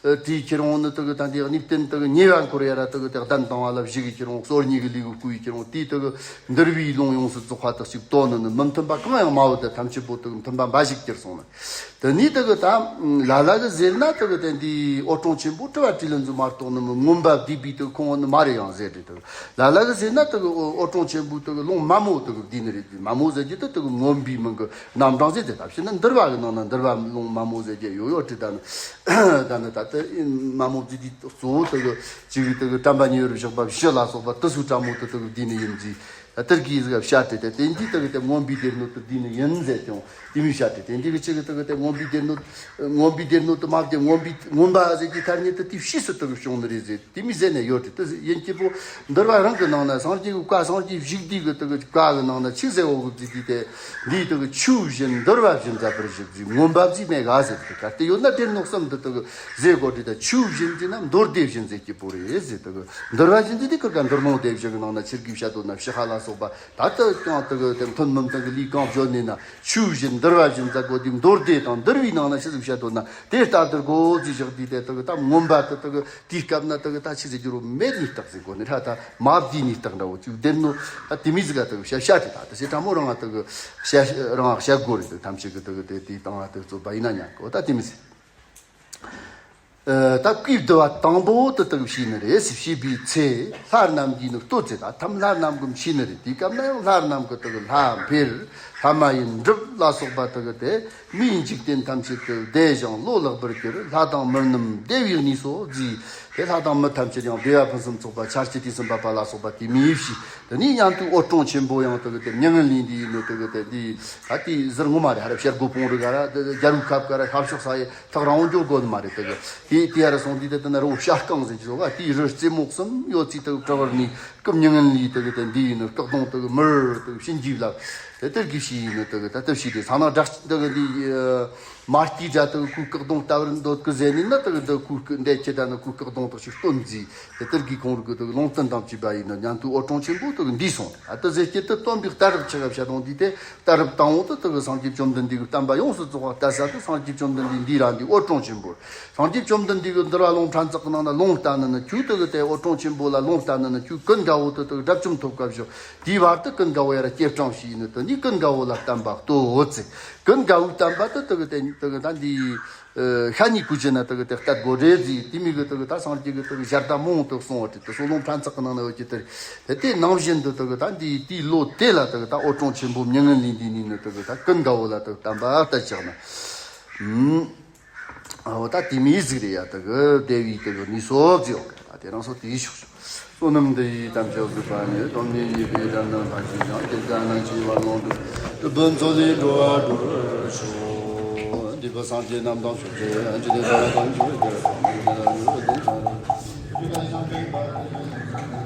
གི་དེའི་ཁྱེར་འོང་ནི་དུ་གི་ད་འདི་གནས་བརྟན་དུ་གི་ཉེ་བ་འཁོར་ཡ་ར་དུ་གི་དེ་གདན་དང་བ་ལ་བཞུགས་ཡི་ཁྱེར་འོང་། གསོ་རྙིང་གི་ལུས་གི་བསྐུལ་ཡི་ཁྱེར་འོང་། དེའི་དུ་གི་འདུལ་བའི་ལུང་ཡོངས་སུ་རྫོགས་པ་དག་ཅིག་བསྟོད་ནི་ནི་མི་མཐུན་པ་གང་ཡང་མ་ཡོད་དེ་ཐམས་ཅད་པོ་དུ་གི་མཐུན་པ་འབའ་ཞིག་གྱུར་སོང་ནི། དེ་ནས་དེ་གི་ད་ལ་ལ་གི་ཟེར་ན་དེ་གི་དེ་འདི་འོད་སྲུང་ཆེན་པོ་སྤྲུལ་པ་བྲིས་ལན་ཚོ་མ་གཏོགས་ནི་མངོན་པ་བསྡུས་པའི་དེ་ཁོང་ནི་མ་རེད་ཡང་ཟེར་རེད། དེ་ལ་ལ་གི་ཟེར་ན་དེ་གི་འོད་སྲུང་ཆེན་པོའི་དེ་གི་ལུང་མ་མོ་དེ་གི་བསྡུས་ནི་རེད། མ་མོ་ཟེར་རྒྱུ་དེ་དེ་གི་མངོན་པའི་མིང་གི་རྣམ་གྲངས་ཟེར་དེ། ད་ཕྱིན་ན་འདུལ་བ་ ནང་ན་འདུལ་བ་ལུང་མ་མོ་ཟེར་གྱི་ཡོད་ཡོད་དྲི་ད་ནི། ད་ནི་ད་ལྟ་མ་མོ་ཟེར་དུས་གཙོ་བོ་དེ་གི་ཅིག་དེ་གི་དྲན་པ་ཉེ་བར་བཞག་པ་བཞི་ལ་སོགས་པ་དེ་ཚོའི་དྲ་མོ་དེ་དེ་གི་བསྡུས་ནི་ཡིན་ཟིག་ད་དེར་གི་ཟིག་བཤད་དེ་དེ་དེ་འདི་དེ་གི་དེ་མངོན་པའི་སྡེ་སྣོད་དེ་བསྡུས་ནི་ཡིན་ཟེར་ཀྱང་དེ་མི་བཤད་དེ། དེ་འདི་གི་ཅིག་གི་དེ་གི་དེ་མངོན་པའི་སྡེ་སྣོད་མངོན་པའི་སྡེ་སྣོད་དེ་མ་བསྡུས། མངོན་པའི་མངོན་པ་ཟེར་གྱི་ཐ་སྙད་དེ་དེ་ཕྱིས་སུ་དེ་གི་བྱུང་ནི་རེད་ཟེར། དེ་མི་ཟེར་ནས་ཡོད་དེ། དེ་ཡིན་གྱི་པོ་འདུལ་བ་རང་གི་ནང་ན་སངས་རྒྱས་ཀྱི་བཀའ། སངས་རྒྱས་བཞུགས་དུས་ཀྱི་དེ་གི་བཀའ་གི་ནང་ན་ཆི་ཟེར་འོ་གི་ཟིག་དེ་དེ་འདིའི་དེ་གི་ཆོས་བཞིན་འདུལ་བ་བཞིན་མཛད་པར་བཞུགས་ཟེར། མངོན་པ་ཟིག་མེད་ག་ཟེར། དེ་ག་དེ་ཡོད་ན་སྡེ་སྣོད་གསུམ་དེ་དེ་གི་ཟེར་དགོས་དེ། ད་ཆོས་བཞིན་ཟེར་ན་མདོ་སྡེ་བཞིན་ཟེར་གྱི་པོ་རེད་ཟེར། དེ་གི་འདུལ་བ་བཞིན་ཟེར་དེ་ཁུར་ག་འདུལ་སློང་སྡེ་བཞི་གི་ནང་ན་ཆི་གི་བཤད་དོ་ན་ཕྱི་ཧ་ལ་སོགས་པ། ད་ལྟ་ཀྱང་དེ་གི་དེ་མཐུན་མི་མཐུན་གི་ལུས་གང་བརྗོད་ནས་ན། ཆོས་བཞིན་འདུལ་བ་བཞིན་མཛད་དགོས་དེ། མདོ་སྡེ་དང་འདུལ་བའི་ནང་ན་ཆི་ཟིག་བཤད་དོ་ན་དེ་ལྟ་བུར་དགོས་ཟིག་བཞག་དུས་དེ་དེ་གི་ད་མངོན་པ་དེ་དེ་གི་དེའི་སྐབས་ན་དེ་གི་ད་ཆི་ཟིག་རྒྱུ་རུ་མེད་ནི་རྟགས་ཟིག་གོ་ནི་ར། ད་མ་བསྡུས་ནི་རྟགས་འདྲ་བོ་ཅིག་སྡེ་སྣོད་ད་དེ་མི་ཟིག་ག་དེ་གི་བཤད་བཤད་དེ། ད་དེ་སེ་ཕྲ་མོ་རང་ང་དེ་གི་བཤད་རང་ང་བཤད་དགོས་རེད། དེ་ཐམས་ཅད་གི་དེ་གི་དེ་དེའི་སྟེང་ང་དེ་གི་རྩོད་པ་ཡིན་ན་ཉག་གི་འོ་ད་དེ་མི་ཟིག་ཨ། ད་བསྐུལ་བསྡུ་བ་དང་པོ་དེ་དག་བྱས་ནི་རེད། ཞེས་པའི་ཚེ་ལྷ་རྣམས་ཀྱིས་ནི་བསྟོད་ཅིང་། ད་ཐམ་ལྷ་རྣམས་ཀྱིས་མཆིས་ནི་རེད། དེའི་སྐབས་ན་ཡང་ལྷ་རྣམས་ཀྱིས་དེ་གི་ལྷ་འཕེལ་ལྷ་མ་ཡིན་འགྲུབ་ལ་སོགས་པ་དེ་གི་དེ་མིའི་འཇིག་རྟེན་ཐམས་ཅད་དུ་བདེ་ཞིང་བློ་ལེགས་པར་གྱུར། ལྷ་དང་མི་རྣམས་བདེ་བའི་གནས་སོ་བགྱིས། དེ་ལྷ་དང་མི་ཐམས་ཅད་ཡང་བདེ་བ་ཕུན་སུམ་ཚོགས་པ་ཆར་སྐྱིད་དུས་སུ་འབབ་པ་ལ་སོགས་པ་དེ་མིའི་བྱས། དེ་ནས་མཉམ་དུ་འོད་སྲུང་ཆེན་པོ་ཡང་དེ་གི་དེ་མྱ་ངན་ལས་འདས་ཡིན་ནོ། དེ་གི་དེ་འདི་ད་དེའི་ཟུར་ངོ་མ་རེད། ཧ་ར་བྱེད་སྒོ་སྤོང་རིགས་ག་ར་དེ་རྒྱལ་བོའི་ཁབ་ག་ར་ཤར་ཕྱོགས་ས་ཡི་ཐག་རིང་བོ་འགྱོ་དགོས་ནི་མ་རེད། དེ་གི་དེ་དེ་ཡར་སོང་དུས་དེ་དེ་ན་རི་བོ་བྱ་རྐང་ཟེར་གྱི་ཟོ་ག་དེའི་རི་རྩེ་མོ་གསུམ་ཡོད་ཙི་དེ་གི་བྲག་བར་ནས་སྐུ་མྱ་ངན་ལས་དེ་གི་དེ་འདི་ཡིན་ནི་སྐུ་གདུང་དེ་གི་མིར་དེ་གི་བྱིན་གྱིས་བརླབས། དེ་དེར་གི་ཤི་ཡིན་ནི་དེ་གི་ད་དེ་ཤི་དེ་ས་ན་བྲག་དེ་གི་འདི་མ་སྐྱིད་དྲ་དེ་གི་ཁོའི་སྐུ་གདུང་ལྟ་བུར་འདོད་གི་ཟེར་ནི་ན། དེ་གི་དེ་ཁོའི་སྐུ་འདས་ཁྱེད་ད་ནི་ཁོའི་སྐུ་གདུང་དག་ཞིག་སྟོན་མཛད། དེ་དེར་གི་ཁོང་རིག་གི་དེ་གི་ལུང་བསྟན་དང་བཅས་པ་ཡིན་ནི་མཉམ་དུ་འོད་སྲུང་ཆེན་པོ་དེ་གི་འདས་སོང་། ད་དེ་ཟེར་སྐྱེ་དེ་སྟོན་པའི་གཏད་རབས་ཆེ་ག་བྱ་དང་འདི་དེ། གཏད་རབས་དང་པོ་དེ་དེ་གི་སངས་རྒྱས་བཅོམ་ལྡན་འདས་ཀྱི་བསྟན་པ་ཡོངས་སུ་རྫོགས་པ་གཏད་ས་དེ་སངས་རྒྱས་བཅོམ་ལྡན་འདས་འདི་ར་འདི་འོད་སྲུང་ཆེན་པོ། སངས་རྒྱས་བཅོམ་ལྡན་འདས་ཀྱི་འདུལ་བ་ལུང་ཕྲན་ཚེགས་ཀྱི་ནང་ན་ལུང་བསྟན་ནི་ནི་ཁྱོད་དེ་གི་དེ་འོད་སྲུང་ཆེན་པོ་ལ་ལུང་བསྟན་ནི་ནི་ཁྱོད་ཀུན་དགའ་བོ་དེ་དེ་གི་དགྲ་བཅོམ་ཐོབ་སྐབས་ཤོག་དེའི་བར་དུ་ཀུན་དགའ་བོ་ཡར་སྐྱེ་སྲིང་བྱས་ནི་དེ་ནི་ཀུན་དགའ་བོ་ལ་བསྟན་པ་གཏོད་ཟེར། ཀུན་དགའ་བོའི་བསྟན་པ་དེ་དེ་གི་དེ་དེ་གི་ད་འདི་ཤ་ཉེ་ཀུ་ཅི་ན་དེ་གི་དེ་གཏད་དགོས་རེད་ཟེར། དེ་མི་གི་དེ་གི་ད་སངས་རྒྱས་ཀྱི་དེ་གི་ཞལ་ལྟ་མང་དུ་གསུངས་པ་དེ་དེ་སོ་ལུང་ཕྲན་ཚེགས་ཀྱི་ནང་ན་ཡོད་ཀྱི་དེ་རེད། དེ་ནང་བཞིན་དུ་དེ་གི་ད་འདི་དེའི་ལོ་དེ་ལ་དེ་གི་ད་འོད་སྲུང་ཆེན་པོ་མྱ་ངན་ལས་འདས་ནི་ནི་དེ་གི་ད་ཀུན་དགའ་བོ་ལ་དེ་གི་བསྟན་པ་གཏད་བཞག་ནི། ཨུམ། འོ་ད་དེ་མི་ཟིག་རེད་ཡ། དེ་གི་བདེ་བའི་དེ་གི་གནས་སོ་ཟེར་ཡོད་གི། ད་དེ་རང་སོ་དེའི་ཕྱོགས་ཕྱོགས། བསོད་ནམས་འདི་ཡིས་ཐམས་ཅད་གཟིགས་པ་ཉིད། ཐོབ་ནས་ཉེས་པའི་དགྲ་རྣམས་ཕམ་བྱས་ཤིང་། སྐྱེ་རྒ་ན་འཆིའི་རྦ་ཀློང་འཁྲུགས། སྡིག་པའི་མཚོ་ལས་འགྲོ་བ་སྒྲོལ་བར་ཤོག་འདས་པའི་སངས་རྒྱས་རྣམས་དང་ཕྱོགས་བཅས། འཇིག་རྟེན་དག་ལ་ཕན་ཕྱིར་གྱུར་ཏེ།